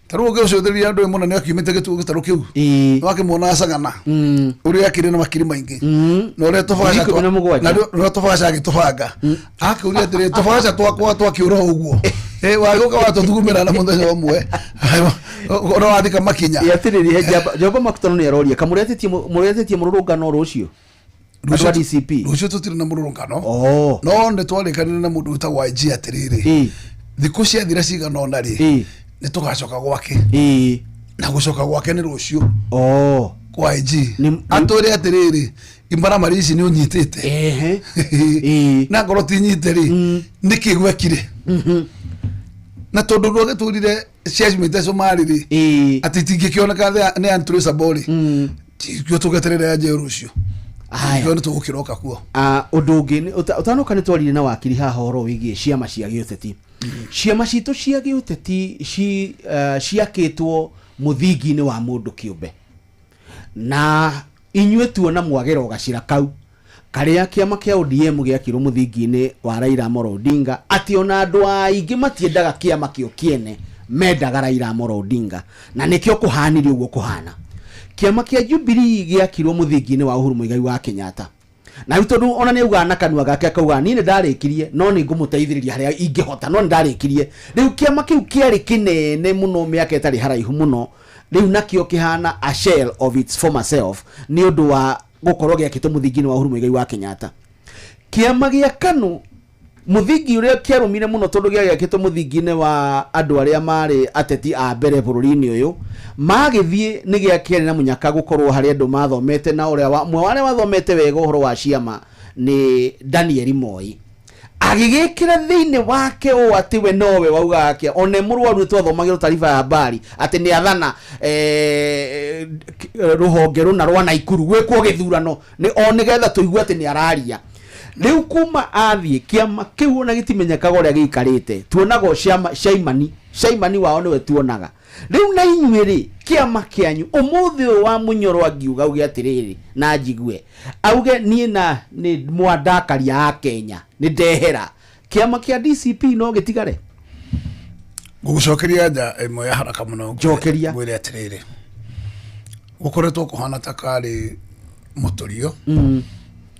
ta rĩu ũngĩcũthĩrĩria andũ mũnene akiumĩte gĩtarũ kĩu, wakĩmuona acagana ũrĩa akĩrĩ na makiri maingĩ na ũrĩa tũbaca 17,000. na ũrĩa tũbaca agĩtũbanga, akĩũria atĩrĩ, tũbaca twakwa twakĩũra ũguo, wagĩũka watũthugumĩra na mũthenya ũmwe ũrĩa wathika makinya. Ĩ, atĩrĩrĩ, he Njamba Makutano nĩ aroria kamũrĩatĩtie mũrũrũngano rũciũ, andũ a DCP? Rũciũ tũtirĩ na mũrũrũngano, no nĩ twarĩkanire na mũndũ wĩtagwo IG atĩrĩrĩ, thikũ ciathira cigana ũna rĩ, nĩ tũgacoka gwake, na gũcoka gwake nĩ rũciũ kwa IG, atwĩre atĩrĩrĩ, imaramari ici nĩ ũnyitĩte, na ngorwo ti nyite rĩ, nĩkĩ gwekire? Na tondũ ndwagĩtũrire ciacumĩte Somali rĩ, atĩ itingĩkĩoneka nĩ untraceable rĩ, tikio tũgeterere yanjie rũciũ, kĩo nĩ tũgũkĩroka kuo. Ah, ũndũ ũngĩ ũtanoka nĩ twarire na wakiri haha ũhoro wĩgiĩ ciama cia gĩũteti. Ciama citũ cia gĩũteti ciakĩtwo mũthingi-inĩ wa mũndũ kĩũmbe, na inyuĩ tuona mwagĩra gacĩra kau karĩa kĩama kĩa ODM gĩakirwo mũthingi-inĩ wa Raila Amolo Odinga, atĩ ona andũ aingĩ matiendaga kĩama kĩo kĩene, mendaga Raila Amolo Odinga, na nĩkĩo kũhanire ũguo kũhana. Kĩama kĩa Jubilee gĩakirwo mũthingi-inĩ wa Uhuru Muigai wa Kenyatta, na rĩu tondũ ona nĩ augaga na kanua gake, akauga niĩ nĩ ndarĩkirie, no nĩ ngũmũteithĩrĩria harĩa ingĩhota, no nĩ ndarĩkirie. Rĩu kĩama kĩu kĩarĩ kĩnene mũno mĩaka ĩtarĩ haraihu mũno, rĩu nakĩo kĩhana a shell of its former self nĩ ũndũ wa gũkorwo gĩakĩtwo mũthingi-inĩ wa Uhuru Muigai wa Kenyatta. Kĩama gĩa KANU, mũthingi ũrĩa kĩarũmire mũno, tondũ gĩagĩakĩtwo mũthingi-inĩ wa andũ arĩa marĩ ateti a mbere bũrũri-inĩ ũyũ, magĩthiĩ nĩ gĩakĩarĩ na mũnyaka gũkorwo harĩ andũ mathomete, na ũrĩa ũmwe wa arĩa wathomete wega ũhoro wa ciama nĩ Daniel Moi, agĩgĩkĩra thĩinĩ wake ũũ atĩ we nowe waugaga atĩ ona e mũrwaru, nĩ twathomagĩrwo taariba ya habari atĩ nĩ athana rũhonge rũna rwa Naikuru gwĩkwo gĩthurano nĩ o nĩgetha tũigue atĩ nĩ araria. Rĩu kuma athiĩ, kĩama kĩu ona gĩtimenyekaga ũrĩa gĩikarĩte, tuonaga o ciama Caimani, Caimani wao nĩwe tuonaga rĩu. Na inyuĩ rĩ, kĩama kĩanyu ũmũthĩ ũyũ wa Mũnyoro angiuga auge atĩrĩrĩ, na njigue auge niĩ na nĩ mwandakaria a Kenya, nĩ ndehera kĩama kĩa DCP, no gĩtigare? Ngũgũcokeria anja ĩmwe ya haraka mũno. Njokeria. Ngwĩre atĩrĩrĩ, gũkoretwo kũhana ta karĩ mũtũrio,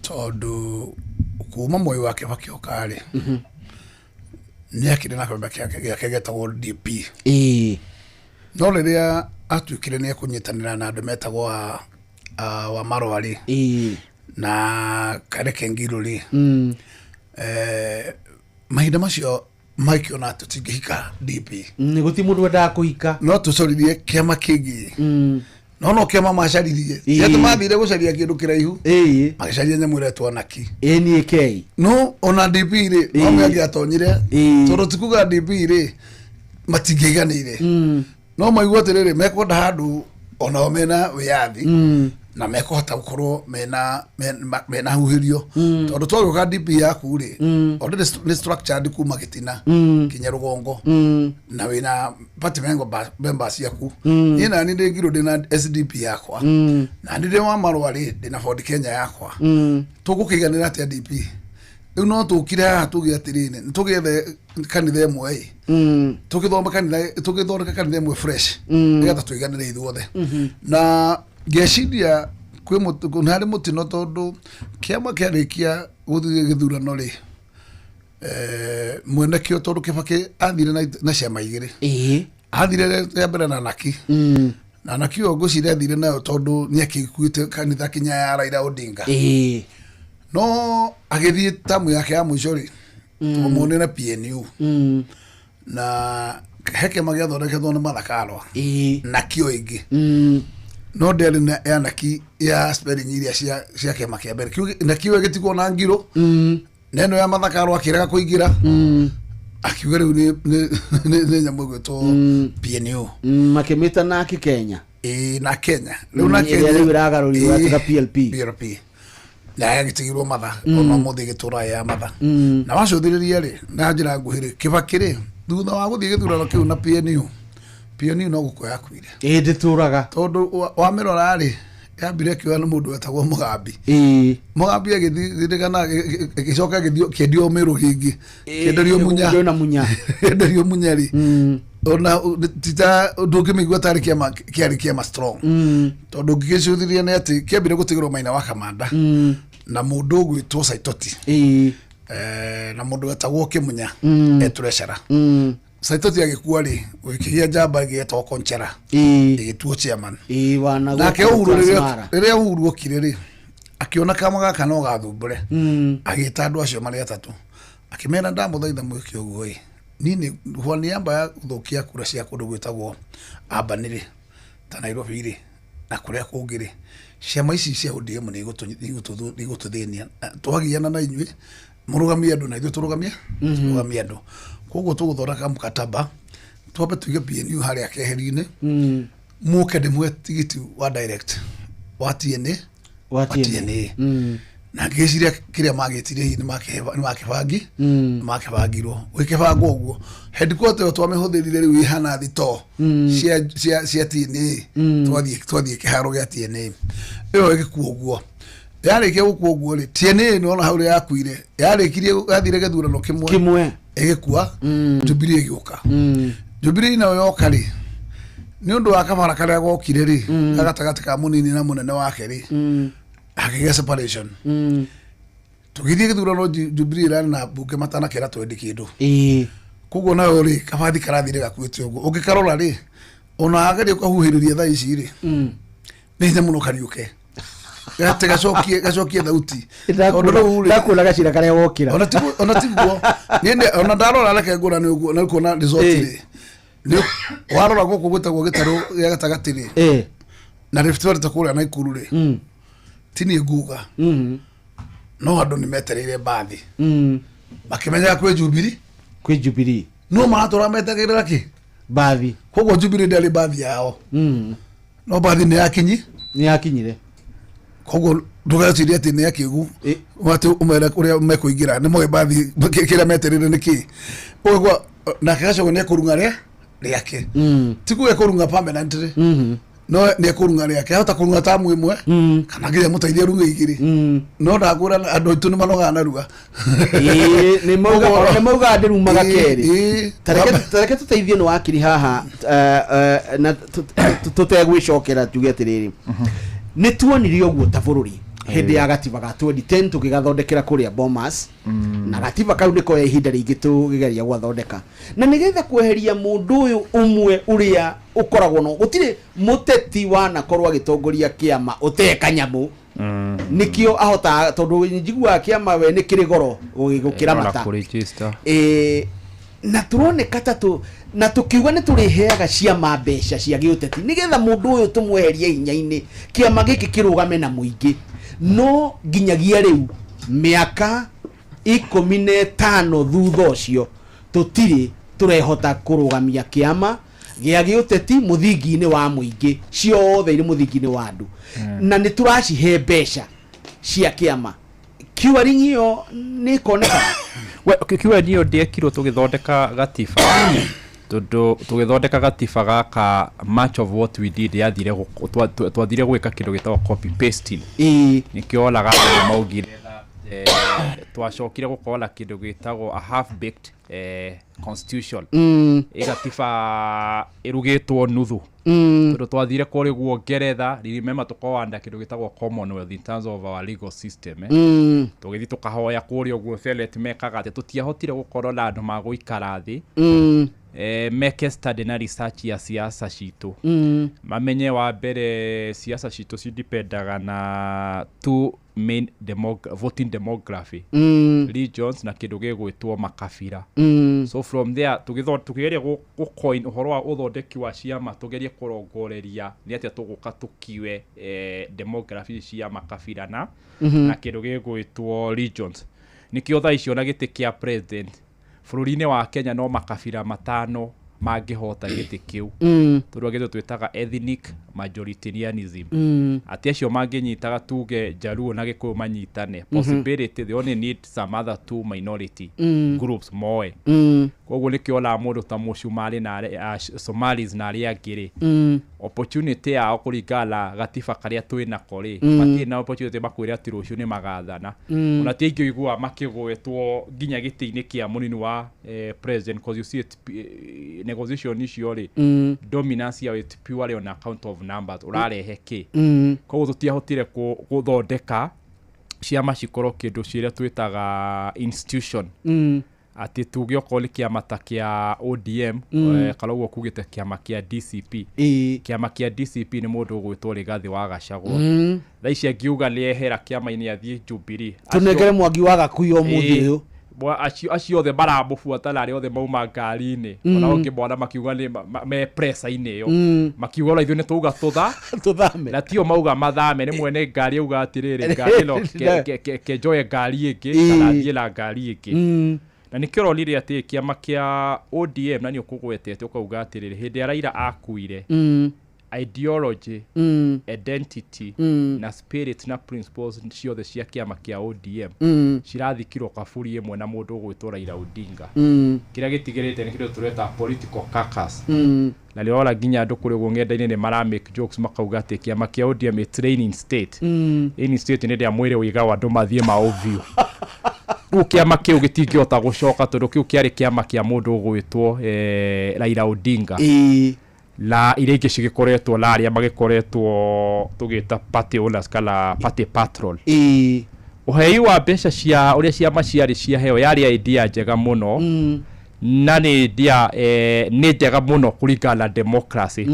tondũ kuma Moi wa Kĩbakĩ oka-rĩ, nĩ akĩrĩ na kĩama gĩake gĩetagwo DP, no rĩrĩa atuĩkire nĩ ekũnyitanĩra na andũ metagwo a wa Marũa rĩ, na Kareke Ngiru rĩ, mahinda macio makĩona atĩ tũtingĩhika DP. Nĩ gũti mũndũ wendaga kũhika. No tũcoririe kĩama kĩngĩ, no kĩama macaririe ti atĩ mathire gũcaria kĩndũ kĩraihu, magĩcaria nyamũ ĩretwo Naki. NAK. No ona DP rĩ, no mĩangĩatonyire, tondũ ti kuga DP rĩ matingĩiganĩire, no maigua atĩrĩrĩ, mekwenda handũ onao mena wĩyathi na mekũhota gũkorwo mena huhĩrio, tondũ twagĩũka DP yaku rĩ, already nĩ structured kuma gĩtina kinya rũgongo, na wĩna party members ciaku. Niĩ nani ndĩ ngirwo ndĩna SDP yakwa, na nĩ ndĩ wa Marũa rĩ, ndĩna Ford Kenya yakwa. Tũgũkĩiganĩra atĩa DP? Rĩu no tũkire haha tuge atĩrĩrĩ, nĩ tũgĩethe kanitha ĩmwe ĩ, tũgĩthome kanitha, tũgĩthondeka kanitha ĩmwe fresh, nĩgetha tũiganĩre ithuothe. Na ngeciria kwĩ nĩ harĩ mũtino, tondũ kĩama kĩarĩkia gũthiĩ gĩthurano rĩ, mwene kĩo, tondũ Kĩbakĩ athire na ciama igĩrĩ, athire rĩa mbere na Naki, na Naki ĩyo ngwĩciria athire nayo tondũ nĩ akĩkuĩte kanitha kinya ya Raila Odinga, no agĩthiĩ tamu yake ya mũico rĩ, tũmũone na PNU, na he kĩama gĩathondeketwo nĩ Martha Karua, nakĩo ĩngĩ, no ndĩarĩ na ya Naki ya spelling iria cia kĩama kĩa mbere. Nakĩo ĩgĩtigwo na ngirũ, na ĩno ya Martha Karua akĩrega kũingĩra, akiuga rĩu nĩ nyamũ ĩgwĩtwo PNU. Makĩmĩta nake Kenya. Ĩĩ, na Kenya rĩu, na ĩrĩa Kenya rĩu ĩragarũrirwo yatuĩka PLP. PLP, na yagĩtigirwo Matha, ona ũmũthĩ ĩgĩtũra ya Matha. Na wacũthĩrĩria rĩ, na njĩra nguhĩ rĩ, Kĩbakĩ rĩ, thutha wa gũthiĩ gĩthurano kĩu na PNU, PNU no gũkua yakuire. Ĩ ndĩtũraga. Tondũ wamĩrora rĩ, yambire ĩkĩoya nĩ mũndũ wetagwo Mũgambi. Mũgambi agĩthirĩkana ĩgĩcoka ĩgĩthiĩ kĩendio Mĩrũ kĩngĩ. Kĩenderio Munya. Ndĩona Munya. Kĩenderio Munya rĩ. Ona tita ndũngĩmĩigua tarĩ kĩama kĩarĩ kĩama strong. Tondũ ũngĩgĩcũthĩrĩria nĩ atĩ kĩambire gũtigĩrwo Maina wa Kamanda. Na mũndũ ũgwĩtwo Saitoti. Na mũndũ wetagwo Kĩmunya. Etũrecera. Saitoti agĩkua rĩ, gũkĩgĩa njamba ĩgĩetwo Conchera. Ĩgĩtuo chairman. Nake Uhuru rĩrĩa Uhuru okire rĩ, akĩona kama gaka no gathumbũre. Agĩta andũ acio marĩ atatũ. Akĩmera ndamũthaitha mwĩke ũguo ĩ. Niĩ nĩ kwa niaba ya gũthũkia kura cia kũndũ gwĩtagwo Urban rĩ, ta Nairobi rĩ, na kũrĩa kũngĩ rĩ, ciama ici cia ODM nĩ igũtũthĩnia. Twagiana na inyuĩ, mũrũgamie andũ na ithuĩ tũrũgamie, tũrũgamie andũ. Koguo tũgũthondeka mkataba, twambe tuige PNU harĩa keheri-inĩ, mũke ndĩmũhe tigiti wa direct wa TNA, wa TNA. Na ngĩciria kĩrĩa magĩtirie hihi nĩ makĩbangi, makĩbangirwo. Gũgĩkĩbangwo ũguo. Headquarter ĩyo twamĩhũthĩrire rĩu ĩhana thitoo cia TNA. Twathiĩ kĩharo gĩa TNA. Ĩyo ĩgĩkua ũguo. Yarĩkia gũkua ũguo rĩ, TNA nĩwona hau ũrĩa yakuire. Yarĩkirie yathire gĩthurano kĩmwe. Ĩgĩkua, Jubilee ĩgĩũka. Jubilee nayo yoka rĩ, nĩ ũndũ wa kabara karĩa gokire rĩ, ga gatagatĩ ka mũnini na mũnene wake rĩ, hakĩgĩa separation. Tũgĩthiĩ gĩthurano Jubilee ĩrarĩ na mbunge matanakĩra twendi kĩndũ. Koguo nayo rĩ, kabathi karathire gakuĩte ũguo. Ũngĩkarora rĩ, ona ageria kũhuhĩrĩria thaa ici rĩ, nĩ hinya mũno kariũke. Gate gacokie thauti. Ndakuona gacira karĩa wokĩra. Ona tiguo. Niĩ ona ndarora reke ngũrane ũguo na kuona result rĩ. Nĩ warora gũkũ gwĩtagwo gĩtarũ gĩa gatagatĩ rĩ. Na Rift Valley ta kũrĩa Naikuru rĩ. Ti niĩ nguga. No andũ nĩ metereire mbathi. Makĩmenyaga kwĩ Jubilee. Kwĩ Jubilee. No maratũra metagĩrĩra kĩ? Mbathi. Koguo Jubilee ndĩarĩ mbathi yao. No mbathi nĩ yakinyi. Nĩ yakinyire. Koguo ndũgecirie atĩ nĩ akĩgu atĩ ũmere ũrĩa mekũingĩra nĩ moĩ mbathi kĩrĩa metereire nĩ kĩ. Ũguo nake Gachagua nĩ ekũrung'a rĩake. Ti kuga ekũrung'a permanently. No nĩ ekũrung'a rĩake. Ahota kũrung'a tamu ĩmwe kana nginya mũteithie arung'e igĩrĩ. No ndakwĩra andũ aitũ nĩ manogaga narua. Nĩ maugaga ndĩrumaga kerĩ. Tareke tũteithio nĩ wakiri haha na tũtegwĩcokera tuge atĩrĩrĩ. Nĩ tuonire ũguo ta bũrũri hĩndĩ ya gatiba ga 2010 tũgĩgathondekera kũrĩa Bomas. Na gatiba kau nĩko ya ihinda rĩingĩ tũgĩgeria gwathondeka. Na nĩgetha kweheria mũndũ ũyũ ũmwe ũrĩa ũkoragwo no gũtirĩ mũteti wanakorwo agĩtongoria kĩama ũteka nyamũ. Nĩkĩo ahota tondũ njiguaga kĩama we nĩ kĩrĩ goro gũkĩra mata. Na tũroneka ta na tũkiuga nĩ tũrĩheaga ciama mbeca cia gĩũteti nĩgetha mũndũ ũyũ tũmweherie hinya-inĩ kĩama gĩkĩ kĩrũgame na mũingĩ. No nginyagia rĩu mĩaka 15 thutha ũcio tũtirĩ tũrehota kũrũgamia kĩama gĩa gĩũteti mũthingi-inĩ wa mũingĩ, ciothe irĩ mũthingi-inĩ wa andũ. Na nĩ tũracihe mbeca cia kĩama. Curing ĩyo nĩ ĩkoneka. Curing ĩyo ndĩekirwo tũgĩthondeka gatiba. Tondũ tũgĩthondeka gatiba gaka much of what we did yathire twathire gwĩka kĩndũ gĩtagwo copy pasting. Nĩkĩo wonaga andũ maugire twacokire gũkorwo na kĩndũ gĩtagwo a half baked constitution. Ĩgatiba ĩrugĩtwo nuthu. Tondũ twathire kũrĩ guo Ngeretha, remember tũkowanda kĩndũ gĩtagwo Commonwealth in terms of our legal system. Tũgĩthiĩ tũkahoya kũrĩa ũguo Senate mekaga atĩ tũtiahotire gũkorwo na andũ magũikara thĩ. Meke study na research ya siasa citũ. Mamenye wa mbere siasa citũ cidipendaga na two main voting demography. Regions na kĩndũ gĩgwĩtwo makabira. So from there tũkĩgeria gũcoin ũhoro wa ũthondeki wa ciama, tũgerie kũrongoreria nĩ atĩa tũgũka tũkiwe demography cia makabira na kĩndũ gĩgwĩtwo regions. Nĩkĩo thaa icio na gĩtĩ kĩa president bũrũri-inĩ wa Kenya no makabira matano mangĩhota gĩtĩ kĩu. Tondũ gĩtĩ twĩtaga ethnic majoritarianism. Atĩ acio mangĩnyitaga tuge Jaluo na Gĩkũyũ manyitane, possibility they only need some other two minority groups moe. Koguo nĩkĩo onaga mũndũ ta Mũcumarĩ na Somalis na arĩa angĩ rĩ, opportunity yao kũringana na gatiba karĩa twĩ nako rĩ, matirĩ na opportunity makwĩre atĩ rũciũ nĩ magathana. Ona ti aingĩ ũiguaga makĩgwetwo nginya gĩtĩ-inĩ kĩa mũnini wa president, 'cause you see it, negotiation icio rĩ, dominance yao, it purely on account of numbers, ũrarehe kĩ. Koguo tũtiahotire gũthondeka ciama cikorwo kĩndũ ciĩrĩa twĩtaga institution, atĩ tuge okorwo nĩ kĩama ta kĩa ODM, kana ũguo kugĩte kĩama kĩa DCP. Kĩama kĩa DCP nĩ mũndũ ũgwĩtwo Rigathĩ wa Gachagua. Thaa ici angiuga nĩ ehera kĩama-inĩ athiĩ Jubilee, Tũnengere Mwangi wa Gakuya ũmũthĩ ũyũ. Acio othe maramũbuata na arĩa othe mauma ngari-inĩ, ona ũngĩmona makiuga nĩ me pressure-inĩ ĩyo, makiuga ona ithuĩ nĩ twauga tũtha tũthame. Na tio mauga mathame, nĩ mwene ngari auga atĩrĩrĩ, ngari ĩno kenjoe ngari ĩngĩ kana thiĩ na ngari ĩngĩ. Na nĩkĩo ũronire atĩ kĩama kĩa ODM, na nĩ ũkũgwetete ũkauga atĩrĩrĩ, hĩndĩ ya Raila akuire, ideology, identity, na spirit na principles ciothe cia kĩama kĩa ODM cirathikirwo kaburi ĩmwe na mũndũ ũgwĩtwo Raila Odinga. Kĩrĩa gĩtigĩrĩte nĩ kĩndũ tũreta political carcass. Na nĩ ũrona nginya andũ kũrĩa ũguo ng'enda-inĩ nĩ mara make jokes, makauga atĩ kĩama kĩa ODM, it's raining state. Raining state nĩ rĩrĩa mwĩrĩ wĩigagwo andũ mathiĩ maũview. Rĩu kĩama kĩu gĩtingĩhota gũcoka, tondũ kĩu kĩarĩ kĩama kĩa mũndũ ũgwĩtwo Raila Odinga. Na iria ingĩ cigĩkoretwo na arĩa magĩkoretwo tũgĩta party owners kana party patrol. Ũhei wa mbeca cia ũrĩa ciama ciarĩ ciaheo yarĩ idea njega mũno, na nĩ idea nĩ njega mũno kũringana na democracy,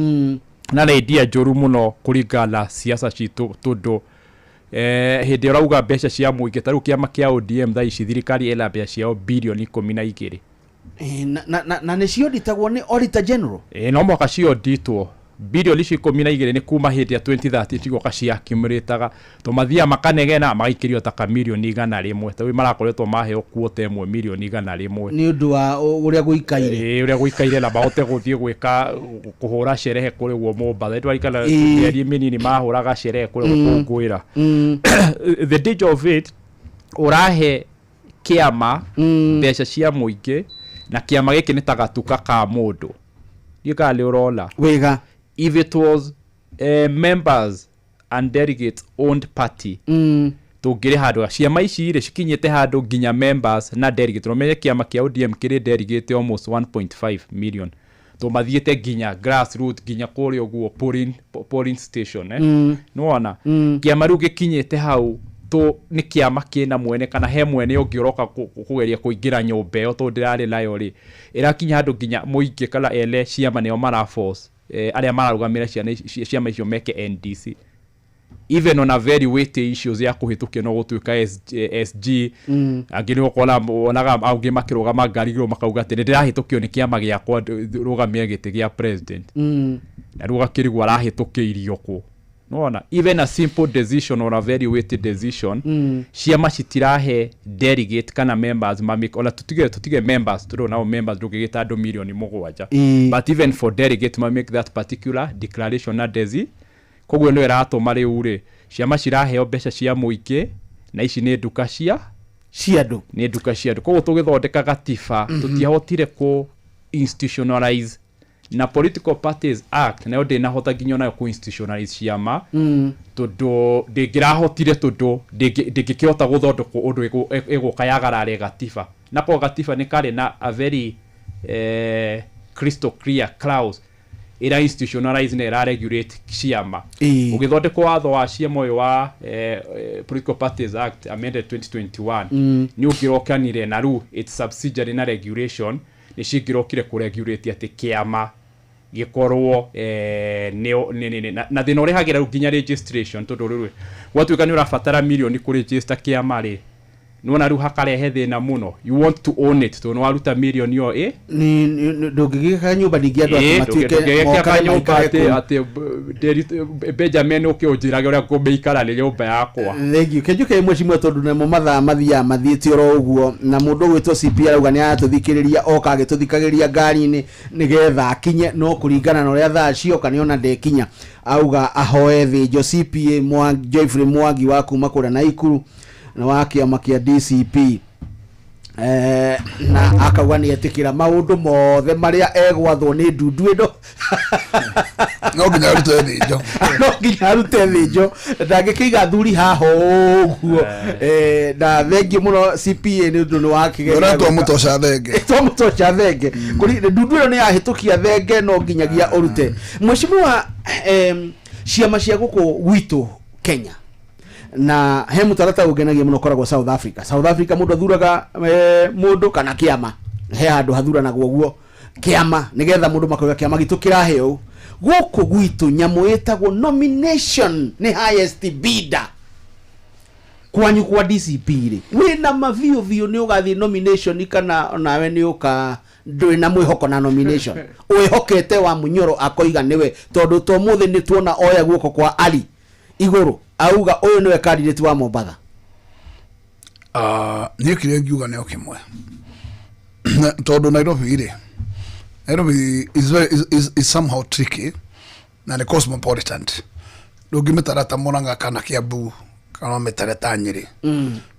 na nĩ idea njũru mũno kũringana na siasa citũ, tondũ hĩndĩ ĩrĩa ũrauga mbeca cia mũingĩ, ta rĩu kĩama kĩa ODM thaa ici thirikari ĩna mbeca ciao bilioni 12. Na nĩ cioditagwo nĩ Auditor General. No mũhaka cioditwo. Bilioni icio 12 nĩ kuma hĩndĩ ya 2013 cigoka ciakiumĩrĩtaga, to mathiaga makanegena magaikĩrio ta kamirioni 100, ta rĩu marakoretwo maheo kuota ĩmwe mirioni 100. Nĩ ũndũ wa ũrĩa gũikaire. Ĩĩ, ũrĩa gũikaire, na mahote gũthiĩ gwĩka kũhũra sherehe kũrĩ guo Mombasa. Twarikana mĩeri mĩnini mahũraga sherehe kũrĩa gũkũngũĩra. The danger of it, ũrahe kĩama mbeca cia mũingĩ, na kĩama gĩkĩ nĩ ta gatuka ka mũndũ. Ndiũĩ kana nĩ ũrona. Wega. If it was members and delegates owned party, tũngĩrĩ handũ. Ciama ici rĩ, cikinyĩte handũ nginya members na delegate, ũmenye kĩama kĩa ODM kĩrĩ delegate almost 1.5 million, to mathiĩte nginya grassroot, nginya kũrĩa ũguo polling station, eh? Nĩwona kĩama rĩu gĩkinyĩte hau tũ nĩ kĩama kĩna mwene, kana he mwene ũngĩ ũroka kũgeria kũingĩra nyũmba ĩyo, tondũ ndĩrarĩ nayo rĩ, ĩrakinya handũ nginya mũingĩ kana ene ciama nĩo maraforce arĩa mararũgamĩra ciama icio meke NDC, even on a very weighty issues ya kũhĩtũkio no gũtuĩka SG. Angĩ nĩ ũkona wonaga angĩ makĩrũgama ngari igũrũ makauga atĩ nĩ ndĩrahĩtũkio nĩ kĩama gĩakwa rũgamie gĩtĩ gĩa president. Na rĩu ũgakĩrigwo arahĩtũkĩirio kũ. Nĩwona even a simple decision or a very weighted decision, ciama citirahe delegate kana members mamake, ona tutige members, tondũ nao members ndũngĩgĩta andũ mirioni 7, but even for delegate ma make that particular declaration na desi. Koguo nĩyo ĩratũma rĩu rĩ, ciama ciraheo mbeca cia mũingĩ, na ici nĩ nduka cia cia andũ. Nĩ nduka cia andũ. Koguo tũgĩthondeka gatiba, tũtiahotire kũ institutionalize, na Political Parties Act nayo ndĩnahota nginya onayo kũ institutionalize ciama, tondũ ndĩngĩrahotire, tondũ ndĩngĩkĩhota gũthondekwo ũndũ ĩgũka yagarare gatiba, nako gatiba nĩ karĩ na a very crystal clear clause ĩra institutionalize na ĩra regulate ciama. Ũgĩthondekwo watho wa ciama ũyũ wa Political Parties Act amended 2021, nĩ ũngĩrokanire na rĩu its subsidiary na regulation nĩ cingĩrokire kũregulate atĩ kĩama gĩkorwo na thĩna ũrehagĩra rĩu nginya registration, tondũ rĩu gwatuĩka nĩ ũrabatara mirioni kũregister kĩama rĩ, Nĩwona rĩu hakarehe thĩna mũno. You want to own it tondũ nĩwaruta mirioni ĩyo ĩ Ndũngĩgĩka nyũmba ningĩ andũ atĩ matuĩke ndũngĩgĩaka mokage nyũmba maikare atĩ kũu. atĩ Benjamin ũke ũnjĩrage ũrĩa ngũmĩikara nĩ nyũmba yakwa. Thank you. Kenjuke mweshimwa tondu namo mathaa mathiaga mathiĩte oro ũguo, na mũndũ ũgwĩtwo CP arauga nĩ aratũthikĩrĩria, oka agĩtũthikagĩrĩria ngari-inĩ nĩgetha akinye, no kũringana na ũrĩa thaa cioka nĩona ndekinya, auga ahoe thĩnjo. CPA Joyfrey Mwangi wa kuma kũrĩa Naikuru na wa kĩama kĩa DCP, na akauga nĩ etĩkĩra maũndũ mothe marĩa egwathwo nĩ ndundu ĩno. No nginya arute thĩnjo. No nginya arute thĩnjo, ndangĩkĩiga athuri haha ũguo. Na thengiũ mũno CPA nĩ ũndũ nĩ wakĩgeria. Ũrĩa twamũtoca thenge. Twamũtoca thenge. Ndundu ĩno nĩ yahĩtũkia thenge, no nginyagia ũrute. Mheshimiwa, ciama cia gũkũ gwitũ Kenya, na he mũtaratara ũngenagia mũno ũkoragwo South Africa. South Africa mũndũ athuraga mũndũ kana kĩama, he handũ hathuranagwo ũguo kĩama, nĩgetha mũndũ makoiga kĩama gitũ kĩrahe ũũ. Gũkũ gwitũ nyamũ ĩtagwo nomination nĩ highest bidder. Kwanyu kwa DCP rĩ, wĩna mabiũ biũ nĩ ũgathiĩ nomination kana onawe nĩ ũka ndũrĩ na mwĩhoko na nomination wĩhokete wa Munyoro akoiga nĩwe, tondũ to mũthĩ nĩ tuona oya guoko kwa Ali igũrũ auga ũyũ nĩwe candidate wa Mombatha? Niĩ kĩrĩa ngiuga nĩ o kĩmwe. Tondũ Nairobi rĩ, Nairobi is, very, is, is, is somehow tricky na nĩ cosmopolitan. Ndũngĩmĩtara ta Murang'a kana Kiambu kana ũmĩtare ta Nyĩrĩ.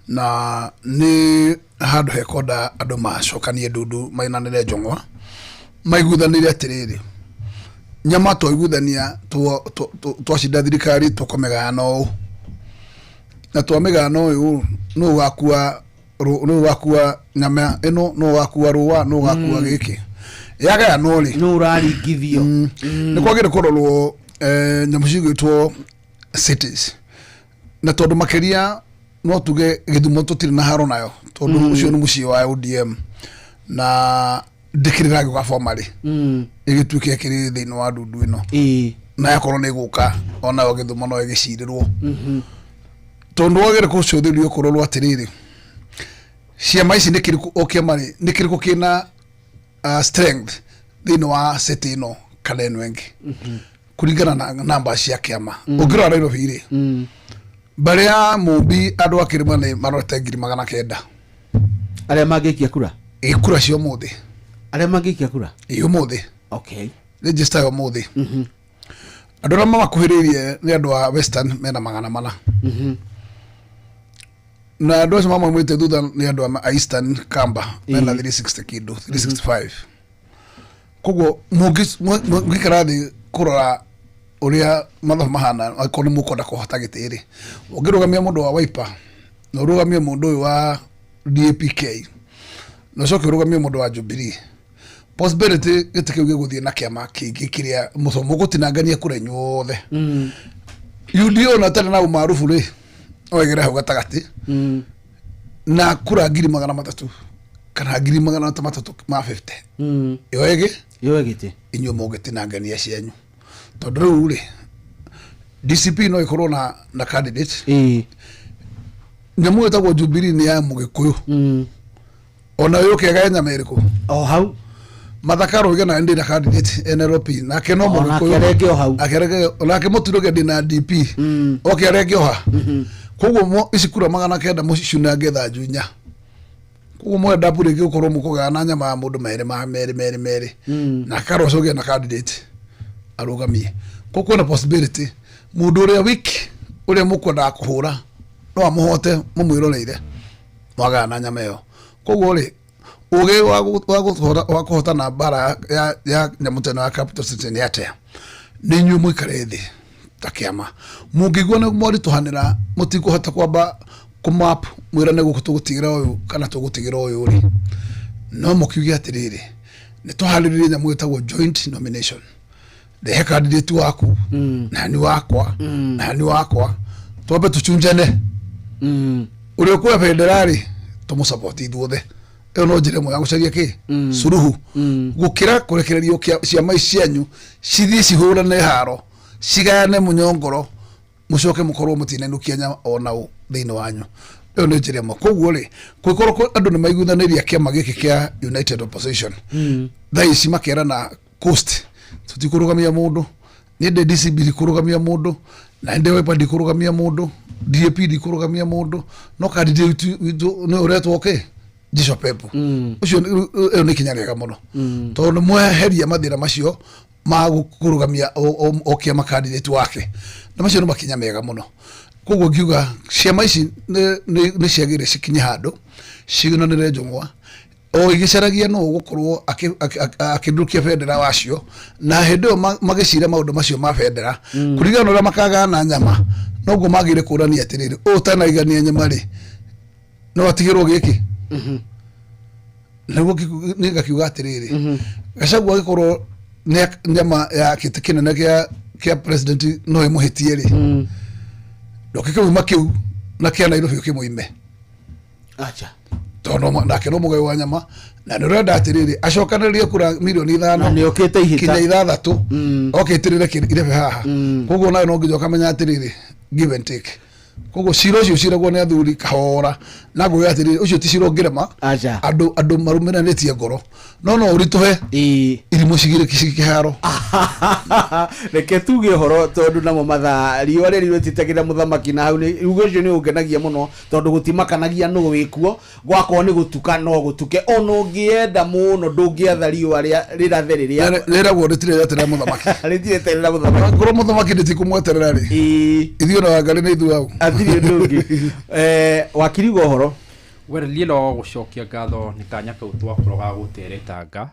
Na nĩ handũ hekwenda andũ macokanie ndundu mainanĩre njong'wa maiguithanĩre atĩrĩrĩ, nyama twaiguithania twacinda thirikari tũkũmĩgayana ũũ, na twamĩgayana ũyũ, nũ ũgakua nũ ũgakua nyama ĩno, nũ ũgakua rũa, nũ ũgakua gĩkĩ yagayanwo rĩ, nũ ũraringithio. Nĩ kwagĩrĩire kũrorwo nyamũ cigwĩtwo cities, na tondũ makĩria no tuge Gĩthumo tũtirĩ na haro nayo tondũ ũcio nĩ mũciĩ wa ODM na ndĩkĩrĩ ragĩũka formally ĩgĩtuĩke ĩkĩrĩ thĩinĩ wa ndundu ĩno, na yakorwo nĩ ĩgũka onayo Gĩthumo no ĩgĩcirĩrwo, tondũ wagĩrĩire kũcũthĩrĩrio kũrorwo atĩrĩrĩ, ciama ici nĩ kĩrĩkũ, o kĩama rĩ nĩ kĩrĩkũ kĩna strength thĩinĩ wa city ĩno kana ĩno ĩngĩ kũringana na namba cia kĩama. Ũngĩrora Nairobi rĩ, mbarĩ ya Mũmbi andũ a kĩrĩma nĩ marorete 900,000. Arĩa mangĩikia kura. Ĩ kura cia ũmũthĩ. Arĩa mangĩikia kura. Ĩ ũmũthĩ. Register ya ũmũthĩ. Andũ arĩa mamakuhĩrĩirie nĩ andũ a Western mena 400. Na andũ acio mamaumĩte thutha nĩ andũ a Eastern Kamba mena 360 kĩndũ, 365. Koguo mũngĩikara thĩ kũrora ũrĩa mathabu mahana, angĩkorwo nĩ mũkwenda kũhota gĩtĩ rĩ, ũngĩrũgamia mũndũ wa Wiper na ũrũgamie mũndũ ũyũ wa DAPK na ũcoke ũrũgamie mũndũ wa Jubilee, possibility gĩtĩ kĩu gĩgũthiĩ na kĩama kĩngĩ kĩrĩa mũgũtinangania kura inyuothe. UDA ona ĩtarĩ na ũmarubu rĩ, no ĩgere hau gatagatĩ na kura 300,000 kana 350,000 ĩyo ĩgĩ Yoe gĩtĩ. Inyuĩ mũngĩtinangania cianyu, tondũ rĩu rĩ DCP no ĩkorwo na candidate. Nyamũ ĩtagwo Jubilee nĩ ya Mũgĩkũyũ, ona yũke ĩgae nyama ĩrĩkũ o hau. Mathaka Rũiga na ndĩ na candidate NLP nake no Onake Mũgĩkũyũ. Arenge o hau. Nake onake Mũturuge ndĩ na DP oke arenge o ha. Koguo ici kura 900 mũcunange thanju inya, koguo mwenda ndabu rĩngĩ gũkorwo mũkũgayana nyama ya mũndũ merĩ ma merĩ merĩ merĩ, na Karũca ũgĩe na candidate arũgamie. Koguo kwĩna possibility mũndũ ũrĩa weak ũrĩa mũkwendaga kũhũra no amũhote mũmwĩroreire mwagayana nyama ĩyo. Koguo rĩ, ũgĩ wa kũhotana mbara ya nyamũ ta ĩno ya capital city nĩ atĩa? Nĩ inyuĩ mũikare thĩ ta kĩama, mũngĩigua nĩ mwaritũhanĩra, mũtikũhota kwamba kũmap mwĩrane gũkũ tũgũtigĩra ũyũ kana tũgũtigĩra ũyũ rĩ, no mũkiuge atĩrĩrĩ, nĩ tũharĩrĩrie nyamũ ĩtagwo joint nomination, rehe candidate waku na ni wakwa na ni wakwa, twambe tũcunjane, ũrĩa ũkuoya bendera rĩ tũmũsupport ithuothe. Ĩyo no njĩra ĩmwe ya gũcaria kĩ suruhu, gũkĩra kũrekererio ciama ici cianyu cithiĩ cihũrane haro, cigayane mũnyongoro, mũcoke mũkorwo mũtinainũkia nyama ona ũ thĩinĩ wanyu. Ĩyo nĩ njĩra ĩmwe. Koguo rĩ, kũngĩkorwo andũ nĩ maiguithanĩria kĩama gĩkĩ kĩa United Opposition, thaa ici makerana coast tũtikũrũgamia mũndũ, niĩ ndĩ DCB ndikũrũgamia mũndũ, na ndĩ Wiper ndikũrũgamia mũndũ, DAP ndikũrũgamia mũndũ, no candidate witũ nĩ ũretwo kĩ Jicho Pepu ũcio. Ĩyo nĩ ikinya rĩega mũno, tondũ nĩ mweheria mathĩna macio ma kũrũgamia o kĩama candidate wake, na macio nĩ makinya mega mũno. Koguo ngiuga ciama ici nĩ ciagĩrĩire cikinye handũ cigananĩre njũng'wa o igĩcaragia nũ ũgũkorwo akĩndũkia bendera wacio, na hĩndĩ ĩyo magĩcira maũndũ macio ma bendera, kũringana na ũrĩa makagana nyama, noguo magĩrĩire kũrania atĩrĩrĩ, ũyũ ũtanaigania nyama rĩ, no atigĩrwo gĩkĩ. Nĩguo nĩ ngakiuga atĩrĩrĩ, Gachagua agĩkorwo nyama ya gĩtĩ kĩnene kĩa president no ĩmũhĩtie rĩ, ndũkĩkĩmuma kĩu na kĩa Nairobi ũkĩmũime. Acha. Tondũ nake no mũgũi wa nyama, na nĩ ũrenda atĩrĩrĩ, acokanĩrĩrie kura 5 milioni Na nĩ okĩte ihĩta. kinya 6 okĩtĩrĩre irebe haha. Koguo nawe no nginya ũkamenya atĩrĩrĩ, give and take. Koguo cira ũcio ũciragwo nĩ athuri kahora, na ngũĩ atĩrĩrĩ, ũcio ti cira ũngĩrema. Acha. Andũ marũmĩranĩtie ngoro, no ũritũhe irimũ cigire kĩharo. Reke tuge ũhoro, tondũ namo mathaa riũa rĩrĩ rĩtitagĩra mũthamaki, na hau nĩ uge ũcio nĩ ũngenagia mũno, tondũ gũtimakanagia nũ wĩkuo. Gwakorwo nĩ gũtuka no gũtuke, ona ũngĩenda mũno ndũngĩatha riũa rĩrathe rĩrĩa. Rĩragwo rĩtirĩ rĩeterera mũthamaki. Rĩtirĩ eterera mũthamaki. Korwo mũthamaki ndĩtikũmweterera rĩ, ithuĩ na Wangarĩ nĩ ithuĩ hau. Atirĩ ũndũ ũngĩ. Wakiriga ũhoro. Well, niĩ no gũcokia ngatho nĩ kanya kau twakorwo ga gũteretanga.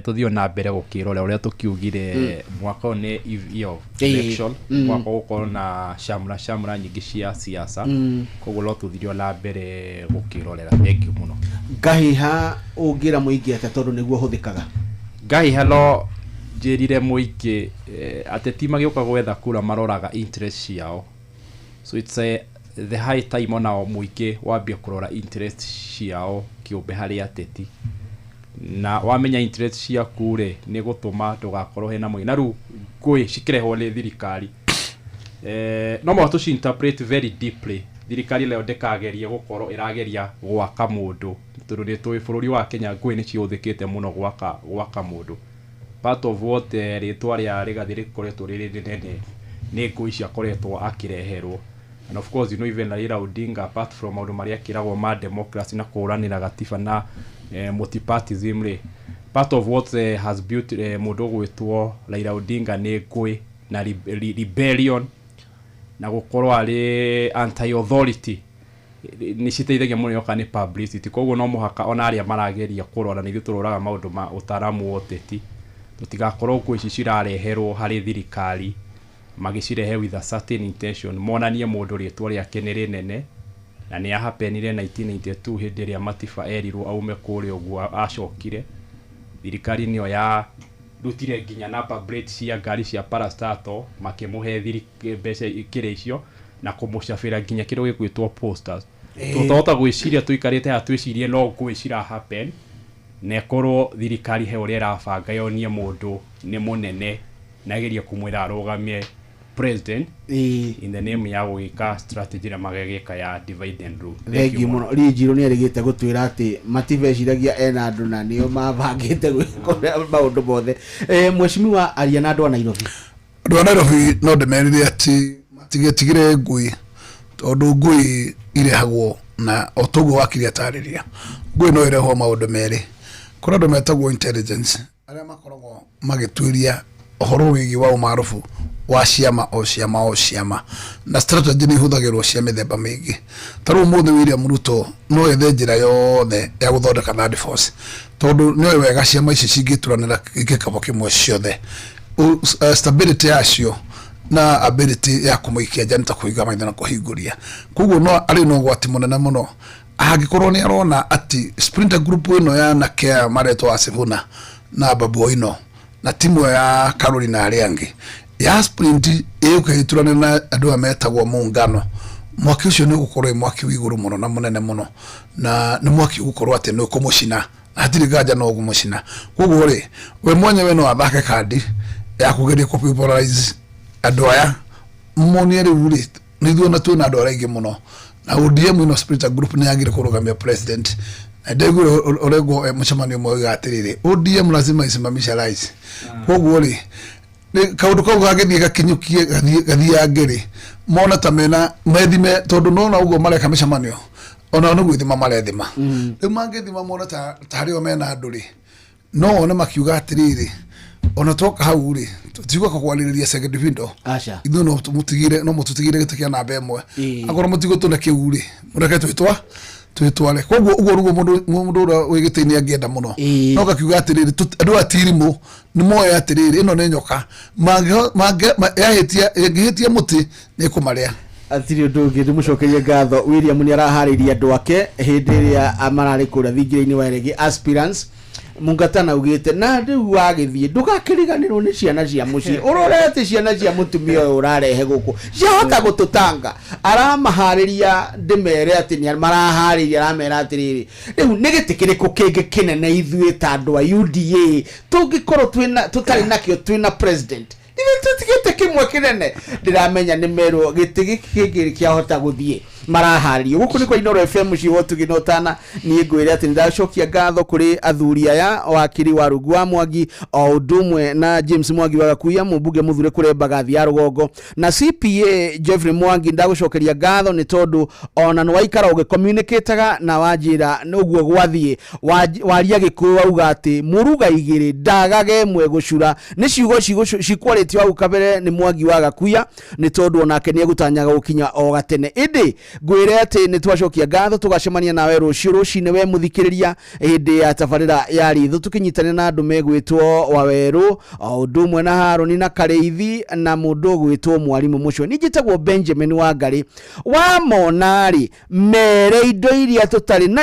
Tũthiĩ na mbere gũkĩrora ũrĩa tũkiugire, mwaka ũyũ nĩ year of election. Mwaka ũgũkorwo na shamra shamra nyingĩ cia siasa. Koguo no tũthiĩ na mbere gũkĩrorera. Thank you mũno. Ngahiha ũngĩra mũingĩ atĩa, tondũ nĩguo ũhũthĩkaga? Ngahiha no njĩrire mũingĩ, ateti magĩũka gwetha kura maroraga interest ciao, so it's the high time onao mũingĩ wambie kũrora interest ciao kĩũmbe harĩ ateti. Na wamenya interest ciaku rĩ, nĩ gũtũma ndũgakorwo hena mũingĩ na rĩu ngũĩ cikĩrehwo nĩ thirikari, no mũhaka tũci interpret very deeply. Thirikari nayo ndĩkagerie gũkorwo ĩrageria gwaka mũndũ, tondũ nĩ tũĩ bũrũri wa Kenya ngũĩ nĩ cihũthĩkĩte mũno gwaka mũndũ. Part of what rĩtwa rĩa Rigathĩ rĩkoretwo rĩrĩ rĩnene nĩ ngũĩ ciakoretwo akĩreherwo. And of course, even Raila Odinga, apart from maũndũ marĩa akĩragwo ma democracy na kũhũranĩra gatiba na multipartyism rĩ, part of what has built mũndũ ũgwĩtwo Raila Odinga nĩ ngũĩ na rebellion na gũkorwo arĩ anti authority. Nĩ citeithagia mũno yoka nĩ publicity. Koguo no mũhaka ona arĩa marageria kũrora, na ithuĩ tũroraga maũndũ ma ũtaaramu wa ũteti, tũtigakorwo ngũĩ ici cirareherwo harĩ thirikari magĩcirehe with a certain intention, monanie mũndũ rĩtwa rĩake nĩ rĩnene. Na nĩ yahapenire 1992 hĩndĩ ĩrĩa Matiba erirwo aume kũrĩa ũguo acokire, thirikari nĩyo ya rutire nginya number plate cia ngari cia parastatal, makĩmũhe mbeca kĩrĩa icio na kũmũcabĩra nginya kĩndũ gĩgwĩtwo posters. Tũtahota gwĩciria tũikarĩte haha twĩcirie no ngũĩ cira happen, na ĩkorwo thirikari he ũrĩa ĩrabanga yonie mũndũ nĩ mũnene na ĩgerie kũmwĩra arũgamie president in the name ya gwĩka strategy ĩrĩa magegĩka ya divide and rule. Thengiũ mũno. Rinjirũ nĩ erĩgĩte gũtwĩra atĩ matibeciragia ena andũ na nĩo mabangĩte gwĩka maũndũ mothe. Mheshimiwa, aria na andũ a Nairobi. Andũ a Nairobi no ndĩmerire atĩ matigetigĩre ngũĩ, tondũ ngũĩ irehagwo na o toguo wakiri atarĩria. Ngũĩ no ĩrehwo maũndũ merĩ. Kũrĩ andũ metagwo intelligence, arĩa makoragwo magĩtuĩria ũhoro wĩgiĩ wa ũmarubu wa ciama o ciama o ciama, na strategy nĩ ihũthagĩrwo cia mĩthemba mĩingĩ. Ta rĩu ũmũthĩ William Ruto no ethe njĩra yothe ya gũthondeka third force, tondũ nĩoĩ wega ciama ici cingĩturanĩra gĩkabũ kĩmwe ciothe, stability yacio na ability ya kũmũikia nja nĩ ta kũhinga maitho na kũhingũria. Koguo no arĩ na ũgwati mũnene mũno angĩkorwo nĩ arona atĩ splinter group ĩno ya anake aya maretwo Asifuna na Babu Owino na timu ĩyo ya Karuri na arĩa angĩ ya sprint ĩũke ĩturane na andũ aya metagwo muungano, mwaki ũcio nĩ ũgũkorwo wĩ mwaki wĩ igũrũ mũno na mũnene mũno, na nĩ mwaki ũgũkorwo atĩ nĩ ũkũmũcina, na hatirĩ nganja no ũkũmũcina. Koguo rĩ, we mwenyewe no athake kandi ya kũgeria kũ polarize andũ aya, monie rĩu rĩ Nĩ ithuĩ ona twĩna andũ arĩa aingĩ mũno na ODM ino splinter group nĩ yagire kũrũgamia president. Na ndaiguire Orengo mũcemanio ũmwe oiga atĩrĩrĩ, ODM lazima isimamishe rais. Koguo rĩ, nĩ kaũndũ kau gagĩthiĩ gakinyũkie gathiange rĩ, mona ta mena methime, tondũ nona ũguo mareka mĩcemanio onao nĩ gwĩthima marethima. Rĩu mangĩthima mone ta harĩ o mena andũ rĩ, no wone makiuga atĩrĩrĩ, ona twoka hau rĩ, tũtigũka kwarĩrĩria second window. Aca. Ithuĩ no tũmũtigĩre, no mũtũtigĩre gĩtĩ kĩa namba 1. Akorwo mũtigũtũne kĩu rĩ, mũreke twĩtware. Koguo ũguo nĩguo mũndũ ũrĩa wĩ gĩtĩ-inĩ angĩenda mũno. No gakiuga atĩrĩrĩ, andũ aya ti irimũ, nĩ moĩ atĩrĩrĩ, ĩno nĩ nyoka, yahĩtia, ĩngĩhĩtia mũtĩ nĩ ĩkũmarĩa. Atirĩ ũndũ ũngĩ, ndĩmũcokerie ngatho. William nĩ araharĩirie andũ ake hĩndĩ ĩrĩa mararĩ kũrĩa thingira-inĩ wa Eregi aspirants. Mungatana augĩte na rĩu wagĩthiĩ ndũgakĩriganĩrwo nĩ ciana cia mũciĩ, ũrore atĩ ciana cia mũtumia ũyũ ũrarehe gũkũ ciahota gũtũtanga. Aramaharĩria, ndĩmere atĩ nĩ maraharĩria, aramera atĩrĩrĩ, rĩu nĩ gĩtĩ kĩrĩkũ kĩngĩ kĩnene ithuĩ ta andũ a UDA tũngĩkorwo twĩna tũtarĩ nakĩo twĩna president? Ithuĩ tũtigĩte kĩmwe kĩnene. Ndĩramenya nĩ merwo gĩtĩ gĩkĩ kĩngĩ kĩahota gũthiĩ maraharĩrio. Gũkũ nĩ kwa Inooro FM, mũciĩ wa ũtugi na ũtana. Niĩ ngwĩre atĩ nĩndacokia ngatho kũrĩ athuri aya, wakiri wa Rungu wa Mwangi o ũndũ ũmwe na James Mwangi wa Gakuya, mũmbunge mũthure kũrĩa Mbagathi ya Rũgongo, na CPA Jeffrey Mwangi. Ndagũcokeria ngatho nĩ tondũ ona nĩ waikara ũgĩcommunicataga na wanjĩra ũguo gwathiĩ. Waria Gĩkũyũ wauga atĩ mũruga igĩrĩ ndagage ĩmwe gũcura. Nĩ ciugo cikwarĩtio hau kabere nĩ Mwangi wa Gakuya, nĩ tondũ onake nĩ egũtanyaga gũkinya o gatene. Ĩndĩ ngwĩre atĩ nĩ twacokia ngatho, tũgacemania nawe rũciũ rũcinĩ we mũthikĩrĩria hĩndĩ ya tabarĩra ya ritho, tũkĩnyitanĩra na andũ megwĩtwo Wawerũ o ũndũ ũmwe na Harũni na Karĩithi na mũndũ ũgwĩtwo Mwarimũ Mũcio. Niĩ njĩtagwo Benjamin Wangari. Wamona rĩ, mere indo iria tũtarĩ na